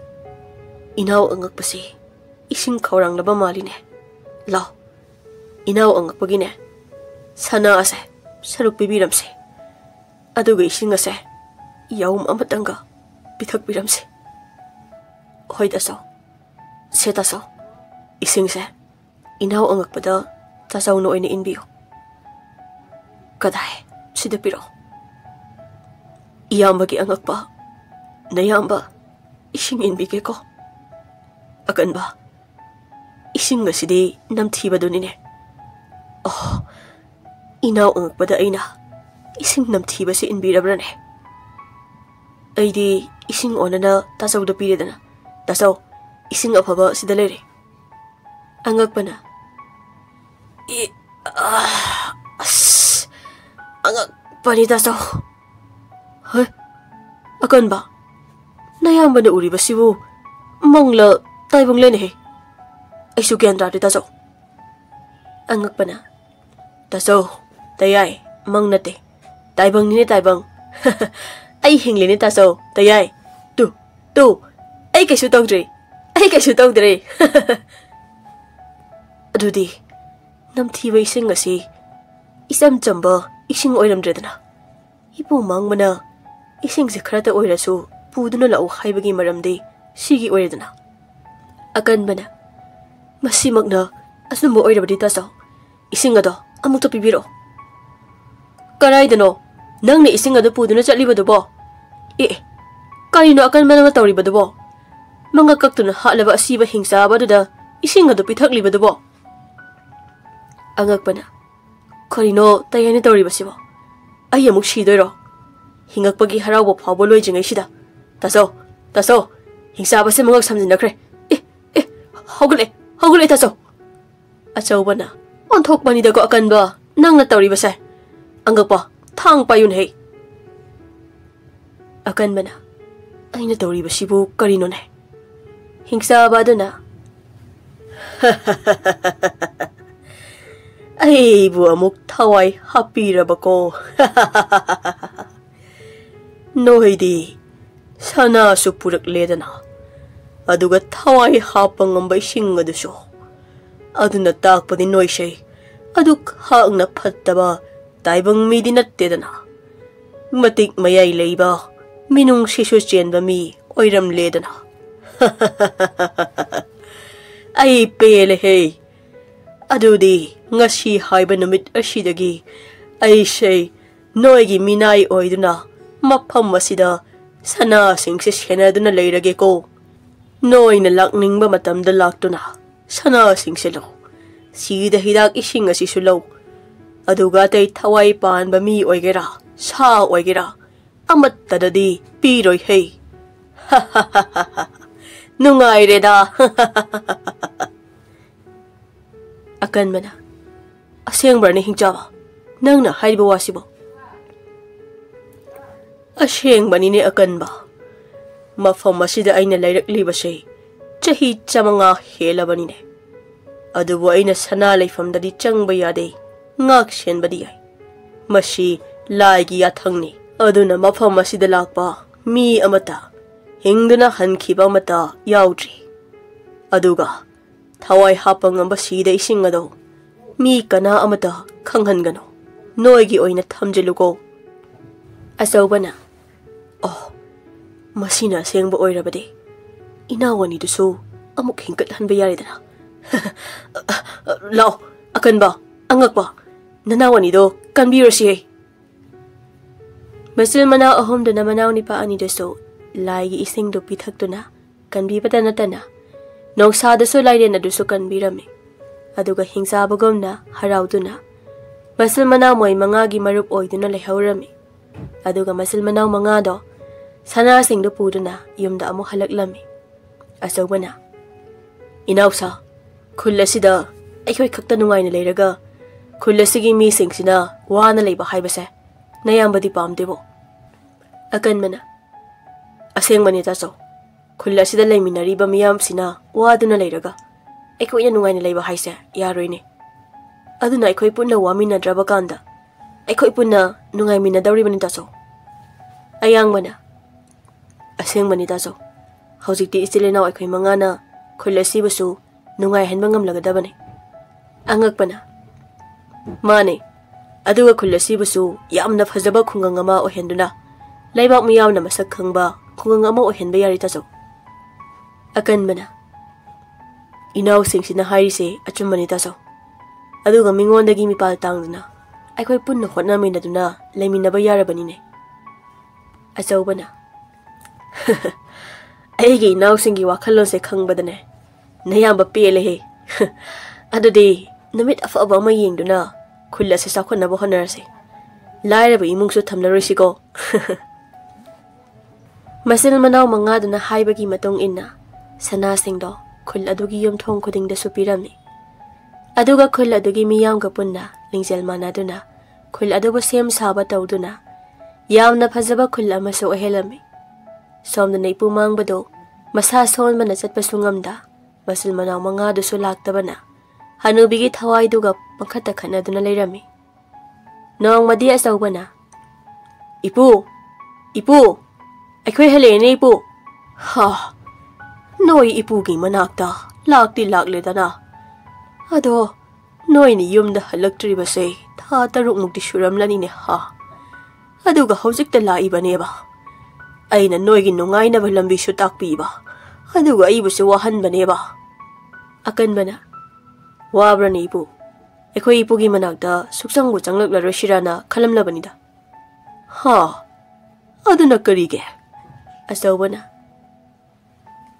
ꯏꯅꯥꯎ ꯑꯉꯛꯄꯁꯤ ꯏꯁꯤꯡ ꯈꯧꯔꯥꯡꯂꯕ ꯃꯥꯜꯂꯤꯅꯦ꯫ ꯂꯥꯎ, ꯏꯅꯥꯎ ꯑꯉꯛꯄꯒꯤꯅꯦ ꯁꯅꯥ ꯑꯁꯦ ꯁꯔꯨꯛ ꯄꯤꯕꯤꯔꯝꯁꯦ꯫ ꯑꯗꯨꯒ ꯏꯁꯤꯡ ꯑꯁꯦ ꯌꯥꯎꯝ ꯑꯃꯇꯪꯒ ꯄꯤꯊꯛꯄꯤꯔꯝꯁꯦ꯫" "ꯍꯣꯏ ꯇꯥꯆꯧ, ꯁꯦ ꯇꯥꯆꯧ, ꯏꯁꯤꯡꯁꯦ ꯏꯅꯥꯎ ꯑꯉꯛꯄꯗ ꯇꯥꯆꯧꯅ ꯑꯣꯏꯅ ꯏꯟꯕꯤꯌꯨ꯫" "ꯀꯗꯥꯏ? ꯁꯤꯗ ꯄꯤꯔꯛꯑꯣ꯫" "ꯏꯌꯥꯝꯕꯒꯤ ꯑꯉꯛꯄ, ꯅꯌꯥꯝꯕ ꯏꯁꯤꯡ ꯏꯟꯕꯤꯒꯦꯀꯣ꯫" "ꯑꯀꯟꯕ, ꯏꯁꯤꯡ ꯑꯁꯤꯗꯤ ꯅꯝꯊꯤꯕꯗꯨꯅꯤꯅꯦ꯫" "ꯑꯣ, ꯏꯅꯥꯎ ꯑꯉꯛꯄꯗ ꯑꯩꯅ ꯏꯁꯤꯡ ꯅꯝꯊꯤꯕꯁꯤ ꯏꯟꯕꯤꯔꯕ꯭ꯔꯥꯅꯦ? ꯑꯩꯗꯤ ꯏꯁꯤꯡ ꯑꯣꯟꯅꯅ ꯇꯥꯆꯧꯗ ꯄꯤꯔꯦꯗꯅ꯫ ꯇꯥꯆꯧ, ꯏꯁꯤꯡ ꯑꯐꯕ ꯁꯤꯗ ꯂꯩꯔꯦ꯫" ꯑꯉꯛꯄꯅ, "ꯏ, ꯑ, ꯑꯁ, ꯑꯉꯛꯄꯅꯤ ꯇꯥꯆꯧ꯫" "ꯍꯩ, ꯑꯀꯟꯕ, ꯅꯌꯥꯝꯕꯅ ꯎꯔꯤꯕꯁꯤꯕꯨ ꯃꯪꯂ ꯇꯥꯏꯕꯪꯂꯅꯦꯍꯦ? ꯑꯩꯁꯨ ꯒ꯭ꯌꯥꯟ ꯇꯥꯗꯦ ꯇꯥꯆꯧ꯫" ꯑꯉꯛꯄꯅ, "ꯇꯥꯆꯧ, ꯇꯌꯥꯏ, ꯃꯪ ꯅꯠꯇꯦ, ꯇꯥꯏꯕꯪꯅꯤꯅꯦ ꯇꯥꯏꯕꯪ꯫ ꯑꯩ ꯍꯤꯡꯂꯤꯅꯦ ꯇꯥꯆꯧ, ꯇꯌꯥꯏ꯫ ꯇꯨ, ꯇꯨ, ꯑꯩ ꯀꯩꯁꯨ ꯇꯧꯗ꯭ꯔꯦ, ꯑꯩ ꯀꯩꯁꯨ ꯇꯧꯗ꯭ꯔꯦ꯫" "ꯑꯗꯨꯗꯤ ꯅꯝꯊꯤꯕ ꯏꯁꯤꯡ ꯑꯁꯤ ꯏꯆꯝ ꯆꯝꯕ ꯏꯁꯤꯡ ꯑꯣꯏꯔꯝꯗ꯭ꯔꯦꯗꯅ꯫ ꯏꯄꯨ ꯃꯥꯡꯕꯅ ꯏꯁꯤꯡꯁꯦ ꯈꯔꯇ ꯑꯣꯏꯔꯁꯨ ꯄꯨꯗꯨꯅ ꯂꯥꯛꯎ ꯍꯥꯏꯕꯒꯤ ꯃꯔꯝꯗꯤ ꯁꯤꯒꯤ ꯑꯣꯏꯔꯦꯗꯅ꯫" ꯑꯀꯟꯕꯅ, "ꯃꯁꯤꯃꯛꯅ ꯑꯆꯨꯝꯕ ꯑꯣꯏꯔꯕꯗꯤ ꯇꯥꯆꯧ, ꯏꯁꯤꯡ ꯑꯗꯣ ꯑꯃꯨꯛꯇ ꯄꯤꯕꯤꯔꯛꯑꯣ꯫" "ꯀꯗꯥꯏꯗꯅꯣ ꯅꯪꯅ ꯏꯁꯤꯡ ꯑꯗꯨ ꯄꯨꯗꯨꯅ ꯆꯠꯂꯤꯕꯗꯨꯕꯣ? ꯑꯦ, ꯑꯦ, ꯀꯔꯤꯅꯣ ꯑꯀꯟꯕ ꯅꯪꯅ ꯇꯧꯔꯤꯕꯗꯨꯕꯣ? ꯃꯉꯛ ꯀꯛꯇꯨꯅ ꯍꯥꯠꯂꯕ ꯑꯁꯤꯕ ꯍꯤꯡꯆꯥꯕ ꯑꯗꯨꯗ ꯏꯁꯤꯡ ꯑꯗꯨ ꯄꯤꯊꯛꯂꯤꯕꯗꯨꯕꯣ?" ꯑꯉꯛꯄꯅ, "ꯀꯔꯤꯅꯣ ꯇꯌꯥꯏꯅ ꯇꯧꯔꯤꯕꯁꯤꯕꯣ? ꯑꯩ ꯑꯃꯨꯛ ꯁꯤꯗꯣꯏꯔꯣ? ꯍꯤꯡꯉꯛꯄꯒꯤ ꯍꯔꯥꯎꯕ ꯐꯥꯎꯕ ꯂꯣꯏꯗ꯭ꯔꯤꯉꯩꯁꯤꯗ꯫ ꯇꯥꯆꯧ, ꯇꯥꯆꯧ, ꯍꯤꯡꯆꯥꯕꯁꯦ ꯃꯉꯛ ꯁꯝꯖꯤꯟꯅꯈ꯭ꯔꯦ꯫ ꯑꯦ, ꯑꯦ, ꯍꯧꯒꯠꯂꯦ, ꯍꯧꯒꯠꯂꯦ ꯇꯥꯆꯧ꯫" ꯑꯆꯧꯕꯅ, "ꯑꯣꯟꯊꯣꯛꯄꯅꯤꯗꯀꯣ ꯑꯀꯟꯕ, ꯅꯪꯅ ꯇꯧꯔꯤꯕꯁꯦ꯫ ꯑꯉꯛꯄ, ꯊꯥꯡ ꯄꯥꯏꯌꯨꯅꯦꯍꯦ꯫" ꯑꯀꯟꯕꯅ, "ꯑꯩꯅ ꯇꯧꯔꯤꯕꯁꯤꯕꯨ ꯀꯔꯤꯅꯣꯅꯦ?" ꯍꯤꯡꯆꯥꯕ ꯑꯗꯨꯅ, ꯑꯩꯕꯨ ꯑꯃꯨꯛ ꯊꯋꯥꯏ ꯍꯥꯞꯄꯤꯔꯕꯀꯣ? ꯅꯣꯏꯗꯤ ꯁꯅꯥꯁꯨ ꯄꯨꯔꯛꯂꯦꯗꯅ, ꯑꯗꯨꯒ ꯊꯋꯥꯏ ꯍꯥꯞꯄ ꯉꯝꯕ ꯏꯁꯤꯡ ꯑꯗꯨꯁꯨ꯫ ꯑꯗꯨꯅ ꯇꯥꯛꯄꯗꯤ ꯅꯣꯏꯁꯦ ꯑꯗꯨꯛ ꯍꯥꯛꯅ ꯐꯠꯇꯕ ꯇꯥꯏꯕꯪ ꯃꯤꯗꯤ ꯅꯠꯇꯦꯗꯅ, ꯃꯇꯤꯛ ꯃꯌꯥꯏ ꯂꯩꯕ, ꯃꯤꯅꯨꯡꯁꯤꯁꯨ ꯆꯦꯟꯕ ꯃꯤ ꯑꯣꯏꯔꯝꯂꯦꯗꯅ꯫ ꯑꯩ ꯄꯦꯜꯂꯦꯍꯦ꯫ ꯑꯗꯨꯗꯤ ꯉꯁꯤ ꯍꯥꯏꯕ ꯅꯨꯃꯤꯠ ꯑꯁꯤꯗꯒꯤ ꯑꯩꯁꯦ ꯅꯣꯏꯒꯤ ꯃꯤꯅꯥꯏ ꯑꯣꯏꯗꯨꯅ ꯃꯐꯝ ꯑꯁꯤꯗ ꯁꯅꯥꯁꯤꯡꯁꯦ ꯁꯦꯟꯅꯗꯨꯅ ꯂꯩꯔꯒꯦꯀꯣ꯫ ꯅꯣꯏꯅ ꯂꯥꯛꯅꯤꯡꯕ ꯃꯇꯝꯗ ꯂꯥꯛꯇꯨꯅ ꯁꯅꯥꯁꯤꯡꯁꯦ ꯂꯧ꯫ ꯁꯤꯗ ꯍꯤꯗꯥꯛ ꯏꯁꯤꯡ ꯑꯁꯤꯁꯨ ꯂꯧ꯫ ꯑꯗꯨꯒ ꯑꯇꯩ ꯊꯋꯥꯏ ꯄꯥꯟꯕ ꯃꯤ ꯑꯣꯏꯒꯦꯔꯥ, ꯁꯥ ꯑꯣꯏꯒꯦꯔꯥ, ꯑꯃꯠꯇꯗꯗꯤ ꯄꯤꯔꯣꯏ ꯍꯦ꯫ ꯅꯨꯡꯉꯥꯏꯔꯦꯗ꯫ ꯑꯀꯟꯕꯅ, "ꯑꯁꯦꯡꯕ꯭ꯔꯅꯦ ꯍꯤꯡꯆꯥꯕ, ꯅꯪꯅ ꯍꯥꯏꯔꯤꯕ ꯋꯥꯁꯤꯕꯣ?" "ꯑꯁꯦꯡꯕꯅꯤꯅꯦ ꯑꯀꯟꯕ꯫ ꯃꯐꯝ ꯑꯁꯤꯗ ꯑꯩꯅ ꯂꯩꯔꯛꯂꯤꯕꯁꯦ ꯆꯍꯤ ꯆꯥꯃꯉꯥ ꯍꯦꯜꯂꯕꯅꯤꯅꯦ꯫ ꯑꯗꯨꯕꯨ ꯑꯩꯅ ꯁꯅꯥ ꯂꯩꯐꯝꯗꯗꯤ ꯆꯪꯕ ꯌꯥꯗꯦ, ꯉꯥꯛ ꯁꯦꯟꯕꯗꯤ ꯌꯥꯏ꯫ ꯃꯁꯤ ꯂꯥꯏꯒꯤ ꯌꯥꯊꯪꯅꯤ꯫ ꯑꯗꯨꯅ ꯃꯐꯝ ꯑꯁꯤꯗ ꯂꯥꯛꯄ ꯃꯤ ꯑꯃꯠꯇ ꯍꯤꯡꯗꯨꯅ ꯍꯟꯈꯤꯕ ꯑꯃꯠꯇ ꯌꯥꯎꯗ꯭ꯔꯤ꯫ ꯑꯗꯨꯒ ꯊꯋꯥꯏ ꯍꯥꯞꯄ ꯉꯝꯕ ꯁꯤꯗ ꯏꯁꯤꯡ ꯑꯗꯣ ꯃꯤ ꯀꯅꯥ ꯑꯃꯠꯇ ꯈꯪꯍꯟꯒꯅꯨ꯫ ꯅꯣꯏꯒꯤ ꯑꯣꯏꯅ ꯊꯝꯖꯤꯜꯂꯨꯀꯣ꯫" ꯑꯆꯧꯕꯅ, "ꯑꯣ, ꯃꯁꯤꯅ ꯑꯁꯦꯡꯕ ꯑꯣꯏꯔꯕꯗꯤ ꯏꯅꯥꯎ ꯑꯅꯤꯗꯨꯁꯨ ꯑꯃꯨꯛ ꯍꯤꯡꯒꯠꯍꯟꯕ ꯌꯥꯔꯦꯗꯅ꯫ ꯂꯥꯛꯑꯣ, ꯑꯀꯟꯕ, ꯑꯉꯛꯄ, ꯅꯅꯥꯎ ꯑꯅꯤꯗꯣ ꯀꯟꯕꯤꯔꯨꯁꯤꯍꯦ꯫" ꯃꯆꯤꯜ ꯃꯅꯥꯎ ꯑꯍꯨꯝꯗꯨꯅ ꯃꯅꯥꯎ ꯅꯤꯄꯥ ꯑꯅꯤꯗꯨꯁꯨ ꯂꯥꯏꯒꯤ ꯏꯁꯤꯡꯗꯨ ꯄꯤꯊꯛꯇꯨꯅ ꯀꯟꯕꯤꯕꯇ ꯅꯠꯇꯅ ꯅꯣꯡꯁꯥꯗꯁꯨ ꯂꯥꯏꯔꯦꯟ ꯑꯗꯨꯁꯨ ꯀꯟꯕꯤꯔꯝꯃꯤ꯫ ꯑꯗꯨꯒ ꯍꯤꯡꯆꯥꯕꯒꯨꯝꯅ ꯍꯔꯥꯎꯗꯨꯅ ꯃꯆꯤꯜ ꯃꯅꯥꯎ ꯃꯣꯏ ꯃꯉꯥꯒꯤ ꯃꯔꯨꯞ ꯑꯣꯏꯗꯨꯅ ꯂꯩꯍꯧꯔꯝꯃꯤ꯫ ꯑꯗꯨꯒ ꯃꯆꯤꯜ ꯃꯅꯥꯎ ꯃꯉꯥꯗꯣ ꯁꯅꯥꯁꯤꯡꯗꯨ ꯄꯨꯗꯨꯅ ꯌꯨꯝꯗ ꯑꯃꯨꯛ ꯍꯜꯂꯛꯂꯝꯃꯤ꯫ ꯑꯆꯧꯕꯅ, "ꯏꯅꯥꯎꯁꯥ, ꯈꯨꯜ ꯑꯁꯤꯗ ꯑꯩꯈꯣꯏ ꯈꯛꯇ ꯅꯨꯡꯉꯥꯏꯅ ꯂꯩꯔꯒ ꯈꯨꯜ ꯑꯁꯤꯒꯤ ꯃꯤꯁꯤꯡꯁꯤꯅ ꯋꯥꯅ ꯂꯩꯕ ꯍꯥꯏꯕꯁꯦ ꯅꯌꯥꯝꯕꯗꯤ ꯄꯥꯝꯗꯦꯕꯣ?" ꯑꯀꯟꯕꯅ, "ꯑꯁꯦꯡꯕꯅꯤ ꯇꯥꯆꯧ, ꯈꯨꯜ ꯑꯁꯤꯗ ꯂꯩꯃꯤꯟꯅꯔꯤꯕ ꯃꯤꯌꯥꯝꯁꯤꯅ ꯋꯥꯗꯨꯅ ꯂꯩꯔꯒ ꯑꯩꯈꯣꯏꯅ ꯅꯨꯡꯉꯥꯏꯅ ꯂꯩꯕ ꯍꯥꯏꯁꯦ ꯌꯥꯔꯣꯏꯅꯦ꯫" ꯑꯗꯨꯅ ꯑꯩꯈꯣꯏ ꯄꯨꯟꯅ ꯋꯥꯃꯤꯟꯅꯗ꯭ꯔꯕ ꯀꯥꯟꯗ ꯑꯩꯈꯣꯏ ꯄꯨꯟꯅ ꯅꯨꯡꯉꯥꯏꯃꯤꯟꯅꯗꯧꯔꯤꯕꯅꯤ ꯇꯥꯆꯧ꯫ ꯑꯌꯥꯡꯕꯅ, ꯑꯁꯦꯡꯕꯅꯤ ꯇꯥꯆꯧ, ꯍꯧꯖꯤꯛꯇꯤ ꯏꯆꯤꯜ ꯏꯅꯥꯎ ꯑꯩꯈꯣꯏ ꯃꯉꯥꯅ ꯈꯨꯜ ꯑꯁꯤꯕꯨꯁꯨ ꯅꯨꯡꯉꯥꯏꯍꯟꯕ ꯉꯝꯂꯒꯗꯕꯅꯤ꯫ ꯑꯉꯛꯄꯅ, ꯃꯥꯅꯦ, ꯑꯗꯨꯒ ꯈꯨꯜ ꯑꯁꯤꯕꯨꯁꯨ ꯌꯥꯝꯅ ꯐꯖꯕ ꯈꯨꯡꯒꯪ ꯑꯃ ꯑꯣꯏꯍꯟꯗꯨꯅ ꯂꯩꯕꯥꯛ ꯃꯤꯌꯥꯝꯅ ꯃꯁꯛ ꯈꯪꯕ ꯈꯨꯡꯒꯪ ꯑꯃ ꯑꯣꯏꯍꯟꯕ ꯌꯥꯔꯤ ꯇꯥꯆꯧ꯫ ꯑꯀꯟꯕꯅ, ꯏꯅꯥꯎꯁꯤꯡꯁꯤꯅ ꯍꯥꯏꯔꯤꯁꯦ ꯑꯆꯨꯝꯕꯅꯤ ꯇꯥꯆꯧ, ꯑꯗꯨꯒ ꯃꯤꯉꯣꯟꯗꯒꯤ ꯃꯤꯄꯥꯜ ꯇꯥꯡꯗꯅ ꯑꯩꯈꯣꯏ ꯄꯨꯟꯅ ꯍꯣꯠꯅꯃꯤꯟꯅꯗꯨꯅ ꯂꯩꯃꯤꯟꯅꯕ ꯌꯥꯔꯕꯅꯤꯅꯦ꯫ ꯑꯆꯧꯕꯅ, ꯑꯩꯒꯤ ꯏꯅꯥꯎꯁꯤꯡꯒꯤ ꯋꯥꯈꯜꯂꯣꯟꯁꯦ ꯈꯪꯕꯗꯅꯦ ꯅꯌꯥꯝꯕ ꯄꯦꯜꯂꯦꯍꯦ꯫ ꯑꯗꯨꯗꯤ ꯅꯨꯃꯤꯠ ꯑꯐꯕ ꯑꯃ ꯌꯦꯡꯗꯨꯅ ꯈꯨꯜ ꯑꯁꯤ ꯆꯥꯎꯈꯠꯅꯕ ꯍꯣꯠꯅꯔꯁꯤ꯫ ꯂꯥꯏꯔꯕ ꯏꯃꯨꯡꯁꯨ ꯊꯝꯂꯔꯣꯏꯁꯤꯀꯣ꯫ ꯃꯆꯤꯜ ꯃꯅꯥꯎ ꯃꯉꯥꯗꯨꯅ ꯍꯥꯏꯕꯒꯤ ꯃꯇꯨꯡ ꯏꯟꯅ ꯁꯅꯥꯁꯤꯡꯗꯣ ꯈꯨꯜ ꯑꯗꯨꯒꯤ ꯌꯨꯝꯊꯣꯡ ꯈꯨꯗꯤꯡꯗꯁꯨ ꯄꯤꯔꯝꯃꯤ꯫ ꯑꯗꯨꯒ ꯈꯨꯜ ꯑꯗꯨꯒꯤ ꯃꯤꯌꯥꯝꯒ ꯄꯨꯟꯅ ꯂꯤꯡꯖꯦꯜ ꯃꯥꯟꯅꯗꯨꯅ ꯈꯨꯜ ꯑꯗꯨꯕꯨ ꯁꯦꯝ ꯁꯥꯕ ꯇꯧꯗꯨꯅ ꯌꯥꯝꯅ ꯐꯖꯕ ꯈꯨꯜ ꯑꯃꯁꯨ ꯑꯣꯏꯍꯜꯂꯝꯃꯤ꯫ ꯁꯣꯝꯗꯅ ꯏꯄꯨ ꯃꯥꯡꯕꯗꯨ ꯃꯁꯥ ꯁꯣꯟꯕꯅ ꯆꯠꯄꯁꯨ ꯉꯝꯗ, ꯃꯆꯤꯜ ꯃꯅꯥꯎ ꯃꯉꯥꯗꯨꯁꯨ ꯂꯥꯛꯇꯕꯅ ꯍꯅꯨꯕꯤꯒꯤ ꯊꯋꯥꯏꯗꯨꯒ ꯄꯪꯈꯠꯇ ꯈꯠꯅꯗꯨꯅ ꯂꯩꯔꯝꯃꯤ꯫ ꯅꯣꯡꯃꯗꯤ ꯑꯆꯧꯕꯅ, "ꯏꯄꯨ, ꯏꯄꯨ, ꯑꯩꯈꯣꯏ ꯍꯜꯂꯛꯑꯦꯅꯦ ꯏꯄꯨ!" "ꯍꯥ, ꯅꯣꯏ ꯏꯄꯨꯒꯤ ꯃꯅꯥꯛꯇ ꯂꯥꯛꯇꯤ ꯂꯥꯛꯂꯦꯗꯅ, ꯑꯗꯣ ꯅꯣꯏꯅ ꯌꯨꯝꯗ ꯍꯜꯂꯛꯇ꯭ꯔꯤꯕꯁꯦ ꯊꯥ ꯇꯔꯨꯛꯃꯨꯛꯇꯤ ꯁꯨꯔꯝꯂꯅꯤꯅꯦ ꯍꯥ? ꯑꯗꯨꯒ ꯍꯧꯖꯤꯛꯇ ꯂꯥꯛꯏꯕꯅꯦꯕ꯫ ꯑꯩꯅ ꯅꯣꯏꯒꯤ ꯅꯨꯡꯉꯥꯏꯅꯕ ꯂꯝꯕꯤꯁꯨ ꯇꯥꯛꯄꯤꯕ, ꯑꯗꯨꯒ ꯑꯩꯕꯨꯁꯨ ꯋꯥꯍꯟꯕꯅꯦꯕ꯫" ꯑꯀꯟꯕꯅ, "ꯋꯥꯕ꯭ꯔꯅꯦ ꯏꯄꯨ? ꯑꯩꯈꯣꯏ ꯏꯄꯨꯒꯤ ꯃꯅꯥꯛꯇ ꯁꯨꯛꯆꯪꯕꯨ ꯆꯪꯂꯛꯂꯔꯣꯏꯁꯤꯔꯥꯅ ꯈꯜꯂꯝꯂꯕꯅꯤꯗ꯫" "ꯍꯥ? ꯑꯗꯨꯅ ꯀꯔꯤꯒꯤ?" ꯑꯆꯧꯕꯅ,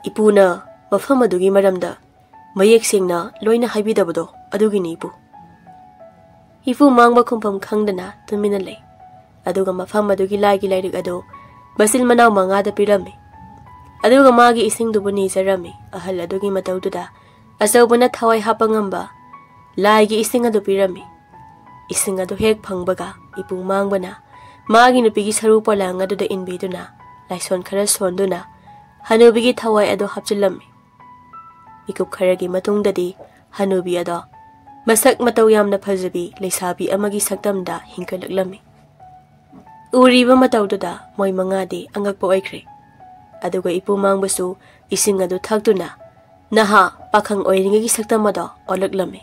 "ꯏꯄꯨꯅ ꯃꯐꯝ ꯑꯗꯨꯒꯤ ꯃꯔꯝꯗ ꯃꯌꯦꯛ ꯁꯦꯡꯅ ꯂꯣꯏꯅ ꯍꯥꯏꯕꯤꯗꯕꯗꯣ ꯑꯗꯨꯒꯤꯅꯤ ꯏꯄꯨ꯫" ꯏꯄꯨ ꯃꯥꯡꯕ ꯈꯨꯝꯐꯝ ꯈꯪꯗꯅ ꯇꯨꯃꯤꯟꯅ ꯂꯩ꯫ ꯑꯗꯨꯒ ꯃꯐꯝ ꯑꯗꯨꯒꯤ ꯂꯥꯏꯒꯤ ꯂꯥꯏꯔꯤꯛ ꯑꯗꯨ ꯃꯆꯤꯟ ꯃꯅꯥꯎ ꯃꯉꯥꯗ ꯄꯤꯔꯝꯃꯤ꯫ ꯑꯗꯨꯒ ꯃꯥꯒꯤ ꯏꯁꯤꯡꯗꯨꯕꯨ ꯅꯤꯖꯔꯝꯃꯤ꯫ ꯑꯍꯜ ꯑꯗꯨꯒꯤ ꯃꯇꯧꯗꯨꯗ ꯑꯆꯧꯕꯅ ꯊꯋꯥꯏ ꯍꯥꯞꯄ ꯉꯝꯕ ꯂꯥꯏꯒꯤ ꯏꯁꯤꯡ ꯑꯗꯨ ꯄꯤꯔꯝꯃꯤ꯫ ꯏꯁꯤꯡ ꯑꯗꯨ ꯍꯦꯛ ꯐꯪꯕꯒ ꯏꯄꯨ ꯃꯥꯡꯕꯅ ꯃꯥꯒꯤ ꯅꯨꯄꯤꯒꯤ ꯁꯔꯨ ꯄꯣꯂꯥꯡ ꯑꯗꯨꯗ ꯏꯟꯕꯤꯗꯨꯅ ꯂꯥꯏꯁꯣꯟ ꯈꯔ ꯁꯣꯟꯗꯨꯅ ꯍꯅꯨꯕꯤꯒꯤ ꯊꯋꯥꯏ ꯑꯗꯨ ꯍꯥꯞꯆꯤꯜꯂꯝꯃꯤ꯫ ꯃꯤꯀꯨꯞ ꯈꯔꯒꯤ ꯃꯇꯨꯡꯗꯗꯤ ꯍꯅꯨꯕꯤ ꯑꯗꯣ ꯃꯁꯛ ꯃꯇꯧ ꯌꯥꯝꯅ ꯐꯖꯕꯤ ꯂꯩꯁꯥꯕꯤ ꯑꯃꯒꯤ ꯁꯛꯇꯝꯗ ꯍꯤꯡꯒꯠꯂꯛꯂꯝꯃꯤ꯫ ꯎꯔꯤꯕ ꯃꯇꯧꯗꯨꯗ ꯃꯣꯏ ꯃꯉꯥꯗꯤ ꯑꯉꯛꯄ ꯑꯣꯏꯈ꯭ꯔꯦ꯫ ꯑꯗꯨꯒ ꯏꯄꯨ ꯃꯥꯡꯕꯁꯨ ꯏꯁꯤꯡ ꯑꯗꯨ ꯊꯛꯇꯨꯅ ꯅꯍꯥ ꯄꯥꯈꯪ ꯑꯣꯏꯔꯤꯉꯩꯒꯤ ꯁꯛꯇꯝ ꯑꯗꯣ ꯑꯣꯜꯂꯛꯂꯝꯃꯤ꯫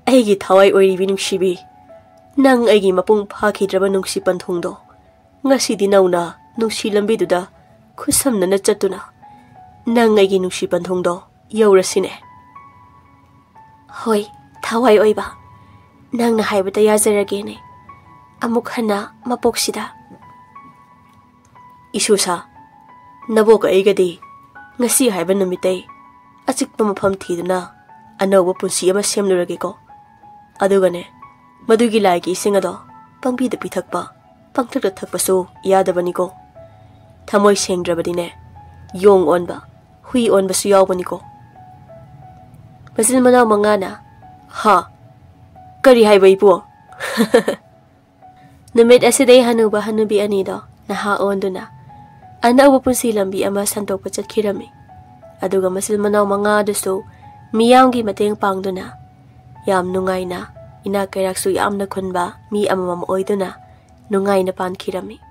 "ꯑꯩꯒꯤ ꯊꯋꯥꯏ ꯑꯣꯏꯔꯤꯕꯤ ꯅꯨꯡꯁꯤꯕꯤ, ꯅꯪ ꯑꯩꯒꯤ ꯃꯄꯨꯡ ꯐꯥꯈꯤꯗ꯭ꯔꯕ ꯅꯨꯡꯁꯤ ꯄꯟꯊꯨꯡꯗꯣ ꯉꯁꯤꯗꯤ ꯅꯧꯅ ꯅꯨꯡꯁꯤ ꯂꯝꯕꯤꯗꯨꯗ ꯈꯨꯠꯁꯝꯅꯅ ꯆꯠꯇꯨꯅ ꯅꯪ ꯑꯩꯒꯤ ꯅꯨꯡꯁꯤ ꯄꯟꯊꯨꯡꯗꯣ ꯌꯧꯔꯁꯤꯅꯦ꯫" "ꯍꯣꯏ, ꯊꯋꯥꯏ ꯑꯣꯏꯕ, ꯅꯪꯅ ꯍꯥꯏꯕꯗ ꯌꯥꯖꯔꯒꯦꯅꯦ꯫ ꯑꯃꯨꯛ ꯍꯟꯅ ꯃꯄꯣꯛꯁꯤꯗ꯫" "ꯏꯁꯨꯁꯥ, ꯅꯕꯣꯛꯀ ꯑꯩꯒꯗꯤ ꯉꯁꯤ ꯍꯥꯏꯕ ꯅꯨꯃꯤꯠꯇꯩ ꯑꯆꯤꯛꯄ ꯃꯐꯝ ꯊꯤꯗꯨꯅ ꯑꯅꯧꯕ ꯄꯨꯟꯁꯤ ꯑꯃ ꯁꯦꯝꯂꯨꯔꯒꯦꯀꯣ꯫ ꯑꯗꯨꯒꯅꯦ, ꯃꯗꯨꯒꯤ ꯂꯥꯏꯒꯤ ꯏꯁꯤꯡ ꯑꯗꯣ ꯄꯪꯄꯤꯗ ꯄꯤꯊꯛꯄ, ꯄꯪꯊꯛꯇ ꯊꯛꯄꯁꯨ ꯌꯥꯗꯕꯅꯤꯀꯣ꯫ ꯊꯃꯣꯏ ꯁꯦꯡꯗ꯭ꯔꯕꯗꯤꯅꯦ, ꯌꯣꯡ ꯑꯣꯟꯕ, ꯍꯨꯏ ꯑꯣꯟꯕꯁꯨ ꯌꯥꯎꯕꯅꯤꯀꯣ꯫" ꯃꯆꯤꯟ ꯃꯅꯥꯎ ꯃꯉꯥꯅ, "ꯍꯥ? ꯀꯔꯤ ꯍꯥꯏꯕ, ꯏꯄꯨ?" ꯅꯨꯃꯤꯠ ꯑꯁꯤꯗꯩ ꯍꯅꯨꯕ ꯍꯅꯨꯕꯤ ꯑꯅꯤꯗꯣ ꯅꯍꯥ ꯑꯣꯟꯗꯨꯅ ꯑꯅꯧꯕ ꯄꯨꯟꯁꯤ ꯂꯝꯕꯤ ꯑꯃ ꯁꯟꯗꯣꯛꯄ ꯆꯠꯈꯤꯔꯝꯃꯤ꯫ ꯑꯗꯨꯒ ꯃꯆꯤꯟ ꯃꯅꯥꯎ ꯃꯉꯥꯗꯨꯁꯨ ꯃꯤꯌꯥꯝꯒꯤ ꯃꯇꯦꯡ ꯄꯥꯡꯗꯨꯅ ꯌꯥꯝ ꯅꯨꯡꯉꯥꯏꯅ, ꯏꯅꯥꯛ ꯀꯩꯔꯥꯛꯁꯨ ꯌꯥꯝꯅ ꯈꯨꯟꯕ ꯃꯤ ꯑꯃꯃꯝ ꯑꯣꯏꯗꯨꯅ ꯅꯨꯡꯉꯥꯏꯅ ꯄꯥꯟꯈꯤꯔꯝꯃꯤ꯫